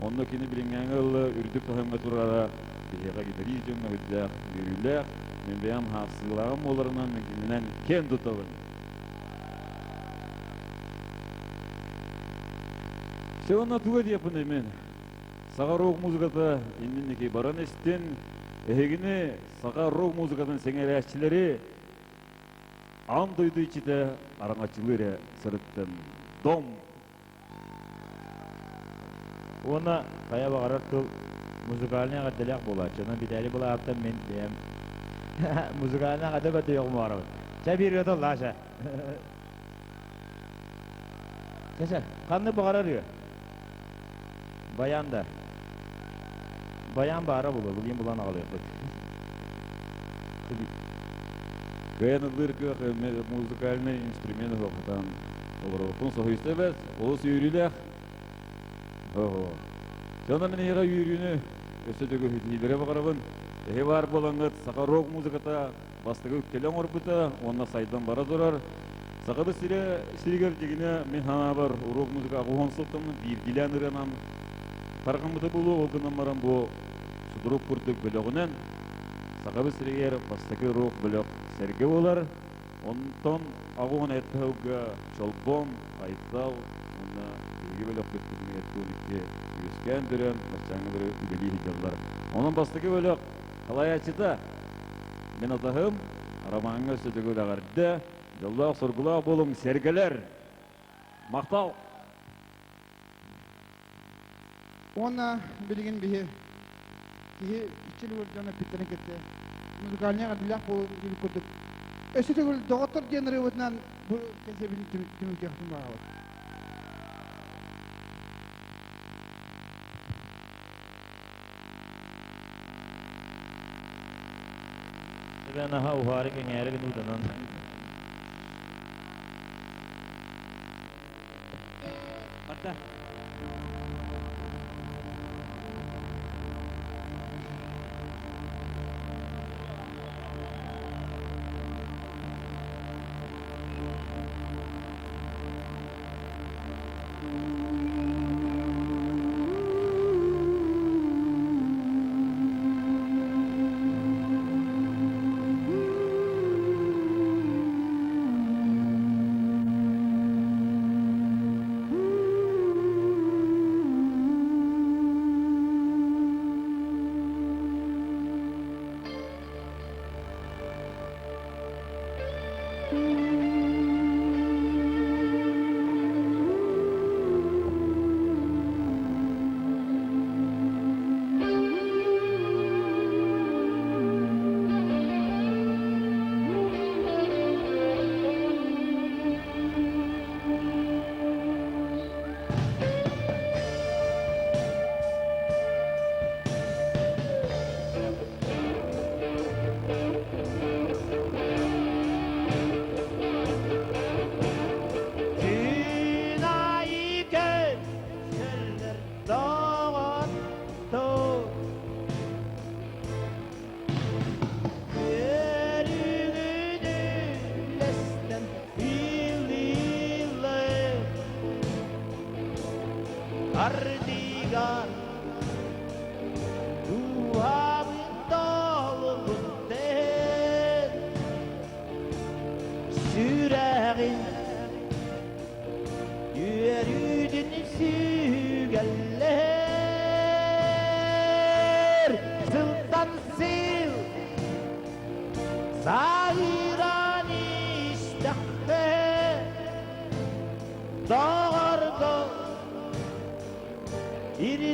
Онно кини билиҥҥээҥи ылла үрдүк таһымҥа турара биһиэхэ гитарист дьоҥҥо үрдээх үөрүүлээх. Мин бэйэм хаахсыылааҕым буоларынан мин кининэн киэн туттабын. Все онно туга диэппиний мин? Саха рок музыката иннинники баран истин, эһигини саха рок музыкатын сэҥээрээччилэри аан дойду иччитэ араҥаччылыы эрэ сырыттын. Дом! Уонна хайа баҕарар тыл музыкальнай эҕэрдэлээх буолааччы. Онон Виталий Булаевтан мин бэйэм музыкальнай эҕэрдэ көрдөйөҕүм оҥоробун. Чэ биир ырыа тыллаа чэ. Чэ чэ, ханнык баҕарар ырыа. Баян да. Баян баара буолуо, билигин булан аҕалыахпыт. Кыайан ыллыыр кыах музыкальнай инструмент уһуохатан олоробуппун соһуйса бэрт, олус үөрүүлээх. Дьоно мин эһиэхэ үөрүүнү өссө төгүл ситиһиилэри баҕарабын. Эһи баар буолаҥҥыт саха рок музыката бастакы үктэлэ оҥорбута уонна сайдан бара турар. Сахабыт сирэ сиригэр дьигинэ мин санаабар рок музыка аҕыс сылтан биирдиилээн ырыанан тарҕаммыта буолуо, ол гынан баран бу судурук курдук бөлөҕүнэн Сахабыт сиригэр бастакы рок бөлөх сэргэ буолар. Онтон аҕыс сылга Чолбон, Айтал уонна биһиги бөлөхпүт 12 үөскээн төрөөн баччааҥҥа бары үлэлии сылдьаллар. Онон бастакы бөлөх салайааччыта мин атаһым Ромаҥҥа өссө төгүл эҕэрдэ, дьоллоох-соргулаах буолуҥ, сэргэлэр! Махтал! Уонна билигин биһи киһи иччил дьон эппиттэрин кытта музыкальнай эҕэрдэлээх буолун диэбит курдук өссө төгүл доҕоттор диэн ырыабытынан бу кэнсиэбитин түмүктүөхпүн баҕарабыт. Эбэн аха уһаары кэҥээри гынууданан. Барда.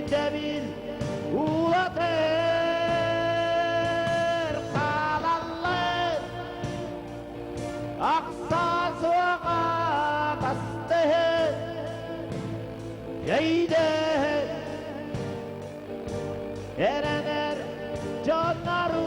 Ирдэбил улатыр хаалаллар Ахсаа суоҕа тастыһы Өйдөһө эрэнэр дьоннору.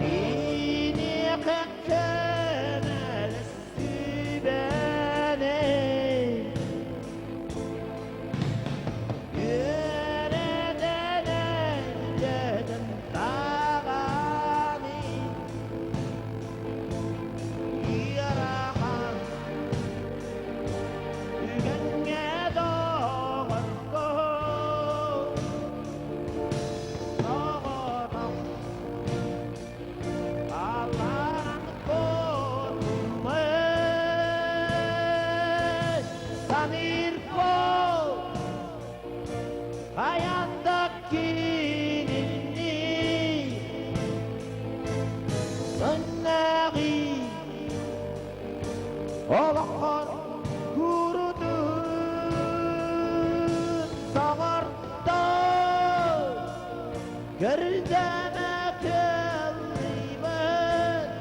Киниэхэ көмөлөсүбэнэй Үөрэтэн даҕаны ыарахан үгэҥҥэ доҕорго соҕотох Аллаһ саныыр бол хайан да кинини ыннаҕи олоххор курутун саҥарта Көрдөмө кыллыйбыт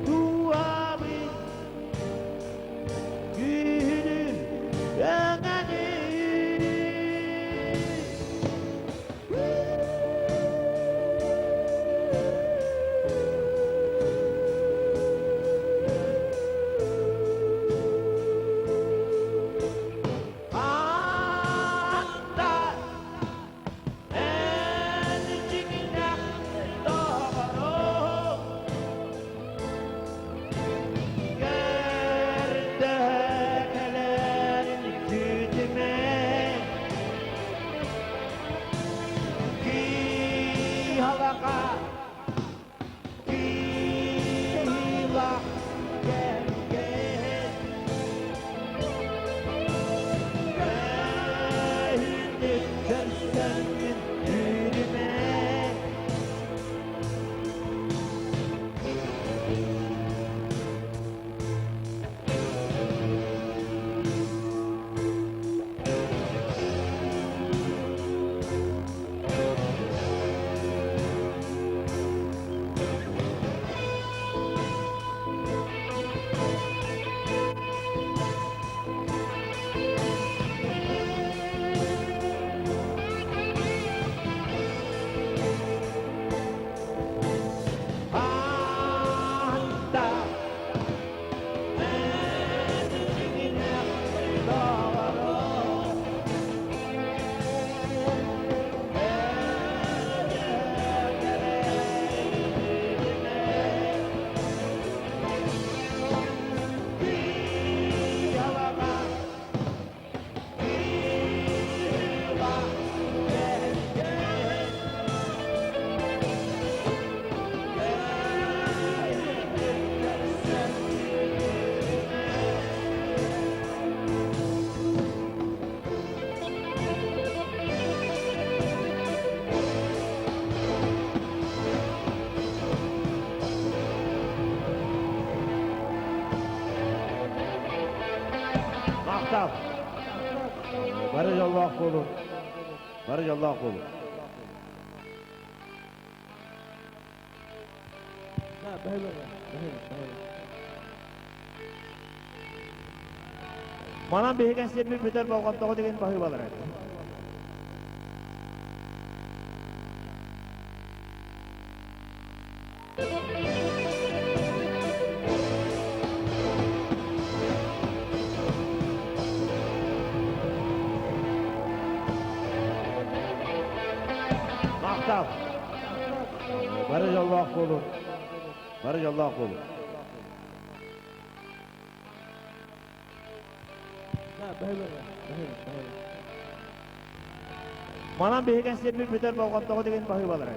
туабыт күһүнүр өҥөнү. Анда Эн дьиҥнээх доҕорум Көрдөһө кэлэрин күүтүмэ Киһалаҕа киһилах кэргэн Көһүнүк көрсөммүн үүрүмэ. Анда эн дьиҥнээх доҕорум Махтал. Бары дьоллоох буолун. Бары дьоллоох буолун. Манан биһиги сирбит бүтэр болҕомтоҕо деген баһыыбалар. Махтал. Бары дьоллоох буолун. Бары дьоллоох буолун. Манан биһиги кэнсиэрбит бүтэр болҕомтоҕо деген баһыыбалар.